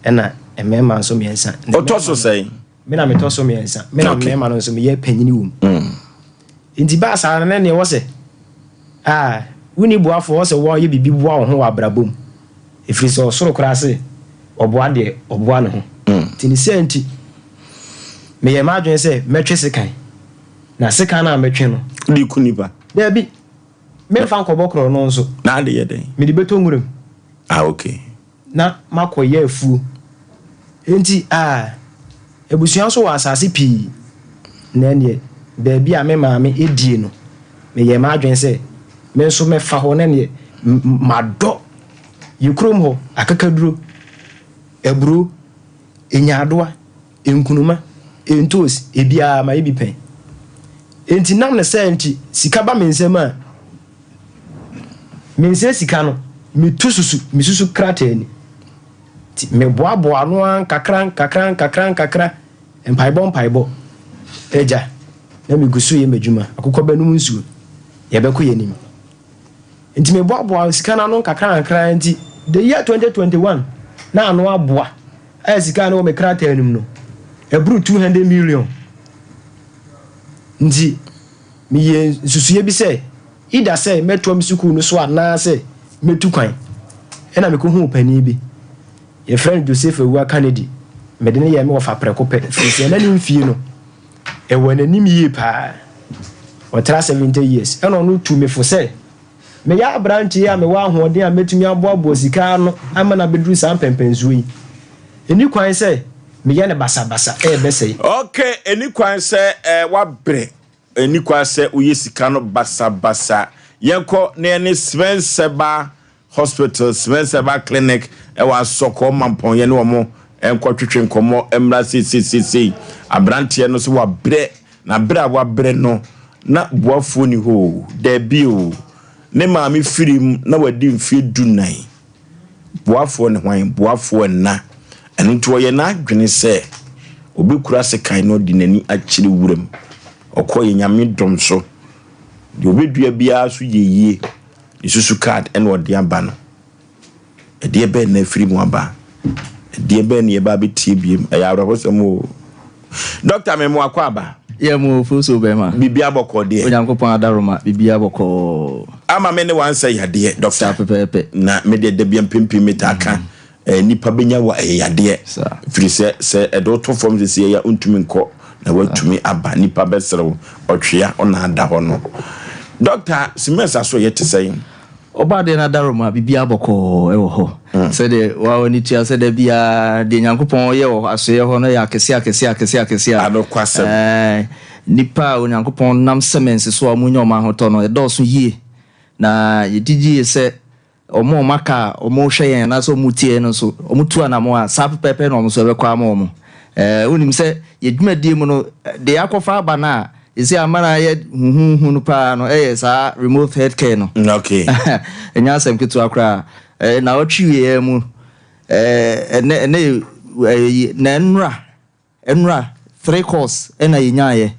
ɛna mmarima nso mmiɛnsa. Na Ɔtɔ so mmarima no, sɛn? Me na metɔ so mmiɛnsa. Me na Okay. mmarima no nso meyɛ panyini wɔ mu. Mm. Nti baa saa no na neɛ wɔ sɛ ah, wonni boafoɔ wɔ sɛ wɔyɛ biribi boa wo ho wɔ abrabɔ mu. Ɛfiri sɛ ɔsoro koraa se ɔboa deɛ ɔboa ne ho. Nti ne saa nti meyɛɛ m'adwene sɛ mɛtwe sekan. Na sekan no a mɛtwe no. Wode ku nipa? Daabi. Memfa nkɔbɔ korɔno nso. Na ade yɛ dɛn? Mede bɛtɔ nwuram. Ah, okay. Na makɔyɛ afuo. Enti a abusua nso wɔ asase pii, na ɛnneɛ baabi a me maame die no, meyɛɛ m'adwene sɛ me nso mɛfa hɔ, na ɛnneɛ madɔ yɛn kurom hɔ akakaduro, aburo, nyaadoa, nkunuma, ntoosi, ebiara mayɛ bi pɛn. Enti nam ne saa nti, sika ba me nsam a, Mensɛe sika no, metu susu, mesusu krataa ni. Nti meboaboa ano ara nkakra nkakra nkakra nkakra, mpaebɔ mpaebɔ. Agya, na megu so reyɛ m'adwuma, akokɔ bɛnom nsuo, yɛbɛkɔ yɛn anim. Nti meboaboa sika no ano nkakra nkakra nti the year 2021 na ano aboa a sika a na ɛwɔ me krataa no mu no, ɛboro 200 million. Nti meyɛɛ nsusuiɛ bi sɛ either sɛ mɛtoa me sukuu no so anaasɛ mɛtu kwan. Ɛna mekɔhuu panin bi, yɛfrɛ no Joseph Awuah Kennedy. Mede no yɛɛ me wɔfa prɛko pɛ, firi sɛ na ne mfie no, ɛwɔ n'anim yie paa. Ɔtra 70 years. Ɛna ɔno tuu me fo sɛ, meyɛ aberanteɛ a mewɔ ahoɔden a mɛtumi aboaboa sika ano ama no abɛduru saa mpɛnpɛnsoɔ yi. Ɛnni kwan sɛ meyɛ no basabasa, ɛrebɛsɛe. Ok, ɛnni kwan sɛ eh, woabrɛ. Ɛnni kwan sɛ woyɛ sika no basabasa. Yɛnkɔ na yɛne Svenseba Hospital, Svenseba Clinic wɔ Asɔkɔɔ Mampɔn, yɛne wɔn nkɔtwetwe nkɔmmɔ mmra seiseiseisei. Aberanteɛ no sɛ wabrɛ, na berɛ a wabrɛ no, na boafoɔ nni hɔ o, daabi o. Ne maame firi mu na wadi mfeɛ dunan. Boafoɔ ne hwan? Boafoɔ nna. Ɛno nti ɔyɛ n'adwene sɛ ɔbɛkura sekan na ɔde n'ani akyerɛ wuram. Ɔkɔeɛ Nyame dom so. Deɛ ɔbɛdua biara so yɛ yie. Ne susu card ɛna ɔde aba no. Ɛdeɛ bɛn na afiri mu aba? Ɛdeɛ bɛn na yɛba abɛtie biem? Ɛyɛ awerɛhosɛm o. Dɔkta me mo akɔ aba. Yɛ mo ofuruso bɛma. Biribiara bɔkɔɔ deɛ. Onyankopɔn adaroma biribiara bɔkɔɔ. Ama me ne wansɛ yadeɛ dɔkta. Saa pɛpɛɛpɛ. Na me deɛ dabia mpempem me taa ka eh, nipa bɛnya wɔ ɛyɛ yadeɛ. Firi sɛ sɛ ɛde woto fam sisi ɛyɛ ntumi nkɔ na watumi aba nipa bɛserew ɔtwea ɔna ada hɔ no. Dɔkta simɛs aso yɛ te sɛn? Ɔbɔadeɛ no adaworoma, biribiara bɔkɔɔ wɔ hɔ. Sɛdeɛ wo ara w'ani tua sɛ da biara deɛ Nyankopɔn yɛ wɔ asoɛeɛ hɔ no yɛ akɛseɛ akɛseɛ akɛseɛ akɛseɛ a. Anokwasɛm. Ɛɛ, nnipa a Onyankopɔn nam sɛmɛnse so a wɔnya wɔn ahotɔ no, ɛdɔɔso yie. Na yɛgye die sɛ wɔn a wɔaka a wɔrehwɛ yɛn anaasɛ wɔretie yɛn no nso, wɔtu anammɔn a, saa pɛpɛɛpɛ na wɔn nso ɛbɛkɔ ama wɔn. Ɛɛ, wonim sɛ yɛn dwumadie mu no, deɛ yɛakɔfa aba no a, Seesei ama no ayɛ huhuuhu no paa no yɛ saa remote health care no. Okay. Ɛnyɛ asɛm ketewa koraa. Eh, naawɔtwe wieɛ mu, eh, ɛnɛ ɛnɛ yɛ na nnora nnora three calls ɛna yɛnyaeɛ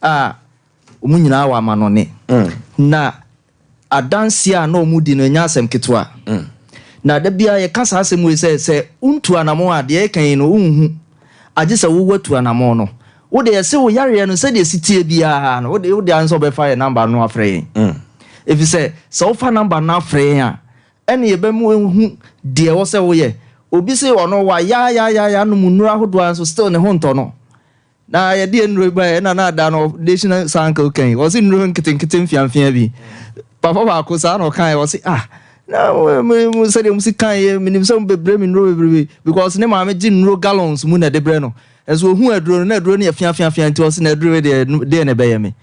a wɔn nyinaa wɔ amanɔne. Na Adanseɛ a na wɔdi no nyɛ asɛm ketewa. Na da biara yɛka saa asɛm wei sɛ, sɛ wontu anamɔn a, deɛ yɛka yi no, wonhu. Agye sɛ wo woatu anamɔn no. Wo deɛ, yɛse wo yareɛ no, sɛdeɛ ɛsi teɛ biara no, wo deɛ, wo deɛ ara ne sɛ wobɛfa yɛn number no afrɛ yɛn. Ɛfiri sɛ, sɛ wofa number no afrɛ yɛn a, ɛne yɛbɛma woahu deɛ ɛwɔ sɛ woyɛ. Obi se ɔno wayaayaayaya nom nnuro ahodoɔ ara nso still ne ho ntɔ no. Na yɛde nnuro yi baeɛ ɛna na ada no nation circle kan wɔsi nnuro nketenkete mfiamfia bi papa baako saa na ɔkan wɔsi ah na mo sɛdeɛ mo si kan yɛ menim sɛ mo bebree mi nnuro bebrebe because ne maame gye nnuro gallons mu na ɛde brɛ no ɛnso ohun aduro no na aduro no yɛ fiafiafia nti ɔsi na aduro yi deɛ deɛ na ɛbɛyɛ me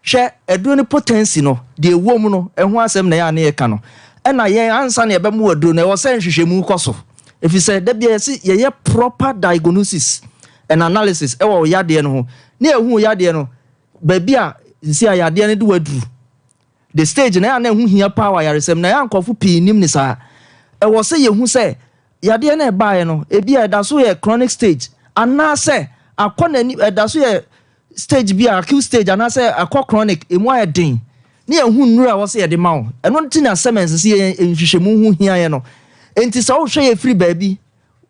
Hwɛ, aduro no potency no, deɛ ɛwɔ mu no, ɛho asɛm na ɛyɛ a na yɛka no. Ɛna yɛn, ansa na yɛbɛmo wo aduro no, ɛwɔ sɛ nhwehwɛmu kɔ so. Ɛfiri sɛ, da biara yɛse yɛyɛ proper diagnosis and analysis ɛwɔ wo yadeɛ no ho, na yɛhu wo yadeɛ no, baabi a seesei a yadeɛ no de wo aduru. The stage no, ɛyɛ a na ɛho hia paa wɔ ayaresɛm mu, na ɛyɛ a nkurɔfo pii nnim no saa. Ɛwɔ sɛ yɛhu sɛ yadeɛ no a ɛbaeɛ no, ebia ɛda so yɛ chronic stage, anaasɛ akɔ n'anim, ɛda so yɛ stage bi a, acute stage anaasɛ akɔ chronic, emu ayɛ den, ne yɛhu nnuru a ɛwɔ sɛ yɛde ma wo. Ɛno nti na sɛ mɛnse sɛ yɛn nhwehwɛmu ho hia yɛn no. Enti sɛ wohwɛ yɛ firi baabi,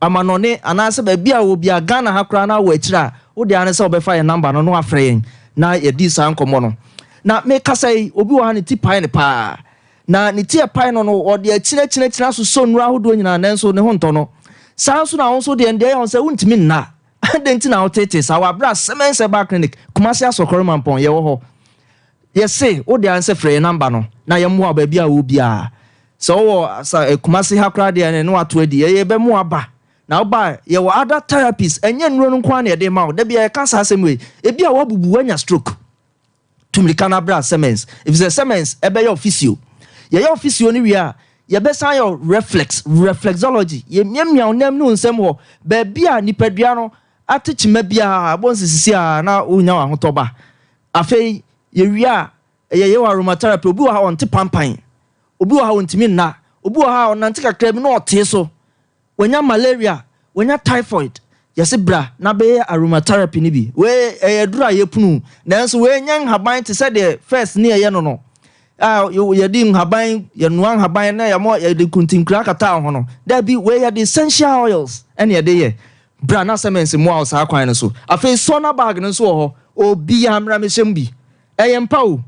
amanɔne anaasɛ baabi a wɔ biara, Ghana ha koraa na wɔ akyire a, wo deɛ ara ne sɛ wobɛfa yɛn number no na woafrɛ yɛn na yɛadi saa nkɔmmɔ no. Na mekasa yi, obi wɔ ha ne ti pae no paa. Na ne ti a ɛpae no no, ɔde akyinakyinakyina asosɔ nnuru ahodoɔ nyinaa nanso ne ho ntɔ no. Saa nso na wo nso deɛ, deɛ ɛyɛ wo sɛ wontumi nna. Adɛn nti na woteetee saa wɔ aberɛ a Siemens Herbal Clinic, Kumasi Asɔkɔre Mampɔn, yɛwɔ hɔ? Yɛse wo deɛ ansɛ frɛ yɛn number no na yɛmmoa wo baabi a wowɔ biara. Sɛ wowɔ asa eh, Kumasi ha koraa deɛ ɛne wato adi, yɛ yɛbɛmo aba. Na woba a, yɛwɔ other therapies, ɛnyɛ nnuro no nko ara na yɛde ma wo. Da biara yɛka saa asɛm wei. Ebi a woabubu, woanya stroke. Tu mmirika na bra Siemens, efisɛ Siemens bɛyɛ wo physio. Yɛyɛ wo physio no wie a, yɛbɛsan ayɛ wo reflex, reflexology. Yɛmiamia wo nam ne wo nsam hɔ, baabi a nipadua no ate kyima biara, ɛbɔ nsisisi a na wonya w'ahotɔ ba. Afei yɛwie a, yɛyɛ wo aromatherapy. Obi wɔ ha ɔnte pampan, obi wɔ ha ɔntumi nna, obi wɔ ha a ɔnante kakra bi na ɔtee so. Wanya malaria, wanya typhoid, yɛse bra na bɛyɛ aromatherapy no bi. Wei ɛyɛ aduru a yɛpunu, nanso wei nyɛ nhaban te sɛ deɛ first ne yɛyɛ no no, a yɛde nhaban, yɛnoa nhaban na yɛmɔ yɛde kuntinkura akata ho no. Dabi, wei yɛde essential oils ɛne yɛde yɛ. Bra na Siemens mmoa wo saa kwan no so. Afei sauna bag no nso wɔ hɔ, obiara mmra mmɛhyɛ mu bi. Ɛyɛ mpa o.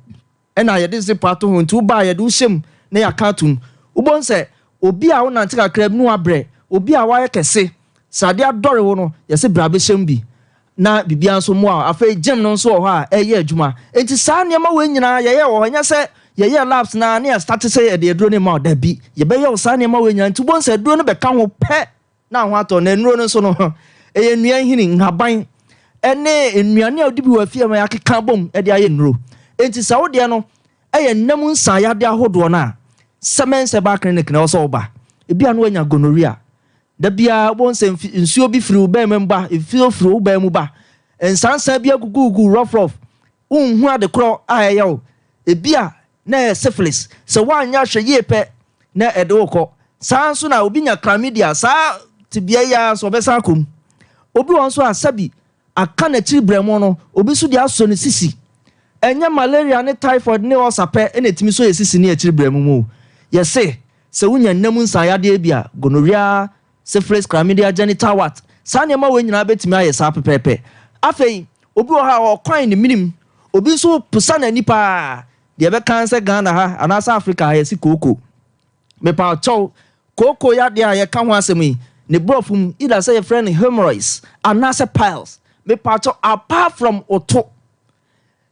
Ɛna yɛde zip ato ho nti woba a yɛde wo hyɛ mu na yɛaka atom. Wobɛhu sɛ obi a wonante kakra bi na wabrɛ, obi a wayɛ kɛse, sradeɛ adɔre wo no, yɛse bra bɛhyɛ mu bi na biribiara nso mmoa wo. Afei gym no nso wɔ hɔ a ɛyɛ adwuma. Nti saa nneɛma wei nyinaa yɛyɛ wɔ hɔ. Ɛnyɛ sɛ yɛyɛɛ labs no ara na yɛastarte sɛ yɛde aduro no rema wo. Dabi, yɛbɛyɛ wo saa nneɛma wei nyinaa. Nti wobɛhu sɛ aduro no bɛka ho pɛ na ho atɔ. Na nnuro no nso no, ɛyɛ nnua nhini, nhaban, ne nnuane a wodi bi wɔ afie ma yɛakeka abom de ayɛ nnuro. Enti sɛ wo deɛ no yɛ nna mu nsaeyadeɛ ahodoɔ no a, Semens Herbal Clinic na ɛwɔ sɛ woba. Ebia na woanya gonorrhea. Da biara wobɛhu sɛ nsuo bi firi wo barima mu ba, nsuo firi wo baa mu ba. Nsansa bi agugugugu rɔfrɔf. Wonhu ade korɔ a ɛyɛ wo. Ebia na ɛyɛ syphilis. Sɛ woanyɛ ahwɛyie pɛ na ɛde wo kɔ. Saa ara nso na obi nya chlamydia, saa tebea yi ara nso ɔbɛsan akɔ mu. Obi wɔ hɔ nso a sɛbi aka n'akyiri berɛmo no, obi nso deɛ asɔ ne sisi. Ɛnyɛ malaria ne typhoid ne ulcer pɛ na ɛtumi sɔ yɛn sisi ne akyiri berɛmo mu o. Yɛse sɛ wonya nna mu nsaeyadeɛ bi a, gonorrhea, syphilis, chlamydia, genital wart, saa nneɛma wei nyinaa bɛtumi ayɛ saa pɛpɛɛpɛ. Afei, obi wɔ hɔ a ɔkwan ne menem, obi nso posa n'ani paa. Deɛ ɛbɛka ara ne sɛ Ghana ha anaasɛ Africa ha yɛse kooko. Mepaakyɛw, kooko yadeɛ a yɛka ho asɛm yi, ne borɔfo mu, either sɛ yɛfrɛ no hemorrhoids anaasɛ piles. Mepaakyɛw, apart from oto,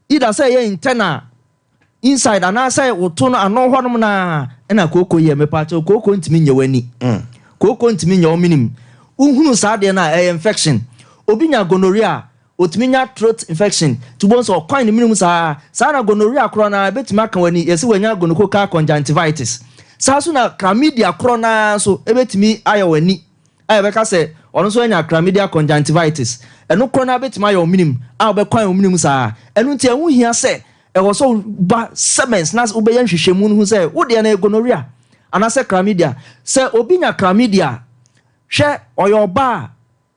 Either sɛ ɛyɛ internal, inside, anaasɛ woto no ano hɔnom no ara ɛna kooko yɛ. Mepaakyɛw kooko ntumi nyɛ w'ani. Kooko ntumi nyɛ wo menim. Wohunu saa adeɛ no a, ɛyɛ infection. Obi nya gonorrhea a, otumi nya throat infection. Nti wobɛhu sɛ ɔkwan ne menem saa. Saa na gonorrhea korɔ no ara ɛbɛtumi aka w'ani. Yɛse wanya gonococcal conjunctivitis. Saa nso na chlamydia korɔ no ara nso ɛbɛtumi ayɛ w'ani. a yɛbɛka sɛ ɔno nso anya chlamydia conjunctivitis. Ɛno korɔ no ara bɛtumi ayɛ ɔmenem a wobɛkwan wo menem saa. Ɛno nti ɛho hia sɛ ɛwɔ sɛ woba Siemens na wobɛyɛ nhwehwɛmu no hu sɛ wo deɛ no ɛyɛ gonorrhea anaasɛ chlamydia. Sɛ obi nya chlamydia a, hwɛ ɔyɛ ɔbaa a,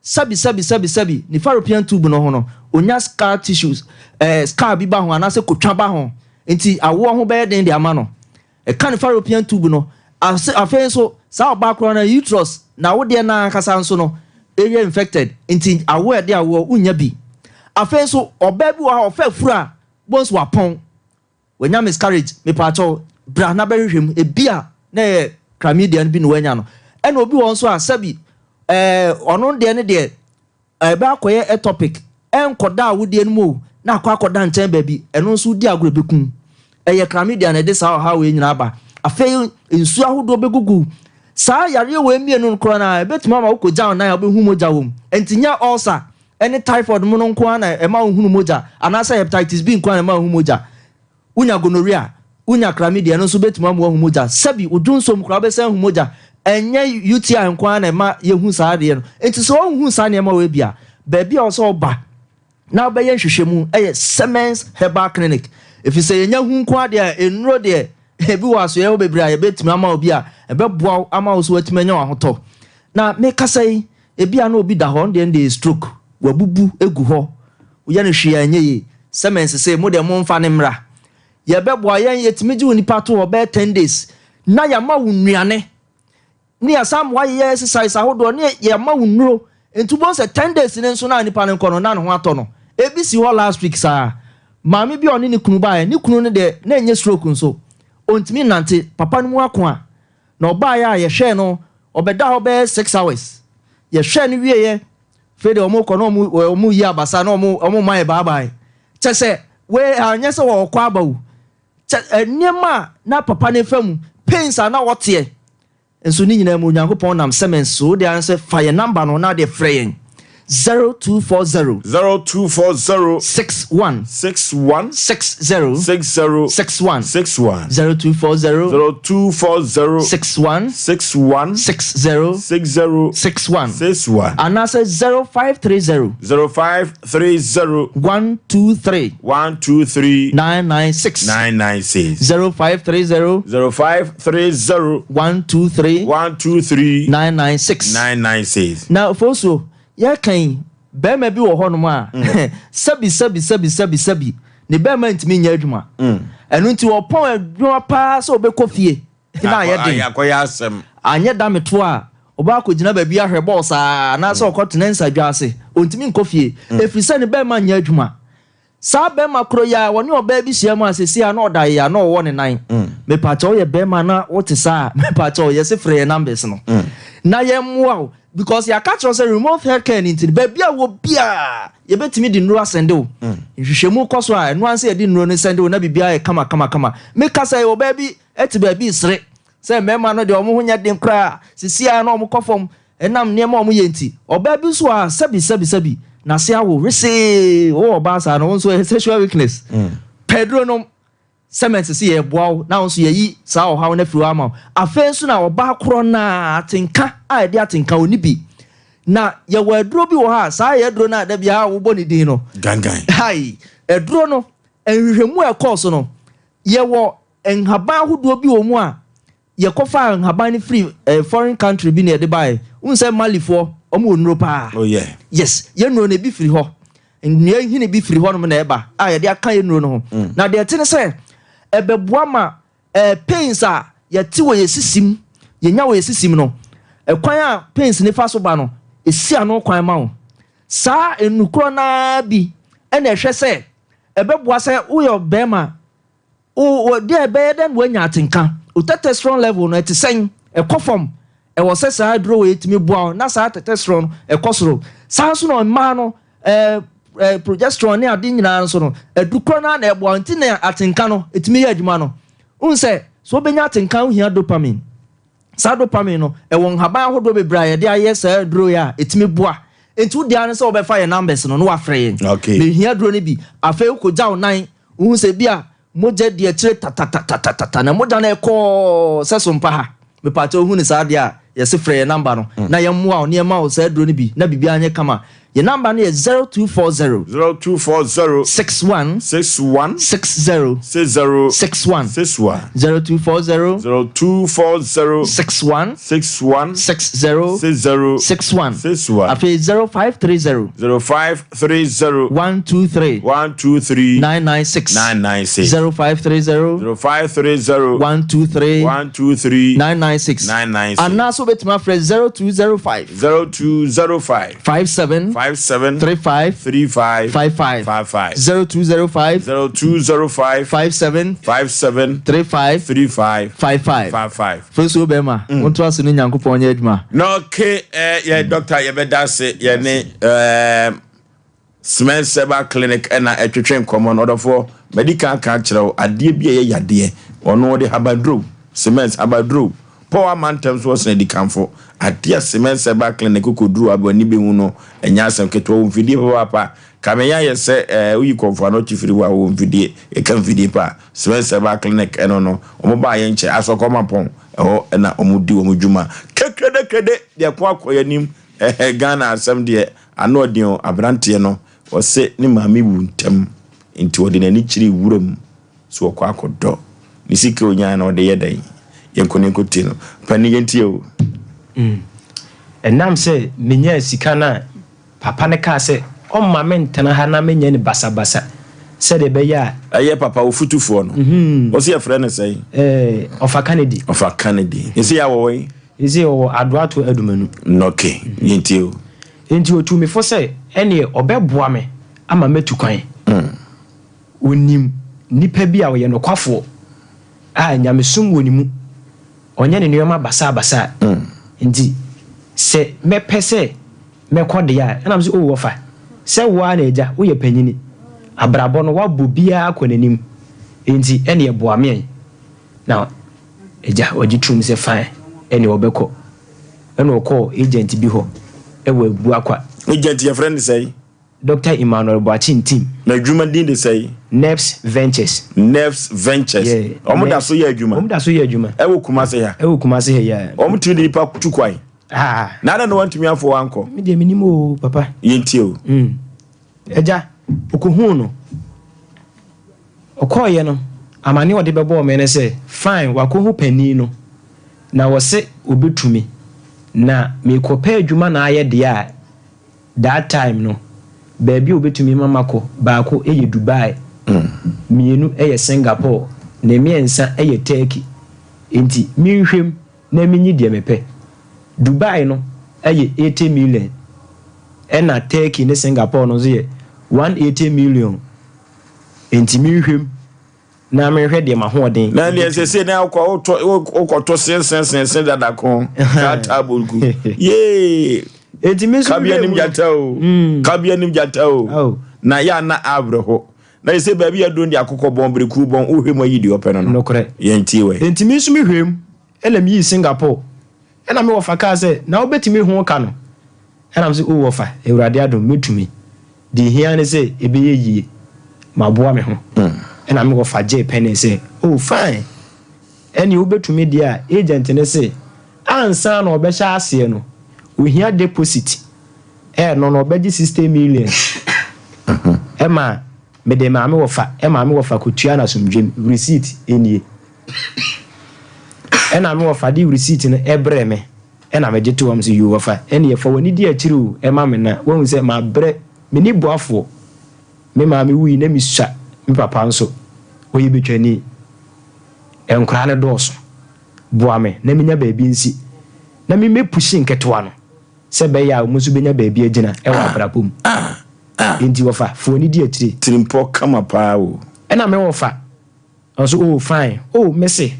sɛbi sɛbi sɛbi sɛbi ne fallopian tube no ho no, ɔnya scar tissues, eh, scar bi ba ho anaasɛ kotwa ba ho, nti awoɔ ho bɛyɛ den de ama no. Ɛka ne fallopian tube no. Ase afei nso saa ɔbaa korɔ no uterus n'awodeɛ no ankasa nso no ɛyɛ infected nti awoɔ a ɛde awoɔ wonnya bi. Afei nso ɔbaa bi wɔ hɔ a ɔfa afuru a wobɛhu sɛ wapɔn, wanya miscarriage, mepaakyɛw bra na bɛhwehwɛ mu ebia na ɛyɛ chlamydia no bi na wanya no. Ɛna obi wɔ hɔ nso a sɛbi ɛɛ ɔno deɛ ne deɛ Ɛbɛ akɔyɛ ectopic, ɛnkɔda awodeɛ no mu o, na akɔ akɔda nkyɛn baabi, ɛno nso wodi agorɔ ɛbɛku wo. Ɛyɛ chlamydia na ɛde saa ɔhaw wei nyinaa ba. Afei nsuo ahodoɔ bɛgugu saa yareɛ wei mmienu no koraa no ara, ɛbɛtumi ama wokɔgya wo nan a wobɛhu mogya wɔ mu. Ɛnti nyɛ ulcer ne typhoid mono nko ara na ɛma wohunu mogya, anaasɛ hepatitis B nko ara na ɛma wohu mogya. Wonya gonorrhea, wonya chlamydia, ɛno nso bɛtumi ama woahu mogya. Sɛbi, wo dwonsɔ mu koraa wobɛsan ahu mogya. Ɛnyɛ UTI nko ara na ɛma yɛhu saa adeɛ no. Nti sɛ wohu saa nneɛma wei bi a, baabi a ɛwɔ sɛ woba na wobɛyɛ nhwehwɛmu yɛ Siemens Herbal Clinic. Ɛfiri sɛ yɛnya hu nko ara deɛ a, nnuro deɛ, ebi wɔ asoɛeɛ hɔ bebree a yɛbɛtumi ama wo bi a ɛbɛboa wo ama wo nso woatumi anya w'ahotɔ. Na mekasa yi, Ebia na obi da hɔ, ɔno deɛ no deɛ yɛ stroke, wabubu gu hɔ, woyɛ no hwee a ɛnyɛ yie. Sɛ mensese, mo deɛ momfa no mmra. Yɛbɛboa, yɛn yɛtumi gye onipa to hɔ bɛyɛ ten days na yɛama wo nnuane, ne yɛasan ma woayeyɛ exercise ahodoɔ, ne yɛama wo nnuro. Nti wobɛhu sɛ ten days no nso na nipa no nkɔ no na ne ho atɔ no. Ebi si hɔ last week saa. Maame bi a ɔne ne kunu baeɛ, ne kunu no deɛ na ɛnyɛ stroke nso, ɔntumi nnante, papa no mu ako a. Na ɔbaeɛ a yɛhwɛɛ no, ɔbɛdaa hɔ bɛyɛ six hours. Yɛhwɛɛ no wieeɛ, afei deɛ wɔrekɔ na wɔn wɔreyi abasa na wɔn wɔrema yɛ bye bye. Kyɛ sɛ wei anyɛ sɛ wɔrekɔ aba o. Kyɛ nneɛma a na papa no fa mu, pains a na ɔteɛ, nso ne nyinaa mu Onyankopɔn nam Siemens so. Wo deɛ ara ne sɛ fa yɛn number no na deɛ frɛ yɛn. 0240. 0240. 61. 61. 60. 60. 61. 61. 0240. 0240. 61. 61. 60. 60. 61. 61. Anaasɛ 0530. 0530. 123. 123. 996. 996. 0530. 0530. 123. 123. 996. 996. Na Ofosuo, yɛreka yi, barima bi wɔ hɔnom a, sɛbi sɛbi sɛbi sɛbi sɛbi, ne barima ntumi nyɛ adwuma. Ɛno nti ɔpɔn adwuma paa sɛ ɔbɛkɔ fie na ayɛ den. Akɔyɛ asɛm. Anyɛ da meto a, ɔbɛ akɔgyina baabi ahwɛ bɔɔl saa anaasɛ ɔkɔtena nsadwa ase. Ɔntumi nkɔ fie, ɛfiri sɛ ne barima nyɛ adwuma. Saa bɛrima koro yi a, ɔne ɔbaa bi hyia mu a seesei a na ɔda yea na ɔwɔ ne nan. Mepakyɛw woyɛ bɛrima na wote saa a, mepakyɛw yɛse frɛ yɛn numbers no na yɛmmoa wo because yɛaka kyerɛ wo sɛ remote health care no nti no baabi a wɔ biara yɛbɛtumi de nnuro asɛnde wo. Nhwehwɛmu kɔ so a ɛno ara ne sɛ yɛde nnuro no sɛnde wo na biribiara yɛ kama kama kama. Meka sɛ ɔbaa bi te baabi resere sɛ mmarima no deɛ wɔn ho nyɛ den koraa seesei a na wɔkɔ fam Ɛnam nneɛma a wɔyɛ nti. Ɔbaa bi nso wɔ ha, sɛbi, sɛbi, sɛbi, n'ase awo wesee. Wowɔ ɔbaa saa no, wo nso ɛyɛ sexual weakness. Pɛ aduro nom. Cement se yɛreboa wo na wo nso yɛayi saa ɔhaw no afiri hɔ ama wo. Afei nso na ɔbaa korɔ no ara, atenka a ɛde atenka, ɔnni bi. Na yɛwɔ aduro bi wɔ hɔ a, saa yɛ aduro no a da biara wobɔ ne din no. Gangan. Hai! Aduro no, nhwehwɛmu a ɛkɔɔ so no, yɛwɔ nhaban ahodoɔ bi wɔ mu a Yɛkɔfaa nhaban no firi eh, foreign country bi na yɛde baeɛ. Wohu sɛ Malifoɔ, wɔn wɔ nnuro paa. Oh yeah. Yes, yɛn nnuro no ebi firi hɔ. Nnua nhini bi firi hɔnom na ɛba a yɛde aka yɛn nnuro no ho. Na deɛ ɛte ne sɛ, ɛbɛboa ma eh, pains a yɛte wɔ yɛn sisim, yɛnya wɔ yɛn sisim no, ɛkwan a pains no fa so ba no, ɛsi ano kwan ma wo. Saa nnuru korɔ no ara bi na ɛhwɛ sɛ ɛbɛboa sɛ woyɛ ɔbarima O, o, deɛ ɛbɛyɛ dɛn na woanya atenka? Wo testosterone level no, ɛte sɛn? Ɛkɔ fam? Ɛwɔ sɛ saa aduro wei tumi boa wo na saa testosterone no ɛkɔ soro. Saa nso na mmaa no, ɛɛ, ɛɛ, progesterone ne ade nyinaa nso no, adu korɔ no ara na ɛboa wo. Nti na atenka no, ɛtumi yɛ adwuma no. Wohu sɛ, sɛ wobɛnya atenka wohia dopamine. Saa dopamine no, ɛwɔ nhaban ahodoɔ bebree a yɛde ayɛ saa aduro yi a ɛtumi boa. Nti wo deɛ ara ne sɛ wobɛfa yɛn numbers no na woafrɛ yɛn. Okay. Mehia aduro no bi. Afei wokɔgya wo nan, wohu sɛ bi a mogya di akyire tatatatatata na mogya no ɛkɔɔ sɛ so mpa ha. Mepaakyɛ wohu no saa deɛ a, yɛse frɛ yɛn number no na yɛmmoa wo na yɛma wo saa aduro no bi na biribiara nyɛ kama. Yɛn number no yɛ 0240. 0240. 61. 61. 60. 60. 61. 61. 0240. 0240. 61. 61. 60. 60. 61. 61. Afei 0530. 0530. 123. 123. 996. 996. 0530. 0530. 123. 123. 996. 996. Anaasɛ wobɛtumi afrɛ 0205. 0205. 57. 57. 35. 35. 55. 55. 0205. 0205. 57. 57. 35. 35. 55. 55. Fɛnsuo bɛrima, wonto ase ne Nyankopɔn nyɛ adwuma. Na okay, eh, yɛ doctor yɛbɛda ase yɛne eh, Cement Herbal Clinic na ɛtwetwe nkɔmmɔ no. Ɔdɔfoɔ, madi kan aka akyerɛ wo, adeɛ bi a ɛyɛ yadeɛ, ɔno ɔde habaduro, cement, habaduro, Paul ama ntɛm so ɔsene adikanfo. Adeɛ a Cement Herbal Clinic kɔduru a w'ani bɛhu no, ɛnyɛ asɛm ketewa, wɔ mfidie papaapa. Kame yɛ ayɛ sɛ eh, woyi kɔmfoɔ ano kye firi hɔ a, wɔ mfidie, yɛka mfidie pa a, Cement Herbal Clinic ɛno no, wɔn baa yɛn nkyɛn, Asɔkɔmapɔn, ɛhɔ na wɔn di wɔn dwuma. Kekedekede, deɛ ko akɔ yɛn anim, eh, Ghana asɛm deɛ, Ano ɔden o, abranteɛ no ɔse ne maame wu ntɛm nti ɔde n'ani kyeree wuram sɛ ɔkɔ akɔdɔ. Ne sika a ɔnyaeɛ no ɔde yɛ dɛn? Yɛnkɔ na yɛnkɔtie no. Panin yɛntie o. Ɛnam sɛ menyaa sika no a, papa no kaa sɛ ɔmma mentena ha na menyɛ no basabasa sɛdeɛ ɛbɛyɛ a. Ɛyɛ papa wo fotufoɔ no. Wo se yɛfrɛ no sɛn? Ɔfa Kennedy. Ɔfa Kennedy. Ese yɛ wɔ wɛn? Ese ɔwɔ Adoato Adumanu. Nɔke, yɛntie o. Enti ɔtuu me fo sɛ ɛnneɛ ɔbɛboa me ama matu kwan. Ɔnim nipa bi a ɔyɛ nokwafoɔ a nyamesom wɔ ne mu, ɔnyɛ ne nneɛma basaabasaa. Enti sɛ mɛpɛ sɛ mɛkɔ deɛ a, ɛna mese, Oh wɔfa, sɛ wo ara na agya, woyɛ panyini, abrabɔ no woabɔ biara kɔ n'anim, enti ɛnneɛ boa me ɛ. Na agya ɔgye toom sɛ fine, ɛnneɛ ɔbɛkɔ. Ɛna ɔkɔɔ agent bi hɔ wɔ Abuakwa. Agent yɛfrɛ no sɛn? Doctor Emmanuel Boakye Ntim. N'adwuma din de sɛn? Nerves Ventures. Nerves Ventures. Yeah, Wɔn da so yɛ adwuma? Wɔn da so yɛ adwuma. Ɛwɔ Kumase ha? Ɛwɔ Kumase ha yi ara. Wɔn tumi de nipa tu kwan? Ah. Na adɛn na wɔantumi amfa wo ankɔ? Me deɛ menim o, papa. Yɛntie o. Mm. Agya, ɔkɔhuu no. Ɔkɔeɛ no, amaneɛ a ɔde bɛbɔɔ me ne sɛ, fine, wakɔhu panin no, na ɔse ɔbɛtumi. Na merekɔpɛ adwuma na ayɛ deɛ a, That time no, baabi a obetumi ma makɔ, baako yɛ Dubai, mmienu yɛ Singapore, ne mmiɛnsa yɛ Turkey. Enti menhwɛ mu na menyi deɛ mepɛ. Dubai no yɛ 80 million, ɛna Turkey ne Singapore no nso yɛ 180 million. Enti menhwɛ mu. Na menhwɛ deɛ m'ahoɔden Na deɛ sese na wokɔ wotɔ wokɔtɔ sensensensen dada ko taataa bolku yee eti mi nso kabea nim gyata o mm. kabea nim gyata o oh. na yɛ ana awerɛho na yɛ sɛ baabi yɛ don de akokɔ bɔn bereku bɔn wohwɛ mu ayi deɛ ɔpɛ no no nokorɛ yɛn tie wɛ enti mi nso mehwɛ mu ɛna meyii Singapore Ɛna me wɔfa kaa sɛ, Na wobɛtumi ho ka no? Ɛna me sɛ, O wɔfa, Awurade adom, mɛtumi. Deɛ ɛhia ara ne sɛ ɛbɛyɛ yie. Maboa me ho. Ɛna me wɔfa gyee pɛnee sɛ, Oh, fine. Ɛneɛ wobɛtumi deɛ a, agent no se, ansa na ɔbɛhyɛ aseɛ no, ɔhia deposit. Ɛno no, ɔbɛgye 60 million. Ɛma mede maa me wɔfa, ɛmaa me wɔfa kɔtuaa no asomdwoem. Receipt nie. Ɛna me wɔfa de receipt no brɛɛ me ɛna megye too hɔ mese yoo wɔfa ɛneɛ fa w'ani di akyire o ɛma me na wahu sɛ mabrɛ menni boafoɔ me maame wui na mesua me papa nso ɔyɛ betwani nkoraa no dɔɔso boa me na menya baabi nsi na me mɛ pushi nketewa no sɛ ɛbɛyɛ a wɔn nso bɛnya baabi agyina ɛwɔ abrabɔ mu enti wɔfa fa w'ani di akyire. Tirimpɔ kama paa o. Ɛna me wɔfa Ɔse oh fine, oh mese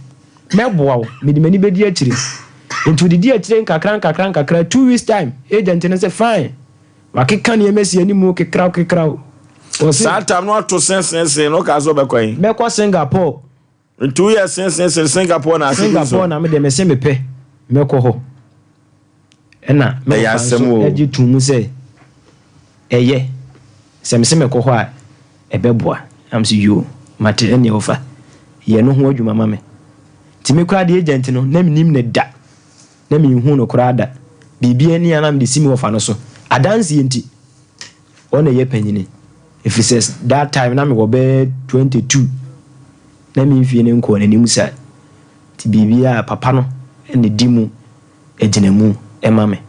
mɛboa wo, mede m'ani bɛdi akyire. Nti ɔdidi akyire nkakra nkakra nkakra, 2 weeks time, agent no se fine, wakeka nneɛma asi animu kekraw kekraw. Ɔse. Saa time no ato sensensen no, wokaa sɛ wobɛkɔ he? Mɛkɔ Singapore. Nti woyɛ sensensen Singapore na ase gu so? Singapore na medeɛ mese mepɛ, mɛkɔ hɔ. Ɛna me Ɛyɛ wɔfa asɛm nso o. gye too mu sɛ ɛyɛ, sɛ mese mɛkɔ hɔ a ɛbɛboa. Ɛna mese yoo, mate ɛneɛ wɔfa, yɛ no ho adwuma ma me. Nti me koraa deɛ agent no, na mennim no da, na menhuu no koraa da. Biribiara ni a na mede si me wɔfa no so. Adanseɛ nti, ɔno na ɛyɛ panyini. Ɛfiri sɛ that time na mewɔ bɛyɛ 22, na me mfie no nkɔɔ n'anim saa. Nti biribiara papa no na ɛdi mu agyinamu ma me.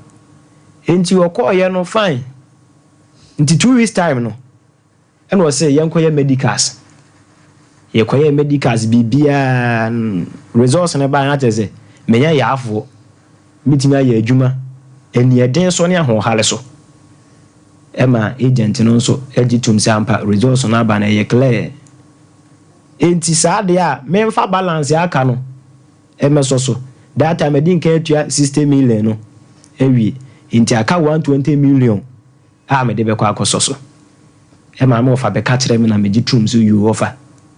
Nti ɔkɔɔyɛ no fine. Nti 2 weeks time no, ɛna ɔse yɛnkɔyɛ medicals. Yɛkɔyɛɛ medicals biribiara, results no baeɛ no akyerɛ sɛ menyɛ yaafoɔ. Mɛtumi ayɛ adwuma aniɛden so ne ahoɔhare so. Ɛma agent no nso gye tom sɛ ampa results no aba no ɛyɛ clear. Enti saa deɛ a memfa balance a aka no mmɛsɔ so. That time madi nkan atua 60 million no awie. Enti aka 120 million a mede bɛkɔ akɔsɔ so. Ɛmaa me wɔfa bɛka kyerɛɛ me na megye toom sɛ yoo wɔfa,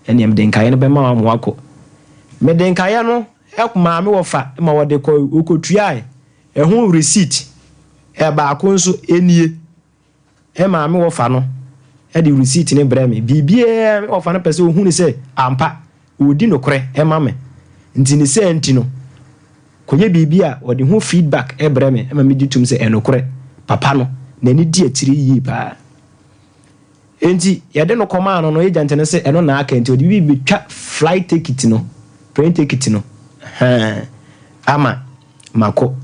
ɛnneɛ mede nkaeɛ no bɛma wo ama woakɔ. Mede nkaeɛ no maa me wɔfa ma wɔde kɔe, wɔkɔtuae. Ɛho receipt baako nso nie. Ɛmaa me wɔfa no de receipt no brɛɛ me. Biribiara me wɔfa no pɛ sɛ ɔhu ne sɛ ampa ɔredi nokorɛ ma me. Nti ne saa nti no, kɔyɛ biribi a ɔde ho feedback brɛ me ma megye tom sɛ ɛnokorɛ, papa no n'ani di akyire yie paa. Enti yɛde no kɔmaa no no, agent no se ɛno na aka nti ɔde biribi bɛtwa flight ticket no, plane ticket no, ahaa, ama makɔ.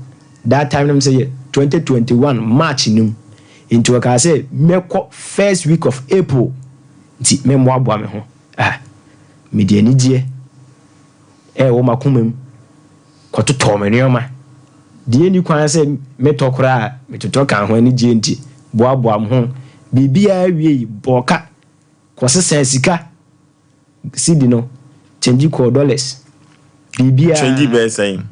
That time no sɛ yɛ 2021 March no mu. Nti ɔkaa sɛ mɛkɔ first week of April. Nti memmoaboa me ho. Ah, mede anigyeɛ ɛwɔ m'akoma mu kɔtotɔɔ me nneɛma. Deɛ ɛnni kwan sɛ metɔ koraa metotɔ kaa ho anigyeɛ nti boaboa me ho. Biribiara wiei, bɔɔ ka kɔsesaa sika cedi no change kɔɔ dollars. Biribiara. Change bɛyɛ sɛn?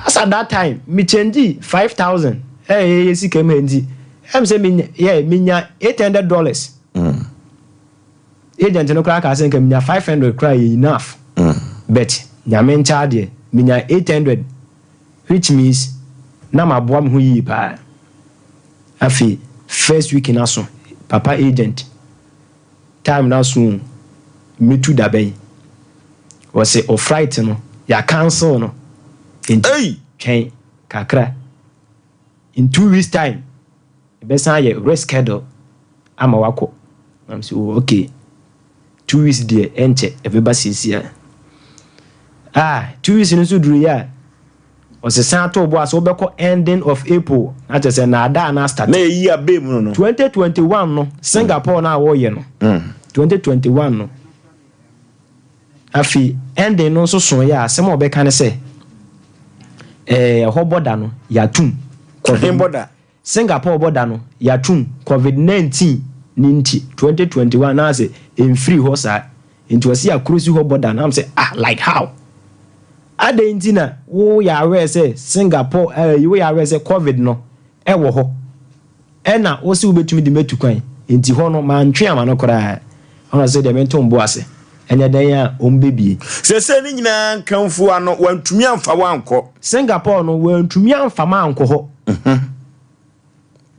As at that time, me change 5,000 ɛyɛ yɛ sika mu ha nti, ɛm sɛ menya, yeah, menya $800. Agent no koraa kaa sɛ nka menya 500 koraa yɛ enough. But Nyame nkyɛ adeɛ, menya 800 which means na maboa me ho yie paa. Afei. First week no aso, papa agent, time no aso o, metu da bɛn? Ɔse o flight no, yɛ cancel no, nti twɛn kakra. In 2 weeks time, ɛbɛsan ayɛ reschedule ama wakɔ. Na mese oh okay, 2 weeks deɛ ɛnkyɛ, ɛbɛba seesei a. Ah, 2 weeks no nso duruiɛ a, ɔsesa ato bo ase wobɛkɔ ending of April, na kyerɛ sɛ naadaa na astart. Na ɛyi abɛɛ mu no. 2021 no, Singapore no a wɔreyɛ no, 2021 no, afei ending no nso soeɛ a, asɛm a ɔbɛka ne sɛ, ɛhɔ border no, yɛatum. Ɛhe border? Singapore border no, yɛatum COVID-19 ne nti 2021 na asɛ ɛmfiri hɔ saa. Nti ɔsi aclose hɔ border no, am sɛ ah, like how? Adɛn nti na woyɛ aware sɛ Singapore woyɛ aware sɛ COVID no ɛwɔ hɔ, ɛna wosi wobɛtumi de mɛtu kwan? Nti hɔ no mantwe ama no koraa. Ɔna sɛ deɛ mento mbo ase ɛnyɛ dɛn a ɔmbɛbie. Sɛsɛ ne nyinaa nkamfo ano, wantumi amfa wankɔ. Singapore no, wantumi amfa ma ankɔ hɔ.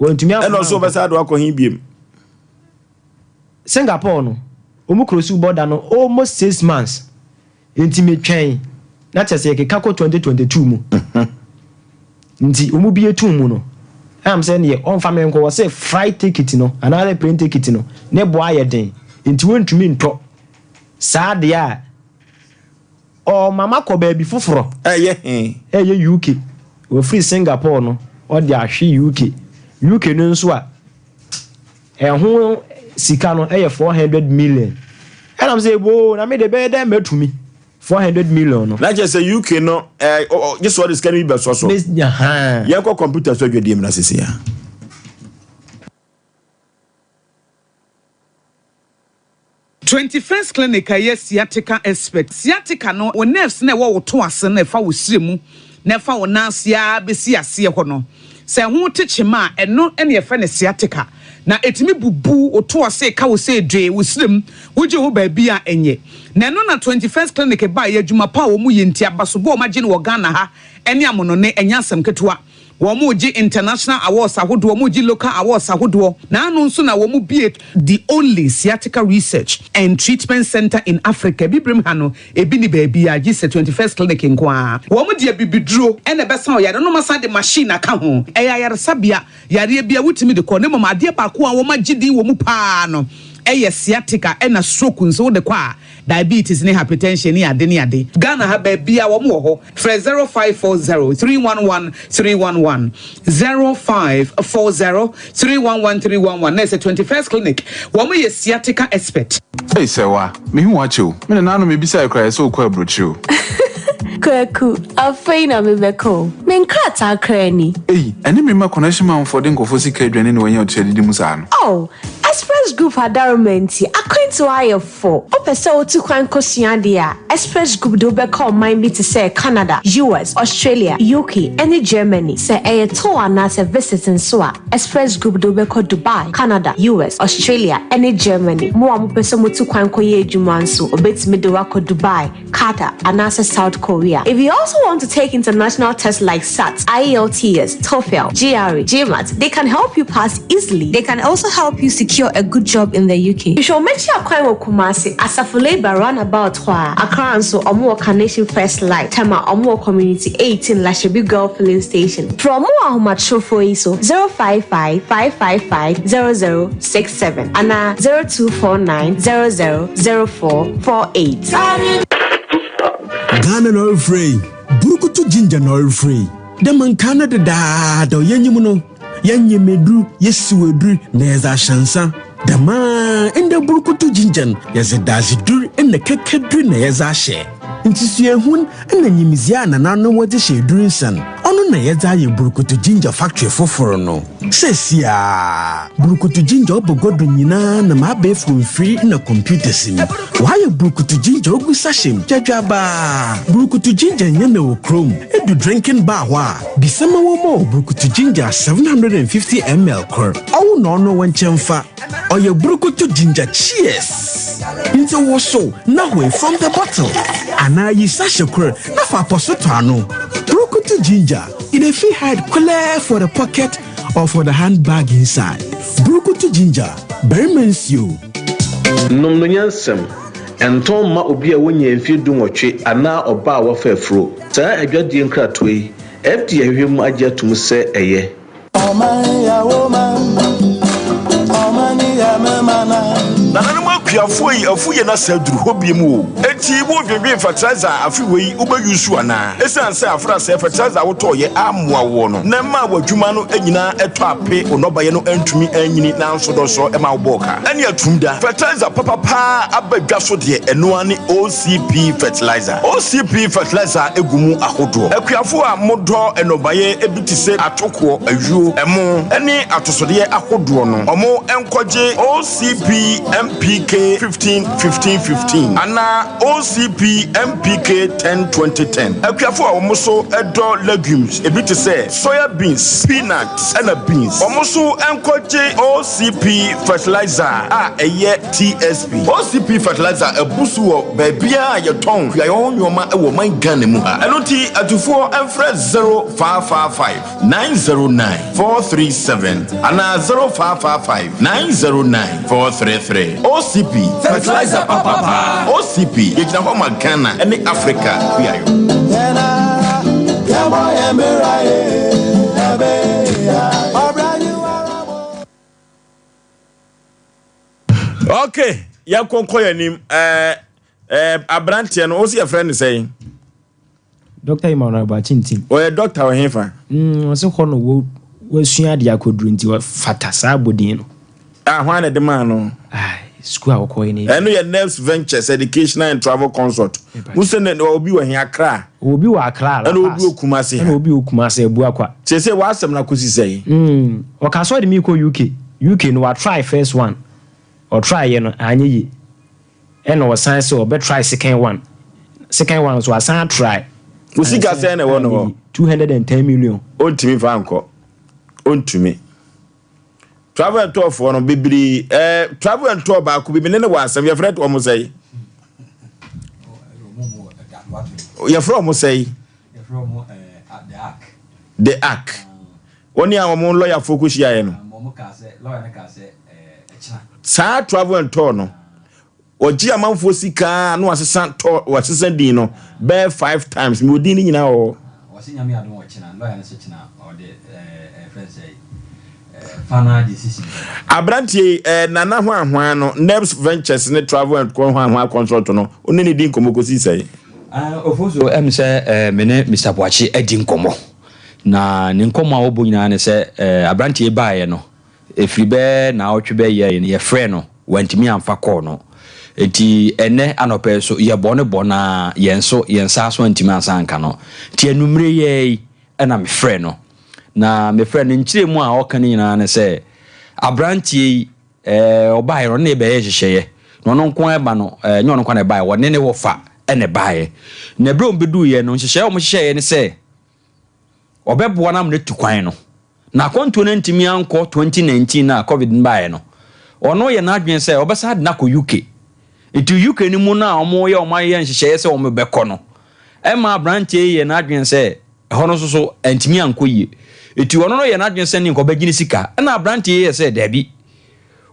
Wantumi amfa. Ɛna ɔso wɔbɛsa de wakɔ he biem? Singapore no, ɔmu close border no almost 6 months, nti metwɛn na kyerɛ sɛ yɛkeka kɔ 2022 mu. Nti ɔmu bie tum mu no, ɛnam sɛ neɛ ɔmfa me nkɔ, wɔ sɛ flight ticket no anaasɛ plane ticket no ne boa ayɛ den, nti wɔntumi ntɔ saa deɛ a ɔmama kɔ baabi foforɔ. Ɛyɛ he? Ɛyɛ UK. Wɔfiri Singapore no, ɔde ahwe UK. UK no nso a, ɛho sika no ɛyɛ 400 million. Ɛnam sɛ eboo na me de bɛyɛ dɛ mɛtumi 400 million no. Na kyerɛ sɛ UK no ɛɛ ɔ gye sɛ ɔde sika no bi bɛsɔ so. Yɛnkɔ computer so adwadie mu na sisi ya. 21st Clinic a ɛyɛ sciatica expert. Sciatica no, wo nerves na ɛwɔ wo to ase na ɛfa wo srɛ mu na ɛfa wo nan ase ara bɛsi aseɛ hɔ no, sɛ ɛho te kyema a, ɛno na yɛfrɛ no sciatica. Na ɛtumi bubu wo to ase, ka wo sɛ dwee, wo srɛ mu, wogye ho baabi a ɛnyɛ. Na ɛno na 21st Clinic baeɛ, adwuma pa a wɔyɛ nti, abasobɔ a wɔagye no wɔ Ghana ha ne amonone, ɛnyɛ asɛm ketewa. Wɔregye international awards ahodoɔ, wɔregye local awards ahodoɔ. Na ano nso na wɔn bue the only sciatica research and treatment center in Africa. Ebibirem ha no, ebi ni baabi a gye sɛ 21st Clinic nko ara. Wɔn de abibiduro na ɛbɛsa ɔyare no, wɔasan de machine aka ho. Ɛyɛ ayaresabea, yareɛ bi a wotumi de kɔ. Na mmom adeɛ baako a wɔagye din wɔ mu paa no yɛ sciatica ɛna stroke nso wode kɔ a, diabetes ne hypertension ne ade ne ade. Ghana ha baabi a wɔn wɔ hɔ, frɛ 0540 311 311, 0540 311 311. Na ɛsɛ 21st Clinic, wɔn yɛ sciatica expert. Ei Sɛwa, mehu wo akyɛ o. Me nananom mebisae koraa ɛsɛ wokɔ aburokyire o. Kwaku, afei na mebɛkɔ o. Me nkrataa koraa ni. Ei, ɛne me mma connection manfoɔ de nkurɔfoɔ sika aduane na wɔanya ɔkyerɛ didi mu saa no. Oh, Express Group adaroma nti, akwantuo ayɛ fo. Wopɛ sɛ wotu kwan kɔsua adeɛ a, Express Group de wobɛkɔ ɔman bi te sɛ Canada, US, Australia, UK, ne Germany. Sɛ ɛyɛ tour anaasɛ visit nso a, Express Group de wobɛkɔ Dubai, Canada, US, Australia, ne Germany. Mo a mopɛ sɛ motu kwan kɔyɛ adwuma nso, obetumi de wo akɔ Dubai, Qatar, anaasɛ South Korea. If you also want to take international tests like SAT, IELTS, TOEFL, GRE, GMAT, they can help you pass easily. They can also help you secure a good job in the UK. Hwehwɛ wɔn akyi akwan wɔ Kumasi, Asafo Labour roundabout hɔ a. Accra nso, wɔn wɔ Carnation First Light, Tema, wɔn wɔ Community 18 Lashibi Girl Filling Station. Frɛ wɔn wɔ ahomatorofo yi so 055 555 0067 anaa 0249 000448. Ghana na ɔrefrɛ yi, burukutu ginger na ɔrefrɛ yi. Dɛm nka no dedaada yɛnyim no, yɛnyɛ meduru, yɛsiw aduru na yɛdze ahyɛnsa. Dɛmaa ndɛ burukutu ginger no, yɛdze dadzedur na kɛkɛdur na yɛdze ahyɛ. Nti suahun na nyimdzee a nananom wɔdze hyɛ edur nsa no, ɔno na yɛdze ayɛ burukutu ginger factory fofor no. Seesiaa, burukutu ginger ɔbɔ gua do nyinaa nam abɛɛfo mfiri na computers mu. Wɔayɛ burukutu ginger ogu sachet mu dwadwabaa. Burukutu ginger nyɛ na wɔ kurom. Edu drinking bar hɔ a, bisa ma wɔma wo burukutu ginger 750 ml kor. Ɔwo na ɔno wɔ nkyɛn fa. Ɔyɛ burukutu ginger cheers. Nti wosow na hoe from the bottle. Anaa yi sachet kor na fa apɔso tɔ ano. Burukutu ginger, e dey fit hide clear for the pocket or for the handbag inside. Burukutu ginger, barima nsuo. Nom no nyansam. Ɛntɔn mma obi a wanya mfeɛ dunwɔtwe anaa ɔbaa a wafa afuro. Saa adwadie nkratoɔ yi, FDA ahwehwɛ mu agye atom sɛ ɛyɛ. Nananom akuafoɔ yi afu yɛn asa aduru hɔ biom o. Enti wo dwendwen fertilizer a afe wei wo bɛ use anaa? Esiane sɛ afrasɛɛ fertilizer a wo tɔɔ yɛ ammoa woɔ no na ɛmaa w'adwuma no nyinaa ɛtɔ ape wo nnɔbaeɛ no antumi anyini nanso dɔsɔ ɛma wo bɔɔ ka ɛne atum da. Fertilizer papa paa aba dwa so deɛ ɛno ara ne OCP fertilizer. OCP fertilizer gu mu ahodoɔ. Akuafoɔ a mo dɔ nnɔbaeɛ bi te sɛ atokoɔ, ayuo, ɛmo ne atosodeɛ ahodoɔ no ɔmo nkɔgye OCP MPK 15 15 15 anaa OCP MPK 10 20 10. Akuafoɔ a wɔn nso dɔ legumes ebi te sɛ soya beans, peanut ɛna beans wɔn nso nkɔgye OCP fertilizer a ɛyɛ TSP. OCP fertilizer abu so wɔ baabiara a yɛtɔn kuayɔ ho nnoɔma wɔ ɔman Ghana mu ha. Ɛno nti atufoɔ mfrɛ 0555 909 437 anaa 0555 909 433. OCP, fertilizer papa paa. OCP, yɛgyina hɔ ma Ghana ne Africa kuayɔ. Okay, yɛnkɔ nkɔ yɛn anim. Ɛɛ ɛɛ aberanteɛ no, wosi yɛfrɛ no sɛn? Dɔkta Emmanuel Boakye Ntim. Ɔyɛ dɔkta wɔ hefa? Mm, ɔse hɔ no wo wasua adeɛ akɔduru nti ɔfata saa abɔdin no. Ah, hwan na ɛde maa no? Ah, sukuu a wɔkɔɛ no. Ɛno yɛ Nerves Ventures Educational and Travel Consult. Mo sɛ ne obi wɔ he Accra? Obi wɔ Accra, La Paz. Ɛna obi wɔ Kumasi ha. Ɛna obi wɔ Kumasi, Abuakwa. Seesei w'asɛm no akɔsi sɛn? Mm, ɔka sɛ ɔde me kɔ UK. UK no, watry first one. Ɔtry yɛ no, anyɛ yie. Ɛna ɔsan sɛ ɔbɛ try second one. Second one nso wasan atry. Wo sika sɛn na ɛwɔ ne hɔ? 210 million. Ɔntumi mfa nkɔ. Ɔntumi. Travel and tour foɔ no bebree ɛɛ eh, travel and tour baako bi me ne ne wɔ asɛm yɛfrɛ wɔn sɛn? Yɛfrɛ wɔn sɛn? The Ark. Wɔn a wɔn lɔyafoɔ kɔ hyiaeɛ no. Saa travel and tour no, wɔgye amanfoɔ sika na wɔasesa tour wɔasesa din no bɛyɛ five times. Mewɔ din no nyinaa wɔ hɔ. Aberanteɛ yi, eh, Nana Hwanhwan no, Nebs Ventures ne Travel and Hwanhwan Consult no, wo ne ne di nkɔmmɔ kɔsi sɛn? Ofosu, ɛm sɛ me ne Mister Boakye adi nkɔmmɔ. Na ne nkɔmmɔ a wɔbɔ nyinaa ne sɛ aberanteɛ yi baeɛ no, ɛfiri bɛyɛ naawɔtwe bɛyɛ no, yɛfrɛɛ no, wantumi amfa kɔɔ no. Nti ɛnnɛ anɔpa yi nso, yɛbɔ no bɔ no ara, yɛn nso yɛn nsa aso antumi ansan anka no. Nti anwummerɛ yi ara yi na mefrɛɛ no. Na mefrɛɛ no, nkyerɛmu a ɔka no nyinaa ne sɛ, aberanteɛ yi, ɔbaeɛ no, ɔne ne bɛyɛɛ nhyehyɛeɛ. Na ɔno nko ara ba no, ɛnyɛ ɔno nko ara na ɛbaeɛ, ɔne ne wɔfa na ɛbaeɛ. Na berɛ a wɔbɛduiɛ no, nhyehyɛeɛ a wɔhyehyɛeɛ ne sɛ, ɔbɛboa no ama no atu kwan no. Na akwantuo no antumi ankɔ 2019 no a covid no baeɛ no, ɔno yɛ n'adwene sɛ ɔbɛsan de no akɔ UK. Nti UK no mu no a wɔyɛ wɔn ayɛ nhyehyɛeɛ sɛ wɔbɛkɔ no, ɛma aberanteɛ yi yɛ n'adwene sɛ ɛhɔ no nso so antumi ankɔ yie. Nti ɔno no yɛ n'adwene sɛ ne nka ɔbɛgye ne sika. Ɛna aberanteɛ yi yɛ sɛ daabi,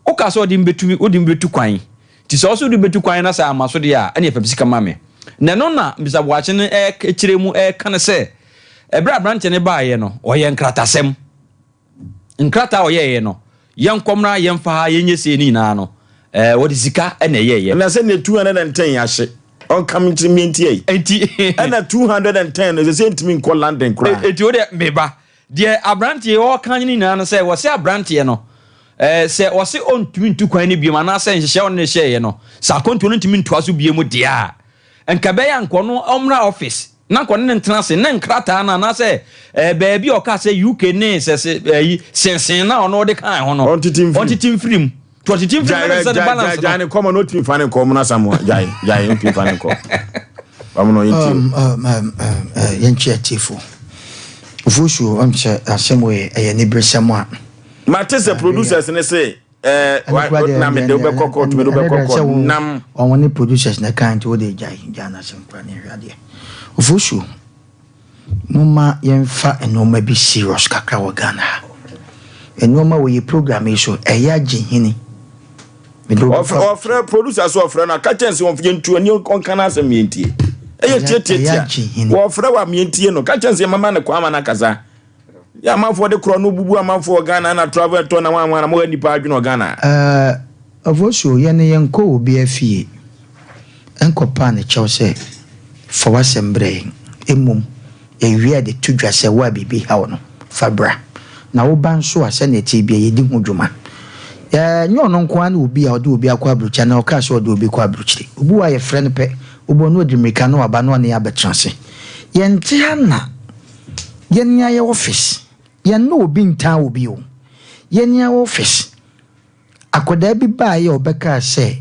woka sɛ ɔde me bɛtu wode me bɛtu kwan, Nti sɛ ɔse wode bɛtu kwan na sɛ amma so deɛ a, ɛneɛ fa me sika ma me. Na ɛno na Mister Boakye no kyerɛ mu reka no sɛ, ɛberɛ a aberanteɛ no baeɛ no, ɔyɛɛ nkratasɛm. Nkrataa a ɔyɛeɛ no, yɛnkɔ mmra, yɛmfa ha, yɛnyɛ sei no nyinaa no, ɛɛ wɔde sika na ɛyɛeɛ. Na sɛdeɛ 210 ahye, ɔnka me nkyerɛ me ntie yi. Enti. Ɛna 210 no, ɛsɛ sɛ ɛntumi nkɔ London koraa. Enti wo deɛ, meba. Deɛ aberanteɛ yi ɔreka no nyinaa no sɛ wɔse aberanteɛ no eh, sɛ ɔse ɔntumi ntu kwan no biom anaasɛ nhyehyɛɛ ɔne no hyɛeɛ no sɛ akwantuo no ntumi ntoa so biom deɛ a nka ɛbɛyɛ a nka ɔno ɔmmra office na nka ɔne no ntena ase na nkrataa no anaasɛ eh, baabi a ɔkaa sɛ UK ne sɛ se eh, sensen no a ɔno ɔde kaa ho no ɔntete mfiri mu. Nti ɔtete mfiri mu na ne sɛ ne balance no. Gyae ne kɔma na ɔtumi fa ne nkɔ ɔmo na Samoa gyae gyae ɔtumi fa ne nkɔ ɔmo na ɔyɛ tie. Yɛntwe atiefo Ofosuo ɔm sɛ asɛm wei ɛyɛ niberesɛm a. Mate sɛ producers ne se ɛɛ na mede wobɛkɔ court mede wobɛkɔ court nam. Wɔn ne producers na ɛka nti wode gyae gyae n'asɛm kora ne nhwɛ adeɛ Ofosuo. Momma yɛmfa nnoɔma bi serious kakra wɔ Ghana ha. Nnoɔma wɔ yɛ program yi so ɛyɛ agye hini. Mede wo bɛkɔ Ɔfrɛ producer so ɔfrɛ no a ka kyɛn sɛ ɔmf yɛntu ani ɔnka n'asɛm yɛntie. Ɛyɛ tiatiatia. Wɔfrɛ wa yɛntie no. Ka kyɛn sɛ yɛmama no kwan ma no akasa. Yɛ amanfoɔ de korɔ no bubu amanfoɔ wɔ Ghana na travel ɛtɔ na wɔn na mo nipa adwene wɔ Ghana. Ɛɛ Ofosuo, yɛn no yɛnkɔ obiara fie nkɔpaa no kyɛw sɛ fa w'asɛm brɛ yɛn. Mmom yɛwie a de to dwa sɛ wo a biribi haw no, fa bra. Na wo ba nso a sɛnea ɛteɛ biara yɛdi ho dwuma. Ɛnyɛ ɔno nko ara ne obi a ɔde obi akɔ aburokyire anaa ɔkaa sɛ ɔde obi kɔ aburokyire. Obi wɔ hɔ a yɛfrɛ no pɛ, wobɛhu na ɔde mmirika na waba na ɔne yɛn abɛtena ase. Yɛnte ha na yɛn ayɛ office. Yɛnnɔ obi ntaa obi o. Yɛn ayɛ office. Akwadaa bi baeɛ a ɔbɛkaa sɛ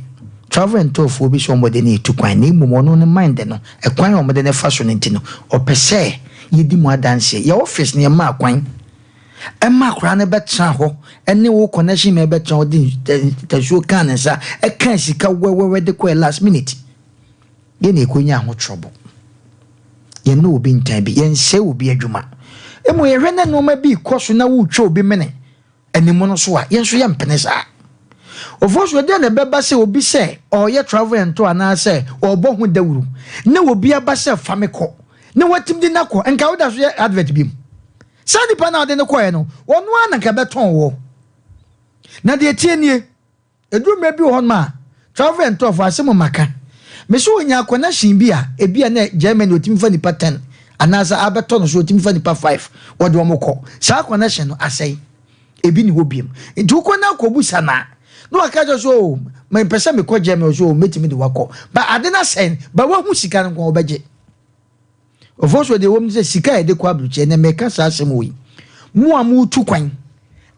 travel and tour foɔ bi sɛ wɔde no retu kwan na mmom ɔno ne mind no ɛkwan a wɔde no fa so no nti no ɔpɛ sɛ yɛdi mu adanseɛ. Yɛ office no yɛmaa kwan ɛma akwadaa no bɛtena hɔ ɛne wo connection man bɛtena hɔ de ntasuo kaa ne nsa ɛkaa sika wɛwɛwɛ de kɔɛ last minute. Yɛn na yɛkɔnya ho trouble. Yɛnnɔ obi ntan bi, yɛnsɛe obi adwuma. Mmom yɛhwɛ na nneɛma bi rekɔ so na woretwa obi mene animono so a, yɛn nso yɛmpene saa. Ofosu, ɛdeɛn na ɛbɛba sɛ obi sɛ ɔreyɛ travel and tour anaasɛ ɔrebɔ ho dawuro na obi aba sɛ fa me kɔ na watumi de no akɔ, nka woda so yɛ advert biom? Saa nipa no a wode no kɔeɛ no, ɔno ara na nka ɛbɛtɔn woɔ. Na deɛ ɛteɛ nie. Ɛduru mmerɛ bi wɔ hɔnom a, travel and tour foɔ asɛm mu maka. Me se ɔnyaa connection bi a, ebi a na Germany ɔtumi fa nipa ten, anaasɛ abɛtɔ no so ɔtumi fa nipa five, wɔde wɔn kɔ. Saa connection no asɛe. Ebi nni hɔ biom. Nti wokɔ na akɔbusa no a, na waka kyerɛ wo sɛ oh, mepɛ sɛ mekɔ Germany, ɔse oh, mɛtumi de wo akɔ. But ade no asɛe, but wahu sika no nko a, ɔbɛgye. Ofosuo deɛ ɛwɔ mu ne sɛ sika a yɛde kɔ aburokyire ɛnɛ meka saa asɛm wei mo a moretu kwan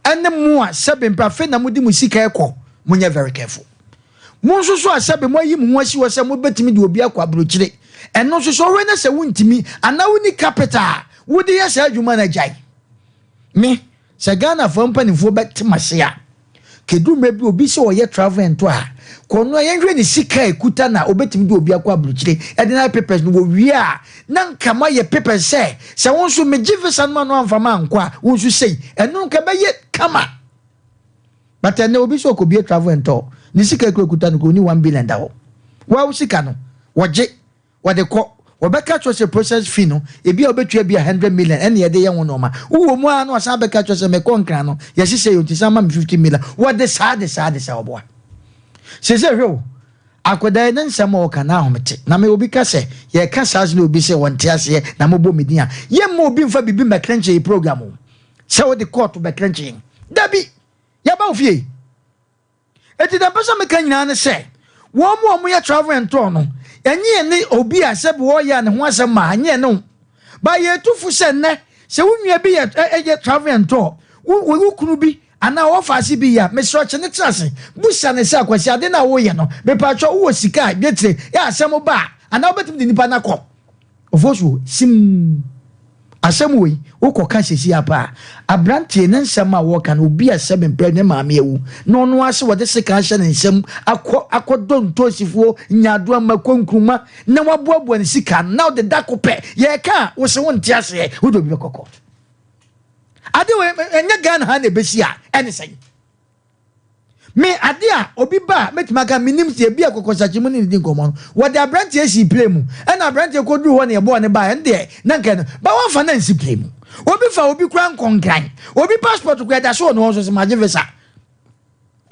ɛne mo a sɛbe mpɛ afei na mode mo sika ɛkɔ monyɛ very careful mo nso so a sɛbe moayi mo ho asi hɔ sɛ mobɛtumi de obi akɔ aburokyire ɛno nso so ɔhwɛ na sɛ wontumi anaa wonni capital a wode yɛ saa adwuma no agyae me Sɛ Ghanafoɔ mpaninfoɔ bɛte mase a, kɛduru mmerɛ bi obi sɛ ɔyɛ travel and tour a, kɔ no a yɛnhwɛ ne sika a ɛkuta na ɔbɛtumi de obi akɔ abrokyire ɛde no ayɛ papers no, wɔwie a na nka moayɛ papers sɛ sɛ wo nso megye visa no ma no amfa ma ankɔ a wo nso sei, ɛno nka ɛbɛyɛ kama. But ɛnɛ obi sɛ ɔkɔbie travel and tour, ne sika kura ɛkuta no kura ɔni 1 billion da hɔ, woa wo sika no wɔgye. Wɔde kɔ. Wɔbɛka kyerɛ sɛ process fee no, ebi a wobɛtua bi a hundred million ɛna yɛde yɛ ho nnoɔma. Wowɔ mu ara na wɔsan bɛka kyerɛ sɛ mekɔ Nkran no, yɛhyehyɛ yɛ nti san ma me 50 million. Wɔde saa de saa de saa wɔboa. Seesei hwɛ o, akwadaa yi ne nsɛm a ɔka no ahomete. Na me obi ka sɛ yɛka saa ase na obi sɛ wɔnte aseɛ na mobɔ me din a, yɛmma obi mfa biribi mmɛkrenkye yɛ program o. Sɛ wode kɔɔto bɛkrenkye yɛn. Dabi! Yɛaba wo fie. Enti deɛ mpɛ sɛ meka nyinaa ne sɛ, wɔn a wɔyɛ travel and tour no, ɛnyɛ yɛne obi a sɛbi wɔreyɛ a ne ho asɛm ma, ɛnyɛ yɛne wo. Ba yɛtu fo sɛ nnɛ, sɛ wo nua bi yɛ yɛ travel and tour, wo wo kunu bi anaa wɔfaase bi yɛ a, mesrɛ kye ne tena ase, busa ne sɛ, Akwasi, ade no a woyɛ no, mepatwɔ wowɔ sika a, dwetire, yɛ asɛm ba a, anaa wobɛtumi de nipa no akɔ? Ofosuo, Simm. Asɛm wei, wokɔ ka sɛsi ara pɛ a, abranteɛ ne nsɛm a wɔka no, obi a sɛbe mprɛ ne maame awu, na ɔno ara se wɔde sekan ahyɛ ne nsam akɔ akɔdɔ ntoosifoɔ, nyaadoa, mako, nkruma, na waboaboa ne sika ano, na ɔde da ko pɛ, yɛreka a, wose wonte aseɛ, wode obi bɛkɔ court. Ade wei, ɛnyɛ Ghana ha na ɛbɛsi a, ɛne sɛn? Me ade a obi ba a mɛtumi aka menim sɛ ebi a kɔkɔsakye mu ne ne di nkɔmmɔ no wɔde aberanteɛ sii plane mu ɛna aberanteɛ kɔduru hɔ na yɛbɔɔ ne baa ɛno deɛ na nka no ba wɔmfa no ansi plane mu obi fa obi kora nkɔnkran obi passport kora ɛda so wɔ ne hɔ nso sɛ magye visa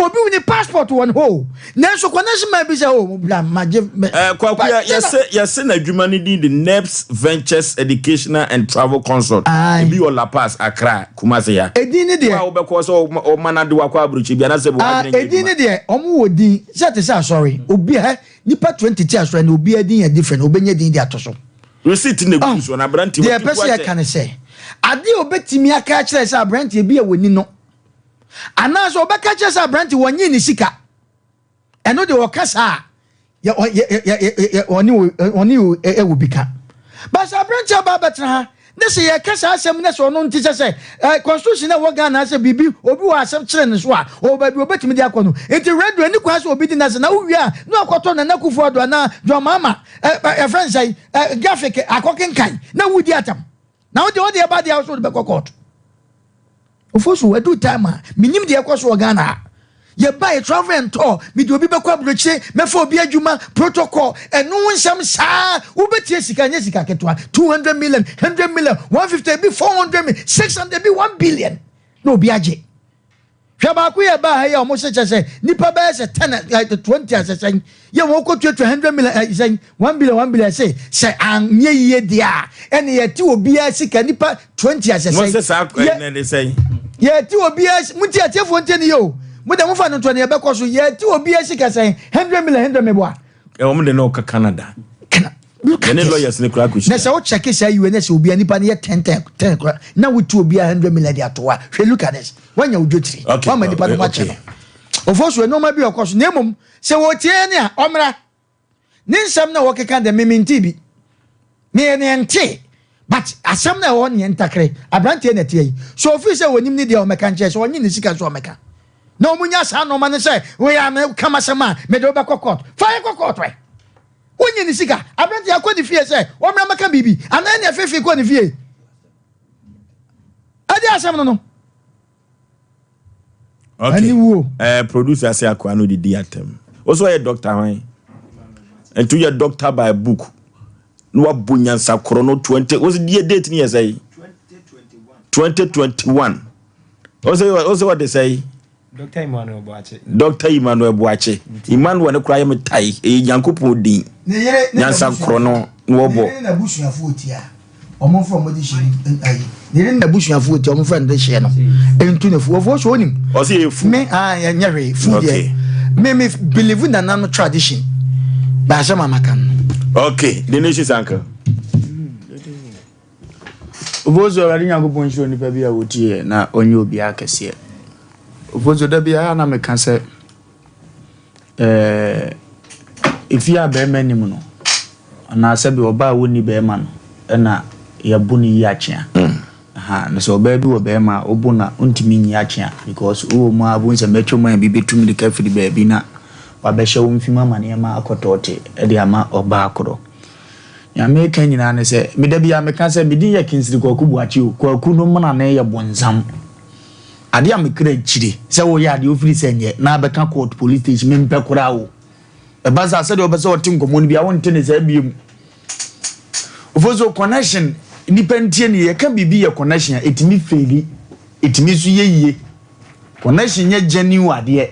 obi ne passport wɔ ne hɔ o nanso connection man bi sɛ o bla magye Eh, Kwaku, yɛ- yɛse yɛse n'adwuma no din de NEPS Ventures Educational and Travel Consult. Aye. Ebi wɔ La Paz, Accra, Kumasi ha. Edin ne deɛ. Wo a wobɛkɔ sɛ ɔma no ade wakɔ aburokyi bi anaasɛ Ah, w'adwene nyɛ edin adwuma. ne deɛ ɔmo wɔ din sɛ te sɛ asɔre obi hɛ nipa 20 te asɔre na obiara din yɛ different obenya din de ato so. Receipt na egu so na aberante Deɛ watu ɛpɛ sɛ akyɛ. yɛka ne sɛ adeɛ a obetumi aka akyerɛ sɛ aberanteɛ bi a wɔni no anaasɛ ɔbɛka kyerɛ sɛ aberante wɔnyee ne sika. Ɛno deɛ ɔka saa a, yɛ ɔ yɛ yɛ yɛ yɛ ɔne o ɔne o ɛwɔ bi ka. But sɛ aberanteɛ aba abɛtena ha ne sɛ yɛka saa asɛm ne sɛ ɔno nte sɛ sɛ ɛ constitution na ɛwɔ Ghana sɛ biribi obi wɔ asɛm kyerɛ ne so a ɔwɔ baabi obetumi de akɔ no. Nti radio ani kwan sɛ obi di n'asɛm na wowie a na wakɔtɔ Nana Akufo Addo anaa John Mahama ɛ ɛ yɛfrɛ no sɛn ɛ graphic akɔkenkan na wodi atam. Na wo deɛ wo deɛ ba deɛ wo so wode bɛkɔ court. Ofosu, ɛduu time a, menim deɛ ɛkɔ so wɔ Ghana ha. Yɛba yɛ travel and tour, mede obi bɛkɔ aburokyire, mɛfa obi adwuma, protocol, ɛno ho nsɛm saa. Wobɛtie sika, ɛnyɛ sika ketewa, 200 million, 100 million, 150, ebi 400 million, 600, ebi 1 billion, na obi agye. Hwɛ baako yɛ baa ha yi a wɔn hyɛ kyɛ sɛ nipa bɛyɛ sɛ 10 eh, 20 asɛsɛn yɛ wɔn kɔ tuatua 100 million eh, sɛn 1 billion 1 billion sɛ sɛ anyɛ yie deɛ a ɛne yɛte obiara sika nipa 20 asɛsɛn. Mo sɛ saa ɛnɛ de sɛn. Yɛte obiara mo ti atiefoɔ ntie ne yɛ o mo de mo fa no ntoɔ ne yɛbɛkɔ so yɛte obiara sika sɛn 100 million 100 meboa. Wɔn de no ka Canada. Look at Yɛne this. lawyers no koraa Na kɔhyia. sɛ wo check saa yiwe na sɛ obia nipa no yɛ 10 10 10 koraa na wotu obia 100 million de ato hɔ a hwɛ look at this woanya wo dwetiri Okay, woama nipa no ho okay. akyɛ no ofo so nneɛma bi ɔkɔ so na mmom sɛ wɔtie ne a ɔmmra ne nsɛm na wɔkeka de meme nte bi meyɛ ne nte but asɛm na ɛwɔ ne ntakere aberanteɛ na ɛteɛ yi so ofiri sɛ wɔnim ne deɛ ɔmɛka nkyerɛ sɛ ɔnye ne sika so ɔmɛka na ɔmo nya saa nneɛma no sɛ woyɛ a meka masɛm a mede wobɛkɔ court fa yɛ kɔ court ɛ Wonyi ne sika. Aberanteɛ akɔ ne fie sɛ wɔmmra mmɛka biribi anaa ɛne ɛfeefee kɔ ne fie. Ɛde asɛm no no. Okay. Aniwuo. Eh, producer sɛ akoa no didi atɛm. Wo so ɔyɛ doctor hwan? Nti woyɛ doctor by book. Na wabɔ nyansa korɔ no 20. Wo sɛ die date ni yɛ sɛ? 2021. Wo sɛ wo sɛ wɔde sɛ? Dr. Emmanuel Boakye. Dr. Emmanuel Boakye. Emmanuel no koraa yɛ me tae. Ɛyɛ Nyankopɔn din. Ne yere ne Nyansa korɔ no na Ne wɔbɔ. yere ne n'abusuafoɔ tia. Wɔn mfrɛ wɔn de hyɛ no ayi. Ne yere ne n'abusuafoɔ tia wɔn mfrɛ no de hyɛ no. Ntu ne fu. Wɔfoɔ so onim. Ɔsɛ yɛ fu. Me ah yɛ nyɛ hwee fu deɛ. Okay. Me me believe nana no tradition. Baasɛ mama kan no. Okay. The nation's uncle. Ofosu Awurade Nyankopɔn nhyira onipa bi a ɔtie na ɔnyɛ obiara kɛseɛ. Ofosu da biara na meka sɛ ɛɛ efie a bɛrima nim no anaa sɛbi ɔbaa a wɔnni bɛrima no ɛna yɛbo no yi akyea. Ha na sɛ ɔbaa bi wɔ bɛrima a ɔbo na ɔntumi nyi akyea because wowɔ mu a wobɛhu sɛ mɛtwa mu a bi bɛtu mmirika firi baabi na wabɛhyɛ wo mfim ama nneɛma akɔtɔɔte de ama ɔbaa korɔ. Nea meka nyinaa ne sɛ, me da biara meka sɛ me din yɛ Kingsley Kwaku Boakye o, Kwaku no mmanane yɛ bonsam. Adeɛ a me kra kyiri sɛ woyɛ adeɛ wofiri sɛ nyɛ na abɛka court, police station, mempɛ koraa o. Ɛba saa sɛdeɛ wopɛ sɛ ɔte nkɔmmɔ no biara wonte ne saa biom. Ofosuo connection, nnipa ntie ne yɛka biribi yɛ connection a ɛtumi faili, ɛtumi nso yɛ yie. Connection nyɛ genuine adeɛ.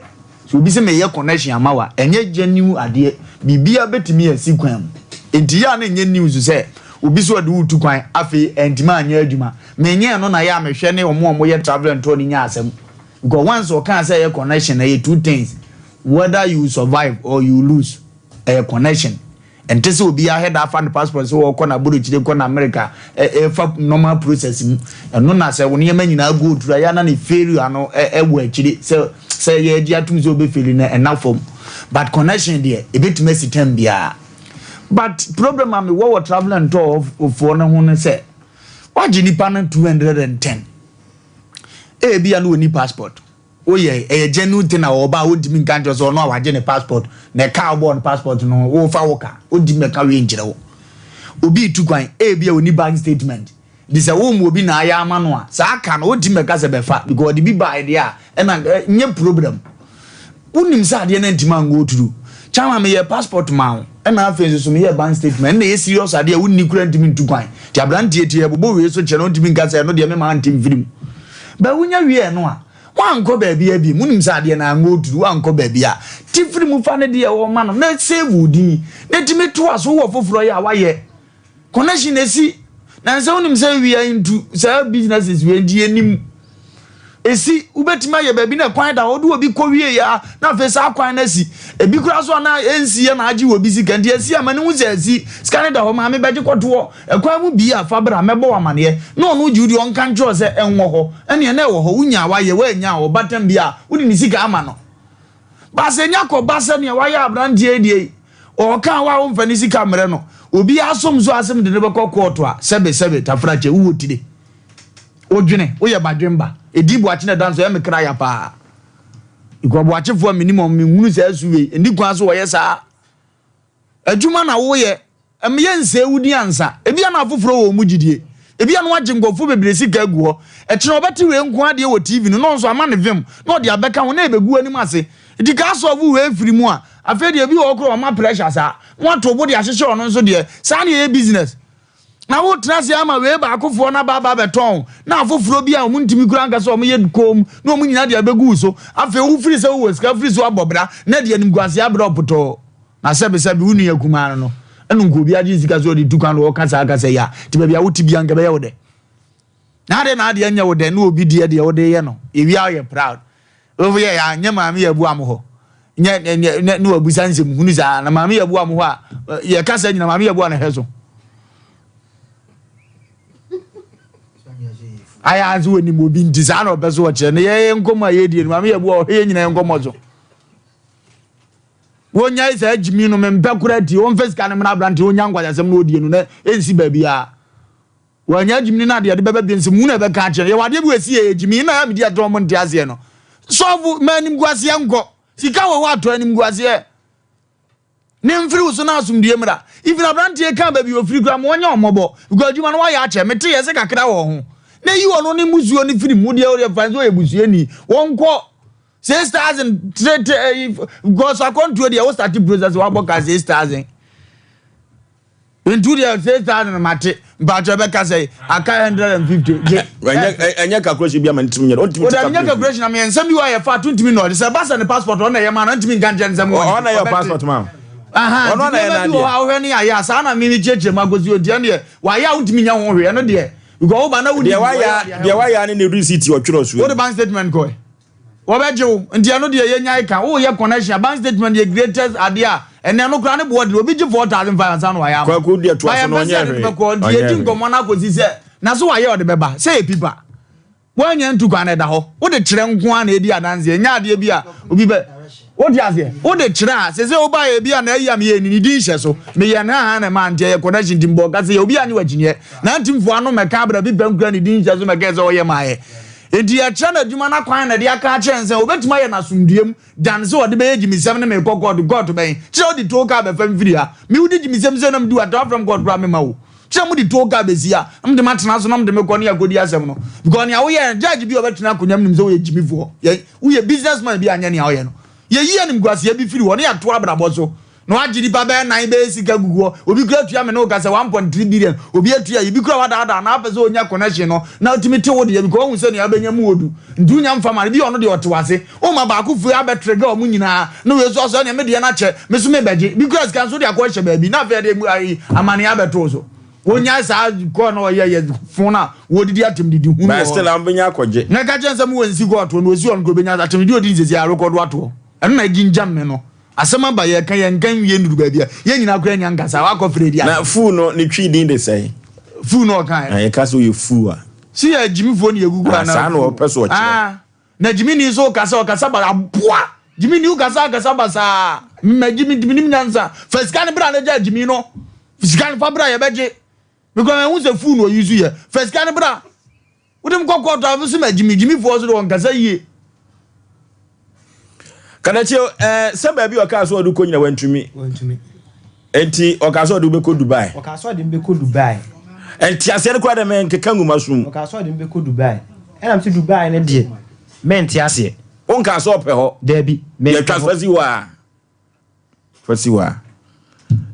Sɛ obi sɛ meyɛ connection ama wo a, ɛnyɛ genuine adeɛ. Biribiara bɛtumi asi kwan mu. Enti yɛ a na ɛnyɛ news sɛ obi sɛ ɔde wo retu kwan, afei antumi anyɛ adwuma. Menyɛ ɛno na yɛ a mehwɛ ne wɔn a wɔyɛ travel and tour no nya asɛm. Because once ɔkaa sɛ ɛyɛ connection, ɛyɛ two things, whether you survive or you lose. Ɛyɛ connection. Ɛnte sɛ obi ahɛ da afa ne passport sɛ ɔrekɔ n'aburokyire kɔ n'America ɛfa normal process mu. Ɛno na sɛ wo nneɛma nyinaa go through a yɛ a na ne failure no ɛwɔ akyire sɛ sɛ yɛgye atum sɛ ɔbɛ fail no ɛna fam. But connection deɛ ɛbɛtumi asi term biara. But problem a mewɔ wɔ travel and tour foɔ no ho ne sɛ wagye nipa no 210 ebia na ɔnni passport. Woyɛ ɛyɛ genuine thing a ɔba a wontumi nka nkyerɛ sɛ ɔno a wagye ne passport na ɛka a wobɔɔ no passport no wofa wo ka wontumi mɛka wei nkyerɛ wo. Obi retu kwan ebi a ɔni bank statement nti sɛ womma obi na ayɛ ama no a saa ka no wontumi mɛka sɛ bɛfa because ɔde bi baeɛ deɛ a ɛna nyɛ problem. Wonim sɛ adeɛ no antumi ango through. Chairman meyɛɛ passport maa wo ɛna afei nso so meyɛɛ bank statement ɛna ɛyɛ serious adeɛ a wonni koraa ntumi ntu kwan nti aberanteɛ tie yɛbobɔ wei so kyerɛ no wontumi nka sɛ ɛno deɛ mema ante mfiri mu. But wonya wieɛ no a Woankɔ baabiara bio. Monim sɛ adeɛ no ango turu. Woankɔ baabiara. Te firi mu fa ne deɛ wɔma no na save wo din na tumi toa so. Wowɔ foforɔ yɛ a woayɛ. Connection na ɛsi. Nansɛ wonim sɛ we are into saa businesses wei nti yɛnim. Ɛsi wobɛtumi ayɛ baabi na kwan da hɔ wode obi kɔ wie a na afei saa kwan no asi. Ebi koraa so a na ɛnsi yɛ na agye wɔ bi sika nti ɛsi ama ne hu sɛ asi. Sika no da hɔ maame bɛgye kɔtoɔ. Ɛkwan mu bi a, fa bra, mɛbɔ wo amaneɛ. Na ɔno gye wo di, ɔnka nkyerɛ wo sɛ, Ɛnwɔ hɔ. Ɛnneɛ na ɛwɔ hɔ, wonyaa a woayɛ, woannya a, ɔbatam bi a, wode ne sika ama no. Ba sɛ nya kɔba sɛ nea wayɛ aberanteɛ yi deɛ yi, ɔɔka a wo a womfa ne sika mmerɛ no, obiara som so asɛm de no bɛkɔ kɔɔto a, sɛbe sɛbe, tafrakyɛ, wowɔ tire. Wodwene, woyɛ badwemba. Ɛdin Boakye na ɛda nso, ɛyɛ me kra ya paa. Because Boakyefoɔ a menim wɔn, menhunu saa su wei. Ɛnni kwan so wɔyɛ saa. Adwuma na woyɛ, ɛm yɛnsɛe wo din ansa. Ebia na afoforɔ wɔ wɔn gyidie. Ebi a na wagye nkurɔfoɔ bebree sika agu hɔ. Ɛkyena ɔbɛte wei nko ara deɛ wɔ TV no na ɔno nso ama no vim na ɔde abɛka ho na ɛbɛgu w'anim ase. Nti kaa sɔɔvo wei firi mu a, afei deɛ ebi wɔ hɔ koraa ɔma pressure saa na wato bo de ahyehyɛ ɔno nso deɛ. Saa na ɛyɛ business. Na wotena ase ama wei baakofoɔ no aba aba abɛtɔn na afoforɔ bi a wɔn ntumi koraa nka sɛ wɔyɛ komm na wɔn nyinaa de abɛgu wo so. Afei wofiri sɛ wowɔ sika firi so abɔ bra na de animguaseɛ abrɛ wo potɔɔ. Na sɛbesɛbe wo nua kumaa no no, ɛno nka obi agye sika sɛ ɔde tu kwan na ɔka saa kasa yi a, nti baabi a wote bia nka ɛbɛyɛ wo dɛ. Na adɛn na adeɛ nyɛ wo dɛ na obi deɛ deɛ wode yɛ no, ewia woyɛ proud. Wofo yɛ ya nyɛ maame yɛ abua mo hɔ. Nyɛ nyɛ ne ne wabusa nsɛm hunu saa na maame yɛ abua mo hɔ a yɛ kasa nyina maame yɛ abua na hwɛ so. Ayɛ anso wɔ nim obi nti saa na ɔpɛ so ɔkyerɛ no yɛ nkɔmmɔ a yɛdie no maame yɛ abua ɔhwɛ yɛ nyina yɛ nkɔmmɔ so. Wonyae saa gyimi no mempɛ koraa tie wɔmfa sika no mmra aberante onya nkwasasɛm na odie no na ɛnsi baabiara wɔanya gyimi no na adeɛ de bɛba bio nsɛm hunu a ɛbɛka akyerɛ no yɛwɔ adeɛ bi wɔ ɛsi yɛ gyimi na medi atorɔ ɔmo nte aseɛ no sɔfo ma animguaseɛ nkɔ sika wɔ hɔ atɔ animguaseɛ ne mfiri wo so na asomdue mmra even aberanteɛ ka baabi ofiri kura ma ɔnyɛ ɔmmɔbɔ because adwuma no wayɛ akyɛ mete yɛ sɛ kakra wɔ ho na yi ɔno ne musuo no firi mu deɛ ɔyɛ fa sɛ ɔyɛ busuani wɔnkɔ 6000 tete eh, because akɔntuo deɛ wo start process wabɔ ka 6000 nti wo deɛ 6000 mate mpakyɛ bɛka sɛ aka 150 gye ɛnyɛ calculation bi ama ne tirim nyɛ ɔntumi ti calculation calculation na meyɛ nsɛm bi wɔ yɛ fa to ntumi na ɔde sɛ ba sɛ ne passport ɔna ɛyɛ ma no ntumi nka nkyɛn nsɛm wɔ ɔna yɛ passport ma ɔno na yɛ n'adeɛ bi wɔ hɔ a wohwɛ ne ayɛ a saa na mimi kyerɛkyerɛ mu agosi odi ɛno deɛ wayɛ a wontumi nya ho hwee ɛno deɛ because woba na wodi deɛ wayɛ deɛ wayɛ ne ne receipt ɔtwerɛ so wode bank statement kɔɛ Wɔbɛgye wo nti ɛno deɛ yɛnyae ka woyɛ connection a bank statement yɛ greatest adeɛ a ɛnɛ no koraa ne boɔ den obi gye 4500 ansa na wayɛ ama Kwaku deɛ toa ba so no yɛmpɛ sɛ ɔnyɛ yɛde hwee no bɛkɔ nti ɔnyɛ yɛdi hwee. nkɔmmɔ no akɔsi sɛ na so wayɛ ɔde bɛba sɛ yɛ pipa woanya ntu kwan no ɛda hɔ wode kyerɛ nko ara na ɛdi adanseɛ ɛnyɛ adeɛ bi a obi bɛ wote aseɛ wode kyerɛ a sɛ sɛ wobaeɛ bi a na ayi a meyɛ ni ne din hyɛ so meyɛ no haha na ɛma nti ɛyɛ connection nti mbɔ ka sɛ yɛ obi anye wakyiniɛ na ntimfoɔ ano mɛka abra bi pɛ nkura ne din hyɛ so mɛka sɛ ɔyɛ maayɛ Enti yɛkyerɛ no adwuma no akwan na ɛde aka akyerɛ no sɛ obetumi ayɛ no asomdwoe mu dan sɛ ɔde bɛyɛ gyimisɛm ne merekɔ kɔɔto. Kɔɔto bɛn? Kyerɛ wode tow kaa bɛfa mfiri ha. Me wode gyimisɛm sɛ na medi w'atɔ afrɛ me kɔɔto koraa memma wo. Kyerɛ mode tow kaa besi ha na mode matena so na mode me kɔ ne yɛakɔdi asɛm no. Because nea woyɛ no judge bi a ɔbɛtena akonnwa mu nim sɛ woyɛ gyimifoɔ. Yɛ woyɛ business man bi a nyɛ nea woyɛ no. Yɛyi animguaseɛ bi firi hɔ na yɛato abrabɔ so. Na wagye nipa bɛyɛ nan bɛyɛ sika gugu hɔ. Obi kura tua me ne wo ka sɛ 1.3 billion. Obi atua yi bi kura wadaadaa na apɛ sɛ onya connection no na otumi te wo deɛ because ohu sɛ nea abɛnya mu odu. Nti wonya mfa ma no bi ɔno deɛ ɔte wase. Woma baako fue abɛ trigger ɔmo nyinaa na wei nso asɔ ɛneɛ me deɛ no akyɛ me so mebɛgye. Bi kura sika nso wode akɔ ahyɛ baabi na afei ɛde ayi amaneɛ abɛto wo so. Wonyae saa kɔɔ na ɔyɛ yɛ fon a wɔdidi atɛmdidi hunu But still a wobɛnya akɔgye. Na ɛka kyerɛ sɛ mowɔ nsi kɔɔtoɔ na osi hɔ no kora obɛnya atɛmdidi ɔdi nsɛsi arekɔdo atoɔ. Ɛno na ɛgyingyam me no. Asɛm aba yɛka yɛnka nwie nnuru baabi a yɛn nyinaa koraa nnya nkasa wakɔ frɛ di ase. Na fuu no ne twi din de sɛn? Fuu no ɔka ɛ. Na yɛka sɛ ɔyɛ fuu a. Si yɛ gyimifoɔ ne yɛgugu Ah, anaa saa na fuu. ɔpɛ so ɔkyerɛ. Ah, na gyimini nso wokasa ɔkasa ba aboa. Gyimini wokasa akasa basaa. Mma gyimi nti menim nyansa. Fa sika no bra na gya gyimi no. Sika no fa bra yɛbɛgye. Mekura mahu sɛ fuu na ɔyi so yɛ. Fa sika no bra. Wode me kɔ kɔɔto a mese ma gyimi gyimifoɔ so de wɔnkasa yie. Kadakye ɛɛ sɛ baabi a ɔkaa sɛ ɔde kɔ nyina wantumi. Wantumi. Nti ɔkaa sɛ ɔde wobɛkɔ Dubai. Ɔkaa sɛ ɔde me bɛkɔ Dubai. Nti aseɛ no koraa dɛ mɛnkeka ngu m'aso mu. Ɔkaa sɛ ɔde me bɛkɔ Dubai. Ɛna mese Dubai no deɛ mente aseɛ. Wonkaa sɛ ɔpɛ hɔ. Daabi, mempɛ Yɛtwa hɔ. so asi hɔ a. Fa si hɔ a.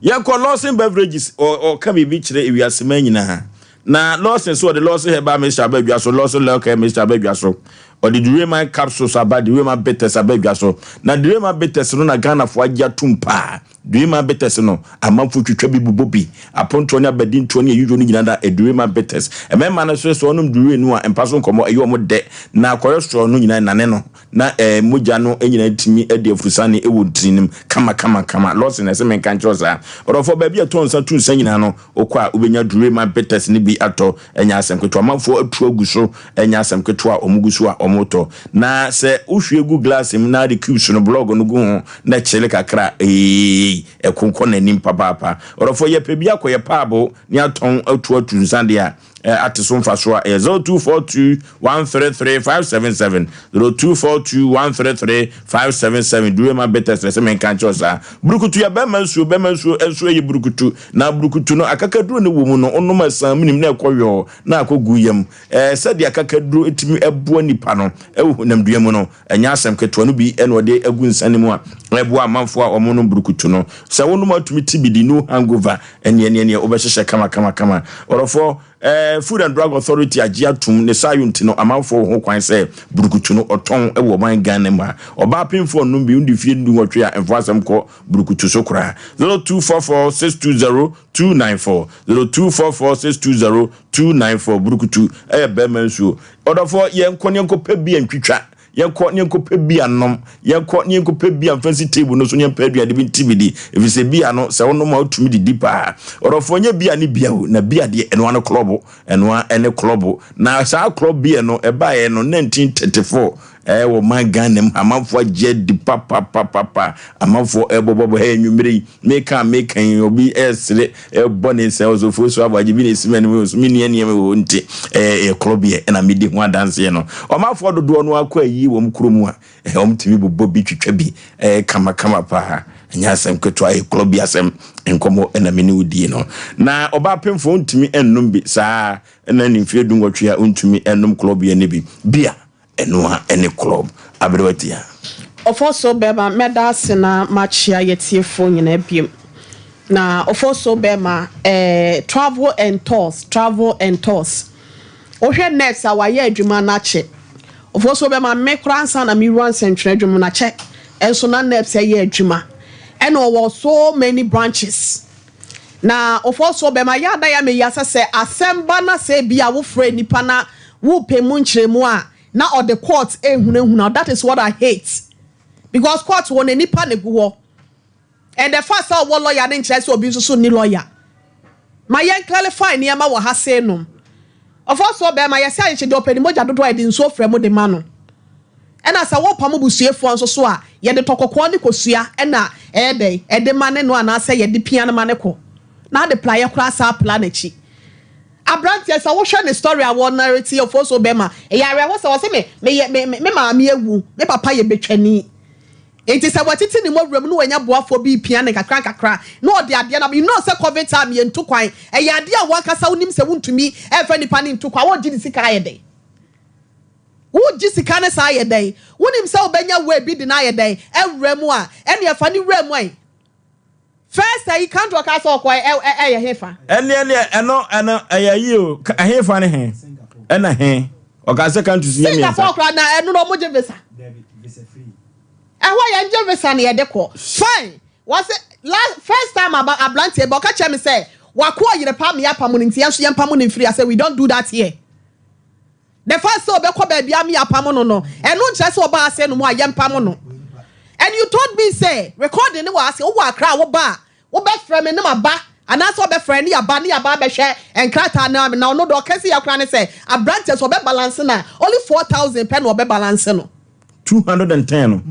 Yɛnkɔ Lawson Beverages, ɔka biribi kyerɛ ewiaseman nyinaa. Na Lawson so ɔde Lawson Herbal Mixture aba adwa so, Lawson Lel Care Mixture aba adwa so. Ɔde Dureman Capsules aba, Dureman Bitters aba adwa so. Na Dureman Bitters no na Ghanafoɔ agye atom paa. Dureman Bitters no, amanfoɔ twitwa bi bobɔ bi. Apontoɔ ne abadintoɔ ne ayuo no nyinaa da Dureman Bitters. Mmarima no nso sɛ wɔnom Dure no a, mpa so nkɔmmɔ, ɛyɛ wɔn dɛ. Na cholesterol no nyinaa ɛnane no. Na eh, mogya no nyinaa tumi di afurusane wɔ ntini no mu kama kama kama. Lawson, ɛsɛ menka nkyerɛ wo saa. Ɔdɔfoɔ, baabi a ɛtɔ nsa tu nsa nyinaa no, wokɔ a wobɛnya Durema bitters no bi atɔ. Ɛnyɛ asɛm ketewa. Amanfoɔ atu agu so. Ɛnyɛ asɛm ketewa a wɔgu so a wɔretɔ. Na sɛ wohwie gu glass mu na wode cubes no, blɔg no gu ho na ɛkyele kakra a, eei, ɛko kɔ n'anim papaapa. Ɔdɔfoɔ, yɛpɛ bi akɔ yɛ paabo ne atɔn atu atu nsa deɛ a, ate so mfasoɔ a, ɛyɛ 0242 133 577, 0242 133 577. Durema Bitters na ɛsɛ menka nkyerɛ wo saa. Burukutu yɛ bɛrima nsuo, bɛrima nsuo nso yɛ burukutu. Na burukutu no, akakaduro no wɔ mu no, wonom a ɛsan menim na ɛkɔ yɔɔ na akɔgu yam. Ɛɛ, sɛdeɛ akakaduro tumi boa nipa no wɔ honamdua mu no, ɛnyɛ asɛm ketewa. No bi na wɔde agu nsa no mu a ɛboa amanfoɔ a wɔnom burukutu no. Sɛ wonom a wotumi te bi di, no hangover, ɛneɛ neɛ neɛ wobɛhyehyɛ kama kama kama. Ɔdɔfoɔ, ɛɛ, Food and Drug Authority agye atom, ne saa nti no amanfoɔ wɔ ho kwan sɛ burukutu no ɔtɔn wɔ ɔman Ghana mu a. Ɔbaa pemfoɔ nnom bi, wodi mfeɛ dunwɔtwe a, mfa asɛm kɔ burukutu so koraa. 0244 620 294, 0244 620 294. Burukutu yɛ bɛrima nsuo. Ɔdɔfoɔ, yɛnkɔ ne yɛnkɔpɛ bi antwitwa, yɛnkɔ ne yɛnkɔpɛ bi anom, yɛnkɔ ne yɛnkɔpɛ bi amfa nsi table no so ne yɛmpɛ aduane bi nti bi di, ɛfiri sɛ bia no, sɛ wonom a wotumi didi paa. Ɔdɔfoɔ, nyɛ bia ne bia o, na bia deɛ ɛnoa ne klɔbo, ɛnoa ne klɔbo. Na saa klɔb beer no, ɛbaeɛ no 1934, Ɛwɔ man Ghana mu amanfoɔ agye adi papapapapa, amanfoɔ ɛbɔbɔbɔ hɛ anwummere yi meka a meka yi obi ɛresere ɛbɔ ne nsa ɔsɔfoɔ su abɔ agye bi na esi m'anim yi so me nua nneɛma wɔ hɔ nti ɛyɛ korɔ beɛ ɛna medi ho adanseɛ no. Ɔmanfoɔ dodoɔ no akɔ ayie wɔn kuro mu a wɔn tumi bobɔ bi twitwa bi ɛyɛ kama kama paa, ɛnyɛ asɛm ketewa, ɛyɛ korɔ bi asɛm nkɔmmɔ ɛna me ne wo die no. Na ɔbaa pemfoɔ ntumi nnom bi saa ɛna ne mfeɛ dunwɔtwe a ɔntumi nnom korɔ beɛ no bi bia. Ɛno ara ne club aberewa tia. Ofoso bɛma mɛda ase na makyea yɛtiefoɔ nyinaa biom na Ofoso bɛma eh, travel and tours travel and tours wohwɛ nurse a wayɛ adwuma no akyɛ Ofoso bɛma me koraa ansa na mewura nsɛntwerɛ adwuma mu no akyɛ nso na nurse ɛyɛ adwuma ɛna ɔwɔ so many branches na Ofoso bɛma yɛ ada yɛ meyi asɛ sɛ asɛm ba na sɛ bi a wofrɛ nipa na wopɛ mu nkyerɛmu a na ɔde court ehunahuna, that is what I hate, because court wɔ na nipa na egu hɔ and the fact sɛ ɔwɔ lawyer ne nkyerɛ sɛ obi nso so nni lawyer. Ma yɛn clarify nneɛma wɔ ha sei nom. Ɔfɔsoɔ bɛrima yɛsɛ ayekye deɛ ɔpɛ ne mogya dodoɔ a yɛde nsuo frɛ mu de ma no, ɛna sɛ wɔpam busuafoɔ nso so a yɛde tɔkɔkɔɔ ne kosua ɛna ɛyɛ dɛn ɛde ma ne no anaasɛ yɛde pia no ma ne kɔ na ade praeɛ koraa saa pla n'akyi. Abranteɛ sɛ wohwɛ ne story a wɔ narrate yɛ ofosuo bɛma ɛyɛ awerɛho sɛ ɔse me meyɛ me me maame awu me papa yɛ betwani nti sɛ watiti ne mɔwura mu na wanya boafoɔ bi repia no nkakra nkakra na ɔde adeɛ no you know sɛ covid time yɛntu kwan ɛyɛ adeɛ a wankasa wonim sɛ wontumi ɛmfa nipa no ntu kwan wogye ne sika ayɛ dɛn wogye sika no saa ayɛ dɛn wonim sɛ wobɛnya way bi de no ayɛ dɛn awura mu a ɛne ɛfa ne wura mu ayi First ayi country ɔka sɛ ɔkɔ ɛ ɛ ɛyɛ hefa. Ɛneɛ neɛ ɛno ɛno ɛyɛ ayi o ɛhefa ne he ɛna he ɔka sɛ country so yɛ mmiɛnsa. Singapore koraa na ɛno na ɔmo gye visa. Ɛhɔ yɛn gye visa na yɛde kɔ fine wɔsi last first time aba abranteɛ bi ɔka kyerɛ mi sɛ wako ɔyere pa mi apam no nti yɛn nso yɛn pam no nfiri ase we don't do that here. The fact sɛ ɔbɛkɔ baabi a me apamo no no, ɛno nkyerɛ sɛ ɔba ase no mu a yɛmpamo no. And you told me sɛ recording no wɔ ase, wowɔ Accra a woba a, wobɛfrɛ me ne maba anaasɛ ɔbɛfrɛ ne yɛaba ne yɛaba abɛhwɛ nkrataa no na ɔno deɛ ɔka si yɛ koraa ne sɛ aberanteɛ sɛ ɔbɛ balance no a only 4000 pɛ na ɔbɛ balance no. 210 no.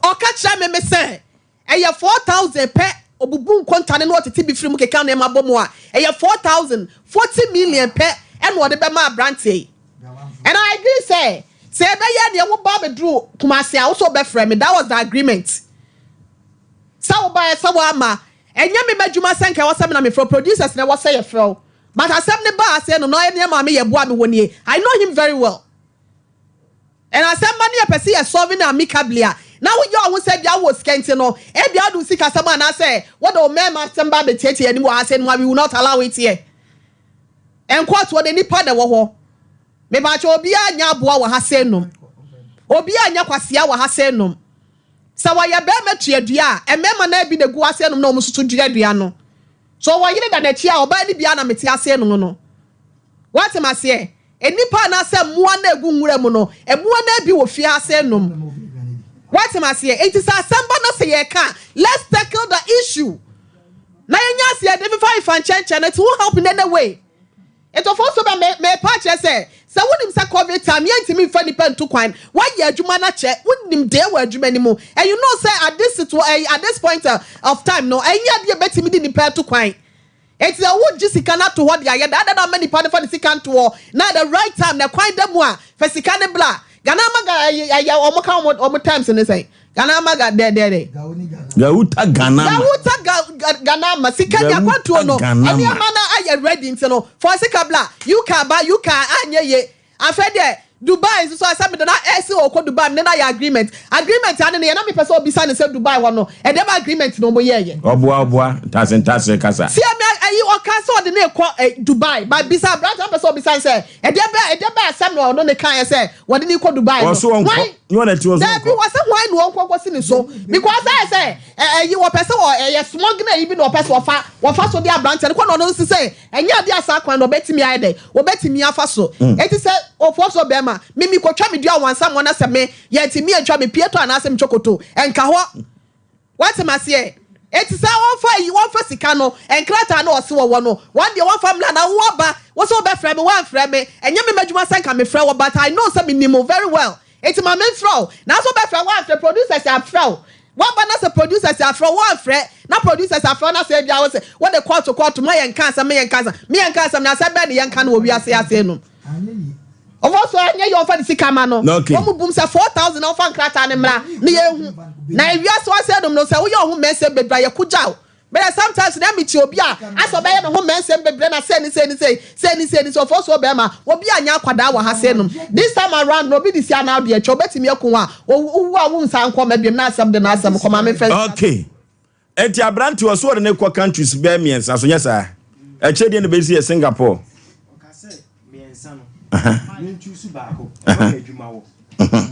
Ɔka kyerɛ me me sɛ Ɛyɛ 4000 pɛ, obubu nkonta no na ɔtete bi firi mu keka nneɛma bɔ mu a, ɛyɛ 4000, 40 million pɛ ɛna ɔde bɛma abranteɛ yi. And I agree sɛ, sɛ ɛbɛyɛ neɛ wo ba abɛduru Kumasi a, wo sɛ wobɛfrɛ me, that was the agreement. Sɛ wobaeɛ sɛ woama, ɛnyɛ me m'adwuma sɛ nka ɛwɔ sɛ me na mefrɛ wo, producers na ɛwɔ sɛ yɛfrɛ wo. But asɛm no baa aseɛ no, na ɔyɛ neɛ maame yɛ boa me wɔ nie, I know him very well. And asɛm ba no yɛpɛ sɛ yɛ solve no amicably a, na woyɛ wo ho sɛ ebia wowɔ sika nti no, ebia wode wo sikasɛm anaasɛ wode wo mmarima asɛm ba abɛtiatia yɛn anim wɔ ha sɛ no a, we will not allow it here. Nkɔɔto hɔ no nnipa na ɛwɔ hɔ. Mepakyɛ obiara nyɛ aboa wɔ ha sɛ nom. Obiara nyɛ kwasea wɔ ha sɛ nom. Sɛ wɔyɛ barima tua dua a, mmarima no ara bi na egu ase nom na wɔn nso so dua dua no. So ɔwɔ yere da n'akyi a, ɔbaa no bi ara na mete ase nom no. Woate maseɛ? Nnipa anaasɛ mmoa no a ɛgu nwura mu no, mmoa no ara bi wɔ fie ha sɛ nom. Woate maseɛ? Enti sɛ asɛm ba na sɛ yɛreka a, let's tackle the issue. Na yɛnyɛ aseɛ de fefa fefa nkyɛnkyɛn no, it won't help in any way. Ntɔfoɔ nso bɛ me mepa akyerɛ sɛ, sɛ wonim sɛ covid time yɛntumi mfa nnipa ntu kwan, woayɛ adwuma no akyɛ, wonim deɛ wɔ adwuma no mu, and you know sɛ at this situa at this point of time no, ɛnyɛ adeɛ bɛtumi de nnipa atu kwan. Enti sɛ wo gye sika no ato hɔ de ayɛ dɛ adɛn na womma nipa no fa ne sika nto hɔ na at the right time na kwan da mu a fa sika no bra. Ghana ama ga ɛyɛ ɛyɛ wɔn ka wɔn wɔn terms ne sɛn? Ghana ama ga dɛ dɛ dɛ. Gawuta Ghana ma. Gawuta ga ga Ghana ama sika ni akwantuo no nneɛma no ayɛ ready nti no fa sika bra UK aba UK anyɛ yie Afei deɛ Dubai nso so asɛ mede no ɛse ɔkɔ Dubai mene no ayɛ agreement agreement ane no yɛ na mepɛ sɛ ɔbisa no sɛ Dubai hɔ no ɛdeɛ bɛ agreement na ɔmo yɛɛyɛ. Ɔboa ɔboa ntase ntase kasa. Tie me ayi ɔka sɛ ɔde no rekɔ Dubai but bisa aberante no pɛ sɛ ɔbisa no sɛ ɛdeɛ bɛ ɛdeɛ bɛ asɛm na ɔno ne kaeɛ sɛ wɔde no rekɔ Dubai no Ɔso ɔnkɔ hwan nyɛ ɔna ti ɔso daabi ɔnkɔ. wɔsɛ hwan na ɔnkɔ nkɔsi ne so because ayɛ sɛ ɛyi wɔpɛ sɛ wɔ ɛyɛ smuggling ayi bi na ɔpɛ sɛ ɔfa wɔfa so de aberante no kɔ na ɔno nso sɛ Ɛnyɛ adeɛ a saa kwan no ɔbɛtumi ayɛ dɛn? Wɔbɛtumi afa so. Enti sɛ ofoɔ so bɛrima, me mekɔtwa me dua wansa mɔ na sɛ me, yɛntumi antwa me pieto anaasɛ me twokoto, ɛnka hɔ. Woate maseɛ? Enti sɛ wɔmfa ayi, wɔmfa sika no, nkrataa no a ɔse wɔwɔ no, wɔn deɛ wɔmfa mmra na wo aba, wo sɛ wobɛfrɛ me, woamfrɛ me, ɛnyɛ me m'adwuma sɛ nka mefrɛ wo but I know sɛ menim wo very well. Enti ma menfrɛ wo. Nanso wobɛfrɛ, woamfrɛ, producers afrɛ wo. Woaba na sɛ producers afrɛ wo, woamfrɛ, na producers afrɛ wo na sɛ ebia wose wode kɔɔto kɔɔto ma yɛnka asɛm, ma yɛnka asɛm, ma yɛnka asɛm, na asɛm bɛn na yɛnka no wɔ wiase ase nom? Ɔfɔ so ɛnyɛ yɛ ɔmfa ne sika ma no. Okay. Wɔn bum sɛ 4000 na ɔmfa nkrataa no mmra na yɛnhu. Na ewiase ase nom no sɛ woyɛ wo ho mmɛnsɛm bebree a yɛko gya wo. Bɛyɛ sometimes na mete obi a asɛ ɔbɛyɛ ne ho mmɛnsɛm bebree na sei ne sei ne sei, sei ne sei ne sei, ɔfɔ so bɛrima, obi anyɛ akwadaa wɔ ha sei nom. This time around no obi de si anaa ɔde atwa, obetumi aku wo a, owu a wonsan nkɔ mma biom na asɛm de n'asɛm kɔ, ma memfa nsi ase. Okay. Enti aberante ɔso ɔde ne kɔ countries bɛyɛ mmiɛnsa so nyɛ saa? Ɛkyerɛ deɛ na bɛsi yɛ Singapore. Ɔka sɛ mmiɛnsa no, mentu so baako, ɛhɔ na adwuma wɔ.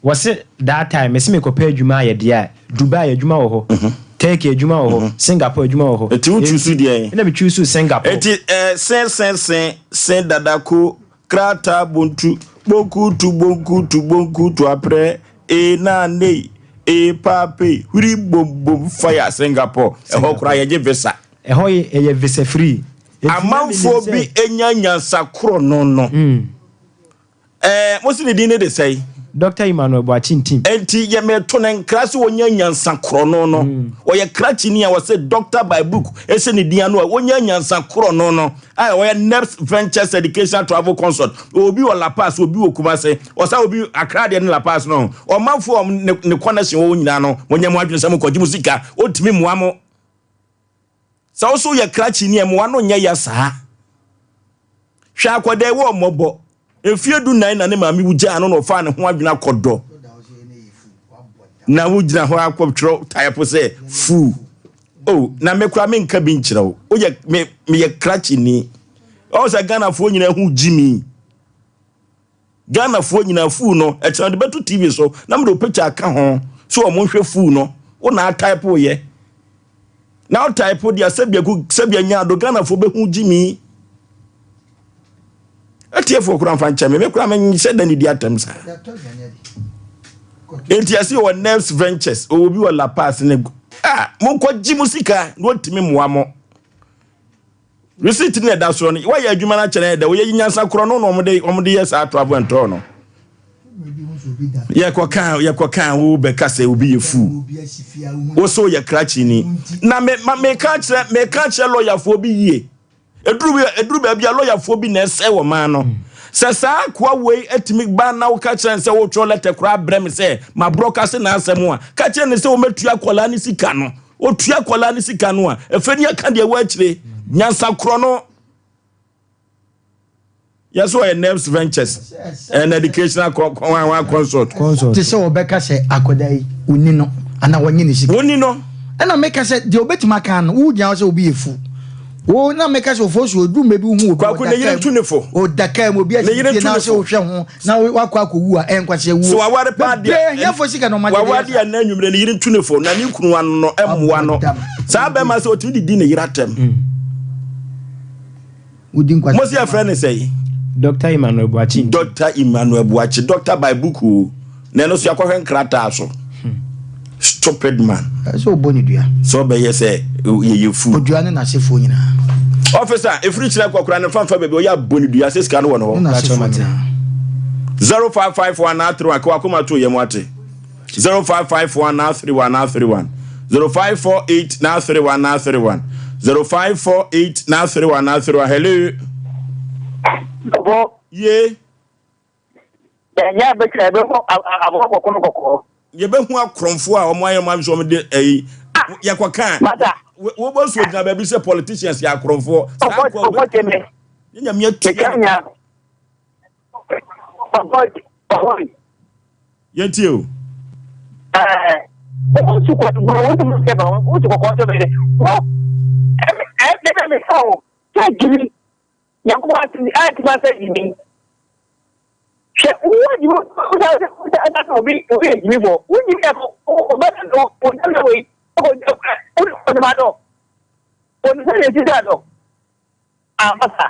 Wɔse that time mese mekɔpɛ adwuma ayɛ deɛ a, Dubai adwuma wɔ hɔ, Turkey adwuma wɔ hɔ, Singapore adwuma wɔ hɔ. Eti wo choose deɛn? Ɛna me choose Singapore. Eti eh, se se se se dadako krataa bontu bonkutu bonkutu bonkutu aprɛ ee naa nei ee paapei hwiri bom bom fire Singapore ɛhɔ koraa yɛgye visa. Ɛhɔ yɛ ɛyɛ visa free. Enti na menim Amanfoɔ sɛ. bi nya nyansa korɔ no no. Ɛɛ, mo se ne din ne de sɛe? Dɔkta Emmanuel Boakye Ntim. Enti yɛ meto no nkra sɛ ɔnya nyansa korɔno no. Ɔyɛ krakyeni a wɔse Doctor by book hyɛ ne din ano a ɔnya nyansa korɔno no a ɔyɛ NEPS Ventures Educational Travel Consult. Ɔwɔ bi wɔ La Paz, ɔwɔ bi wɔ Kumase, ɔsan wɔ bi Accra deɛ ne La Paz no. Ɔmanfoɔ a ne ne connection wɔ hɔ nyinaa no, monyɛ mo adwene sɛ mokɔgye mo sika, ɔntumi mmoa mo. Sɛ wo nso woyɛ krakyeni a, mmoa no nyɛ ya saa. Hwɛ akwadaa yi wɔ mmɔbɔ. Mfeɛ dunan na ne maame wu gyaa no na ɔfaa ne ho adwene akɔdɔ. Na wogyina hɔ akɔtwerɛ type sɛ fuu. Oh, na me koraa menka bi nkyerɛ wo. Woyɛ me meyɛ krakyeni. Ɔwɔ sɛ Ghanafoɔ nyinaa hu gyimi. Ghana foɔ nyinaa fuu no ɛkyena mede bɛto TV so na mede wo picture aka ho sɛ wɔn nhwɛ fuu no wo na atype yɛ na wo type deɛ sɛbia ku sɛbia nya do Ghana foɔ bɛhu gyimi atiefoɔ koraa mfa nkyɛ me me koraa menhyɛ da ne di atɛm saa enti ɛsɛ wɔ Nerves Ventures ɔwɔ bi wɔ La Paz ne ah monkɔ gye mo sika na wɔntumi mmoa mo Receipt no na ɛda soɔ no, woayɛ adwuma no akyɛ no ayɛ dɛ, woyɛ nyansa korɔ no na wɔde wɔde yɛ saa travel and tour no. Yɛkɔ kan yɛkɔ kan wo bɛka sɛ obi yɛ fool. Wo so yɛ krakye ni. Na me ma meka kyerɛ meka kyerɛ lɔyafoɔ bi yie. Eduru bi eduru baabi a lɔyafoɔ bi na ɛsɛ wɔ man no. Sɛ saa akoa wei atumi ba na woka kyerɛ no sɛ wotwerɛ lɛtɛ koraa brɛ me sɛ maborɔ ka se n'asɛm a, ka kyerɛ no sɛ wɔmɛtua akwadaa no sika no. Otua akwadaa no sika no a, afei ne aka deɛ ɛwɔ akyire. Nyansa korɔ no. Yɛ so ɔyɛ Nerves Ventures and Educational Consult. Te sɛ wɔbɛka sɛ akwadaa yi, ɔnni no anaa wɔnye ne sika. Wɔnni no. Ɛna meka sɛ deɛ ɔbɛtumi aka no, wogyina hɔ sɛ obi yɛ fu. Wo na meka sɛ ofosu oduru mmebi hu obi Kwaku ne yere ntu ne fo. Ɔda kaa mu obi Ne yere asi ntu fie na ne sɛ fo. wohwɛ ho na wakɔ akɔwu a ɛyɛ nkwasea wuo. So waware paa deɛ Bebree ahiafoɔ sika na ɔma waware deɛ na anwummerɛ ne yere ntu ne fo na ne kunu ano no mmoa no. Saa bɛrima sɛ ɔtumi didi ne yere atɛm. Wodi nkwasea. Mo se yɛfrɛ ne sɛn? Doctor Emmanuel Boakye nti. Doctor Emmanuel Boakye, doctor by book o. Na ɛno so yɛakɔhwɛ nkrataa so. Stupid man. Ɛsɛ ɔbɔ ne dua. Sɛ ɔbɛyɛ sɛ yɛyɛ fu. Odua ne n'asefoɔ nyinaa. Officer, ɛfiri kyerɛ kɔkora ne mfamfa baabi ɔyɛ abɔ ne dua sɛ sika no wɔ ne hɔ. Ne n'asefoɔ nyinaa. 0551 931 kɔ wakoma to yɛ mu ate. 0551 931 931 0548 931 931 0548 931 931 hello. Ɔbɔ. Ye. Ɛnyɛ abɛtwa ɛbɛhu aboa kɔkɔɔ no kɔkɔɔ. Yɛbɛhu akorɔmfoɔ a wɔn ayɛ wɔn adwene sɛ wɔn de ɛyi yɛkɔ kan. Masa. Wɔbɔ nsuo gyina baabi sɛ politicians yɛ akorɔmfoɔ. Ɔbɔ ɔbɔ gyeme. Yɛ nyame atu. Meka nya. Ɔbɔ ɔbɔ. Yɛntie o. Ɛɛ wɔn su kɔ wɔn su kɔ wɔn su kɔkɔɔ sɛ bɛyɛ wɔ ɛmɛ ɛmɛ mi fa o sɛ gyimi. Nyankopɔn atumi atumi asɛ gyimi. Hwɛ wo gyimi wo sɛ wo sɛ ɛna sɛ obi obi yɛ gyimi fo wo gyimi yɛ ko ɔbɛ o dɛm wei ɔkɔ o ɔdɛm adɔ o sɛ yɛ ti sɛ adɔ amasa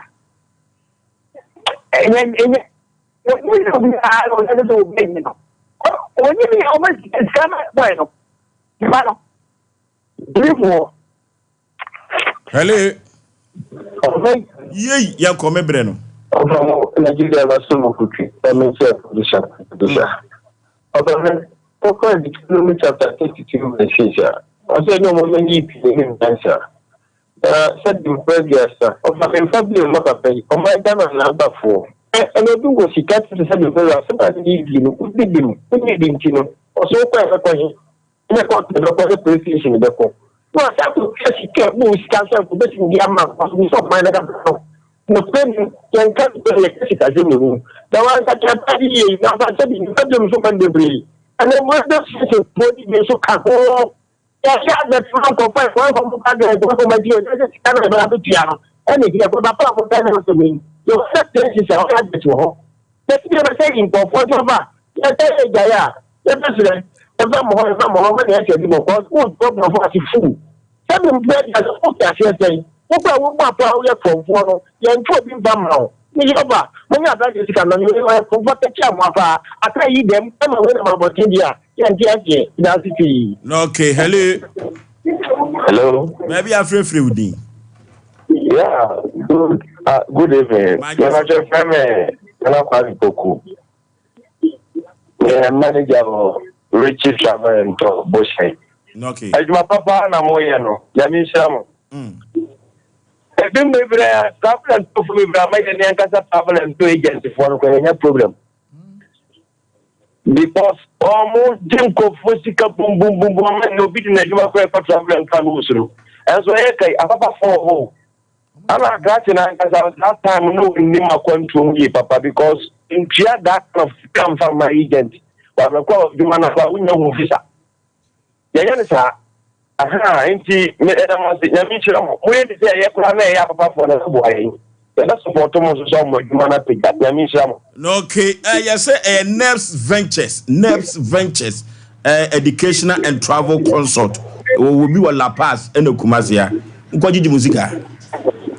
ɛnyɛ ɛnyɛ wɔn nyɛ obi a ɔsɛ sɛ obi yɛ gyimi no wɔn nyɛ mi ɔmo sika ma bɔyɛ no nipa no gyimi fo. Hello. Yei yɛn kɔ me brɛ no. Ɔfa mo Nigeria ba so mo kutwi ɛmi sɛ producer producer. Ɔfa mi kɔkɔ Deuteronomy chapter 32 verse 6 a ɔsɛ ɛnyɛ ɔmo mɛ yi pii ne nyansa na sɛbi mpɛ aduasa ɔfa mi nfa bi ɔmo papa yi ɔmo Ghana n'abafoɔ ɛ ɛna obi wɔ sika tete sɛbi mpɛ aduasa sɛbi adi yi bi no wodi bi mu wodi bi nti no ɔsɛ wokɔ ɛbɛkɔ he Ɛna kɔɔto no bɛkɔ ne police station bɛkɔ na wasan akɔtua sika bu sika nso a obetumi de ama ɔno sɛ ɔman no kasa no nokorɛ mu yɛnka nokorɛ yɛka sikasɛm wɔ mu na wansakyera paa de yie na ɔsan sɛ bi nipa biom nso man bebree ɛna radio station foɔ de bi nso ka ho yɛhyɛ adɛtoma nkɔfoɔ ɛkwan fɔ mo ba gɛn ɛkwan fɔ mo adi ɛsɛ sika no ɛbɛn abɛtua no ɛna ɛdi ɛkɔ ba paa mo bɛn na ɔsɛ wei yɛwɔ sɛ station sɛ ɔyɛ adɛt wɔ hɔ Yɛte deɛ bɛsɛ yi nkurɔfoɔ nso fa yɛsɛ yɛ gyae a yɛbɛsrɛ yɛmfa mmɔ hɔ yɛmfa mmɔ hɔ ma nea ɛsɛ di mɔ kɔs wo bɔ nkurɔfoɔ ase fuu sɛbi mpɛ deɛ sɛ wote aseɛ sɛn wokɔ a wobu apo a woyɛ korɔmfoɔ no yɛnto obi mfa mma wo ne yɔba monyɛ aberanteɛ sika no ɔyɛ korɔmfoɔ tɛkyɛ amoa paa aka yi dɛm ɛma wei nam abɔnten deɛ a yɛnte aseɛ daase pii. Okay, hello. Hello. Baabi afrɛfrɛ wo din. Yeah, good, good evening. Yɛbɛkyɛ fɛ me Nana Kwame Poku. Meyɛ manager wɔ Richie Travel and Tour Bohyɛn. Okay. Adwuma papa na moyɛ no, Nyame nhyira mo. Ebi bebree a travel and tour fo bebree ama yɛn ankasa travel and tour agency foɔ no kɔ yɛnyɛ problem. Because wɔn gye nkurɔfoɔ sika bumbumbum ama nea obi de n'adwuma kɔ ɛkɔ travel and tour no wɔ soro. Ɛnso ɛyɛ kai apapafoɔ wɔ hɔ o. Ana Akrache no ankasa that time no ɔnnim akwantuo mu yie papa because ntua that kind of sika mfa mma agent wabɛkɔ adwuma no aba wonya hu visa. Yɛnyɛ no saa. Ahaa nti me ɛda mo ase Nyame nhyira mo. Moyɛ te sɛ ɛyɛ koraa na ɛyɛ apapafoɔ na ɛbɛboa yɛn. Yɛbɛ support mo nso sɛ mo adwuma no apagya. Nyame nhyira mo. Okay, ɛyɛ sɛ ɛyɛ Nebs Ventures, Nebs Ventures eh, Educational and Travel Consult. Wɔwɔ bi wɔ La Paz ɛna Kumasi ha. Nkɔgyegye mo sika.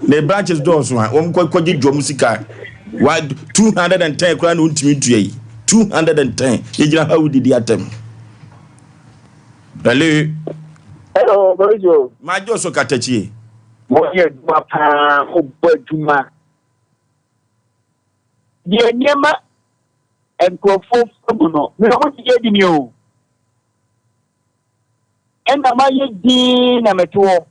Ne branches dɔɔso a, wɔn kɔgyegye wɔn sika. Wa 210 koraa na wɔntumi ntua yi. 210 yɛgyina ha wodidi atɛm. Hello. Hello, Bojo. Majo so katakyie. Wɔyɛ adwuma paa, wɔbɔ adwuma. Deɛ nneɛma nkurɔfoɔ fa mu no, me wɔn gye di mi o. Ɛna mayɛ dinn na mete hɔ.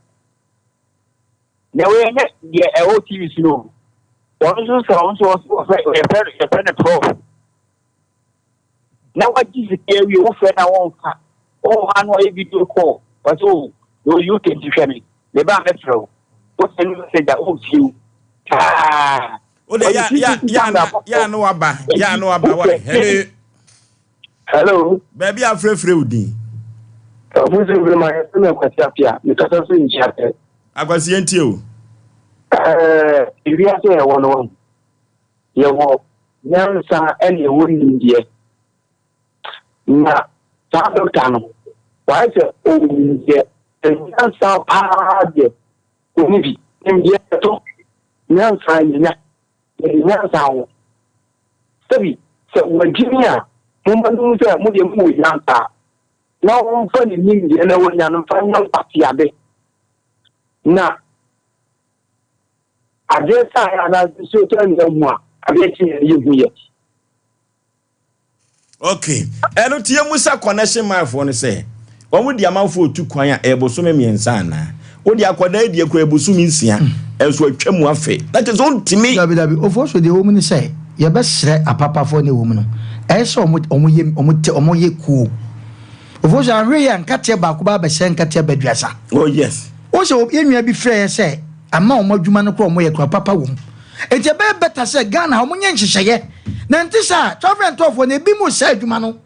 Na wei ɛnyɛ deɛ ɛwɔ TV so no. Wɔn nso sɛ wɔn nso wɔfrɛ yɛfrɛ yɛfrɛ no prof. Na wagye sika awie wofrɛ na wɔmfa. Wɔwɔ hɔ ano ɔyɛ video call. Wɔsɛ o na UK nti hwɛ me. Me ba mɛfrɛ wo. Wosɛ no message a ɔmfie wo. Taa. O de ya ya ya na ya no aba ya no aba wa hello. Hello. Baabi afrɛfrɛ wo din. Ɔfo sɛ wura ma yɛfrɛ me Akwasi Apia mekasa firi Nkyia. Akwasi yɛntie o. Ɛɛ ewiase a yɛwɔ no wahu yɛwɔ nyansa ɛna yɛwɔ nimdeɛ na saa dɔkta no wayɛ sɛ ɔwɔ nimdeɛ nyansa paa deɛ ɔni bi nimdeɛ ɛtɔ nyansa yɛnya yɛde nyansa wo sɛbi sɛ wagyimi a momma no hu sɛ mo deɛ mowɔ nyansa na ɔmfa ne nimdeɛ na wanya no mfa nyɛ nkwaseade na adeɛ sa yɛ anaa nsuo tɔ ne ahu a adeɛ kye yɛ yɛhu yɛ. Okay, ɛno nti yɛmmusa connection man foɔ no sɛ, wɔn di amanfoɔ tu kwan a ɛyɛ bosome mmiɛnsa anaa? Wode akwadaa adi akura bosome 6, ɛnso atwa mu afe. Na kyerɛ sɛ wontumi. Dabi dabi, ofoɔ so deɛ ɛwɔ mu ne sɛ yɛbɛsrɛ apapafoɔ ne ɛwɔ mu no, ɛyɛ sɛ ɔmo ɔmo yɛ ɔmo te ɔmo yɛ kuo. Ofoɔ so ahwɛ yɛ a nkateɛ baako ba abɛsɛ nkateɛ bɛduasa. Oh yes. Wo sɛ yɛn nua bi frɛ yɛ sɛ ama ɔmo adwuma no koraa ɔmo yɛ koraa papa wɔ mu. Enti ɛbɛyɛ better sɛ Ghana ha ɔmo nyɛ nhyehyɛeɛ. Na nte saa a, travel and tour foɔ no ebi mo sɛe adwuma no.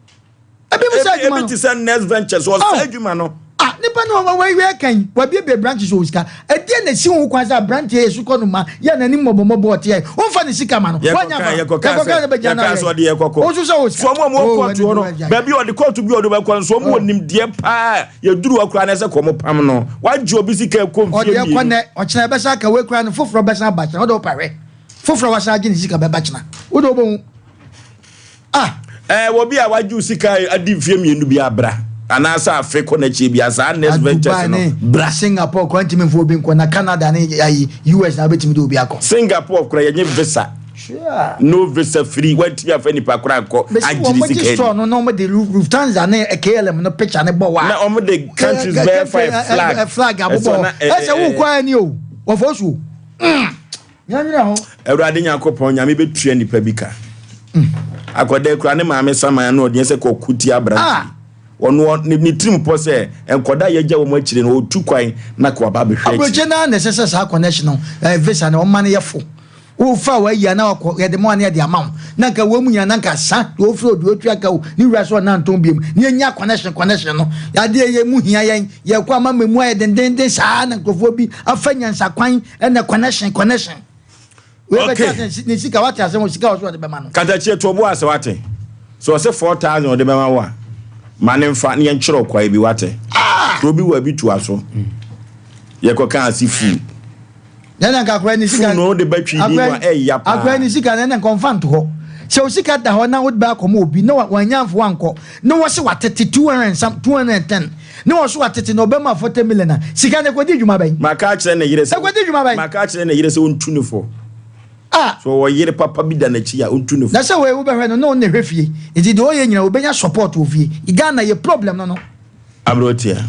Ebi mo sɛe adwuma no. Ebi te sɛ Next Ventures ɔsɛe oh. adwuma no. Ah, nipa no wɔn wɔn wɛ kan wabiebie branches wɔ sika. Ɛdeɛ na esi ho kwan sɛ aberanteɛ yɛ sukɔ no ma yɛ n'anim mɔbɔmɔbɔ ɔteɛ. Wɔnfa ne sika ma no. Wɔnya fa. Yɛkɔka sɛ yɛka sɛ ɔde yɛ kɔkɔ. Osu sɛ wɔ sika. So ɔmo a wɔn kɔɔtu hɔ no baabi ɔde kɔɔtu bi ɔde bɛkɔ nso ɔmo wɔ nimdeɛ paa. Yɛduru hɔ koraa na ɛsɛ kɔm pam no. Wagye obi sika ɛkɔ mfie Ɔde mmienu. ɛkɔ nɛ, ɔkyena ɛbɛsan aka wei koraa no foforɔ bɛsan aba kyena. Wode wopɛ hwɛ. Foforɔ wasan agye ne sika bɛba kyena. Wode wobɛhu. Ah! Ɛɛ wɔ bi a wagye wo sika adi mfie mmienu bi abra anaasɛ afe kɔ n'akyie bi a saa next ventures Dubai no ne bra. Singapore koraa ntumi mfa obi nkɔ na Canada ne ayi US na wobɛtumi de obi akɔ. Singapore koraa yɛnye visa. Sure. No visa free wantumi afa nipa koraa nkɔ Mesi agye wɔn ne gye sika store adi. no na wɔn de Lufthansa ne KLM no picture ne bɔ wa. Na wɔn de countries bɛyɛ five flag. Flag Ɛsɛ abobɔ. na Ɛsɛ wo kɔ ani o. Wɔfɔ so. Nyanyina ho. Awurade Nyankopɔn Nyame bɛtua nipa bi ka. Akɔda kura ne maame saman no ɔdeɛ sɛ kɔko tia aberante. Ah. Ɔno ne tirim pɔ sɛ nkɔda yɛgya wɔn akyire no ɔtu kwan na kɔ aba abɛhwɛ akyire. Aburokye naa na ɛsɛ sɛ saa connection no visa no ɔma no yɛ fo. Wofa w'ayi a na wakɔ yɛde ma ne yɛde ama wo na nka wɔn mu nyinaa na nka sa deɛ ofiri o deɛ otua ka o ne wura so ɔna ntɔn biom ne yɛnya connection connection no adeɛ yɛ mu hia yɛn yɛkɔ ama mmamu ayɛ dendenden saa na nkurɔfoɔ bi afa nyansakwan ɛna connection connection wei bɛkyɛ Okay. ase ne sika wate asɛm o sika wɔ so ɔde bɛma no. Katakyie to bo ase wate. Sɛ ɔse 4000 ɔde bɛma wo a, ma ne mfa na yɛnkyerɛ ɔkwae bi wate. Kuro bi wɔ abi toa so. Yɛkɔka ase fuu. Nana nka akora ne sika Fuu no wode ba twi din mu a ɛya paa. Akora ne sika nana nka ɔmfa nto hɔ. Sɛ wo sika da hɔ na wode ba akɔma obi na wanya amfa wankɔ na wɔse watete 200 and some 210 na wɔso watete na ɔbɛma 40 million a sika no ɛkɔdi dwuma bɛn? Maka akyerɛ ne yere sɛ Ɛkɔdi dwuma bɛn? Maka akyerɛ ne yere sɛ ɔntu ne fo. Ah. So ɔwɔ yere papa bi da n'akyi a ɔntu ne fo. Na sɛ wei wobɛhwɛ no na ɔno na ɛhwɛ fie nti deɛ ɔyɛ nyina ɔbɛnya support wɔ fie. Ghana yɛ problem no no. Aberanteɛ.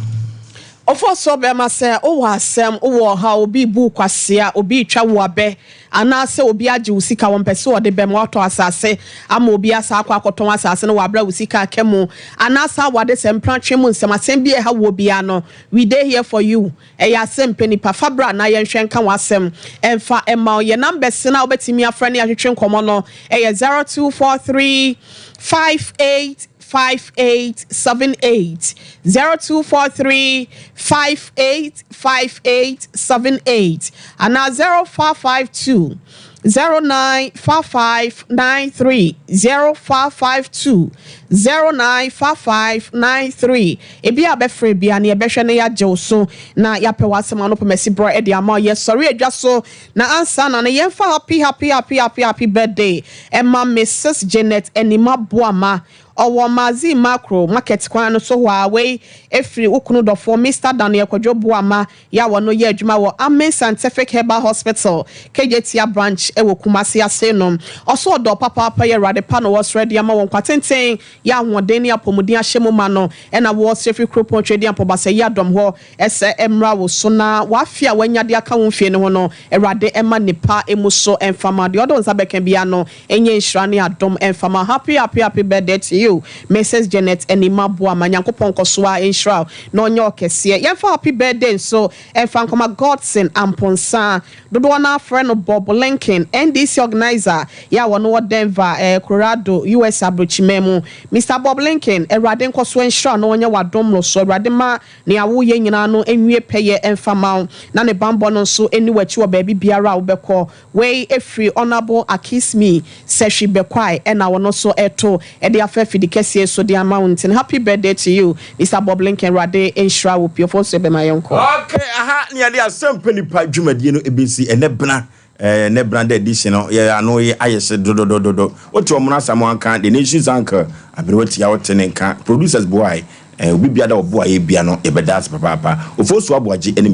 Ɔfɔsɔ bɛma sɛ wowɔ asɛm, wowɔ ɔhaw, obi rebu wo kwasea, obi retwa wo abɛ, anaasɛ obi agye wo sika, wɔmpɛ sɛ wɔde bɛma, woatɔ asase ama obi asan akɔ akɔtɔn asase no wɔ aberɛ a wo sika aka mu, anaasɛ awade sɛ mpratwe mu nsɛm, asɛm bi a ɛha woɔ biara no, we dey here for you. Ɛyɛ asɛm pɛ nipa, fa bra na yɛnhwɛ nka w'asɛm mfa mma wo. Yɛn numbers no a wobɛtumi afrɛ ne atwetwe nkɔmmɔ no yɛ 0243 58 5878 0243 58 5878 anaa 0552 095593 0552 095593. Ebi a bɛfrɛ bia ne yɛbɛhwɛ na yɛagye wo so na yɛapɛ w'asɛm ano pɛmɛsi borɔ de ama wo. Yɛsɔre adwa so na ansa na no yɛmfa happy happy happy happy happy birthday ɛma Mrs Janet Anima Boama. Ɔwɔ Mazi Makro market kwan no so hɔ a. Wei ɛfiri wo kunu dɔfoɔ Mister Daniel Kwadwo Boama yɛ a wɔno yɛ adwuma wɔ Amen Scientific Herbal Hospital Kejetia branch wɔ Kumasi ase no. Ɔso ɔdɔ papaapa yɛ Awurade pa na ɔsrɛ de ama wɔ nkwa tenten yɛ ahoɔden ne apɔmuden ahyɛ mu ma no ɛna wɔsrɛ firi kuropɔn Twedeampɔ Basɛyi Adɔm hɔ Sɛ ɛmmra wo so na w'afe a w'anya de aka wo mfie no ho no, Awurade mma nnepa mmu so mfa ma. Deɛ ɔde wo nsa bɛka biara no nyɛ nhyira ne adom mfa ma. Happy happy happy birthday to you Mrs Janet Anima Boama. Nyankopɔn nkɔso ara nhyira wo na ɔnyɛ wo kɛseɛ. Yɛmfa happy birthday nso mfa nkɔma Godson Amponsah. Dodoɔ no ara frɛ no Bob Lincoln, NDC organiser yɛ a ɔno wɔ Denver, eh, Colorado, US abrokyiman mu. Mister Bob Lincoln, Awurade nkɔso nhyira wo na ɔnyɛ wo adom mmoroso. Awurade ma Nea woreyɛ nyinaa no nwie pɛyɛ mfa mma wo, na ne bammɔ no nso nni w'akyi wɔ baabi biara a wobɛkɔ. Wei firi Honourable Akismi Sehwi Bekwai ɛna ɔno nso reto de afa afidi kɛseɛ so de ama wo nti no happy birthday to you Mister Bob Lincoln Awurade nhyira wo pii. Ofosu Ebema yɛnkɔ. Ok aha ne yɛde asɛmpa nipa dwumadie no ɛbɛsi ɛnɛ bena Eh ne brand edition no yɛ ano yi ayɛ hye dododododo. Wote ɔmono Asamoah nka, The Nation's Uncle, aberewa tia wote ne nka, producers boae, eh obi bia da ɔboa yɛ bia no yɛbɛda ase papaapa. Ofosu Aboagye ne.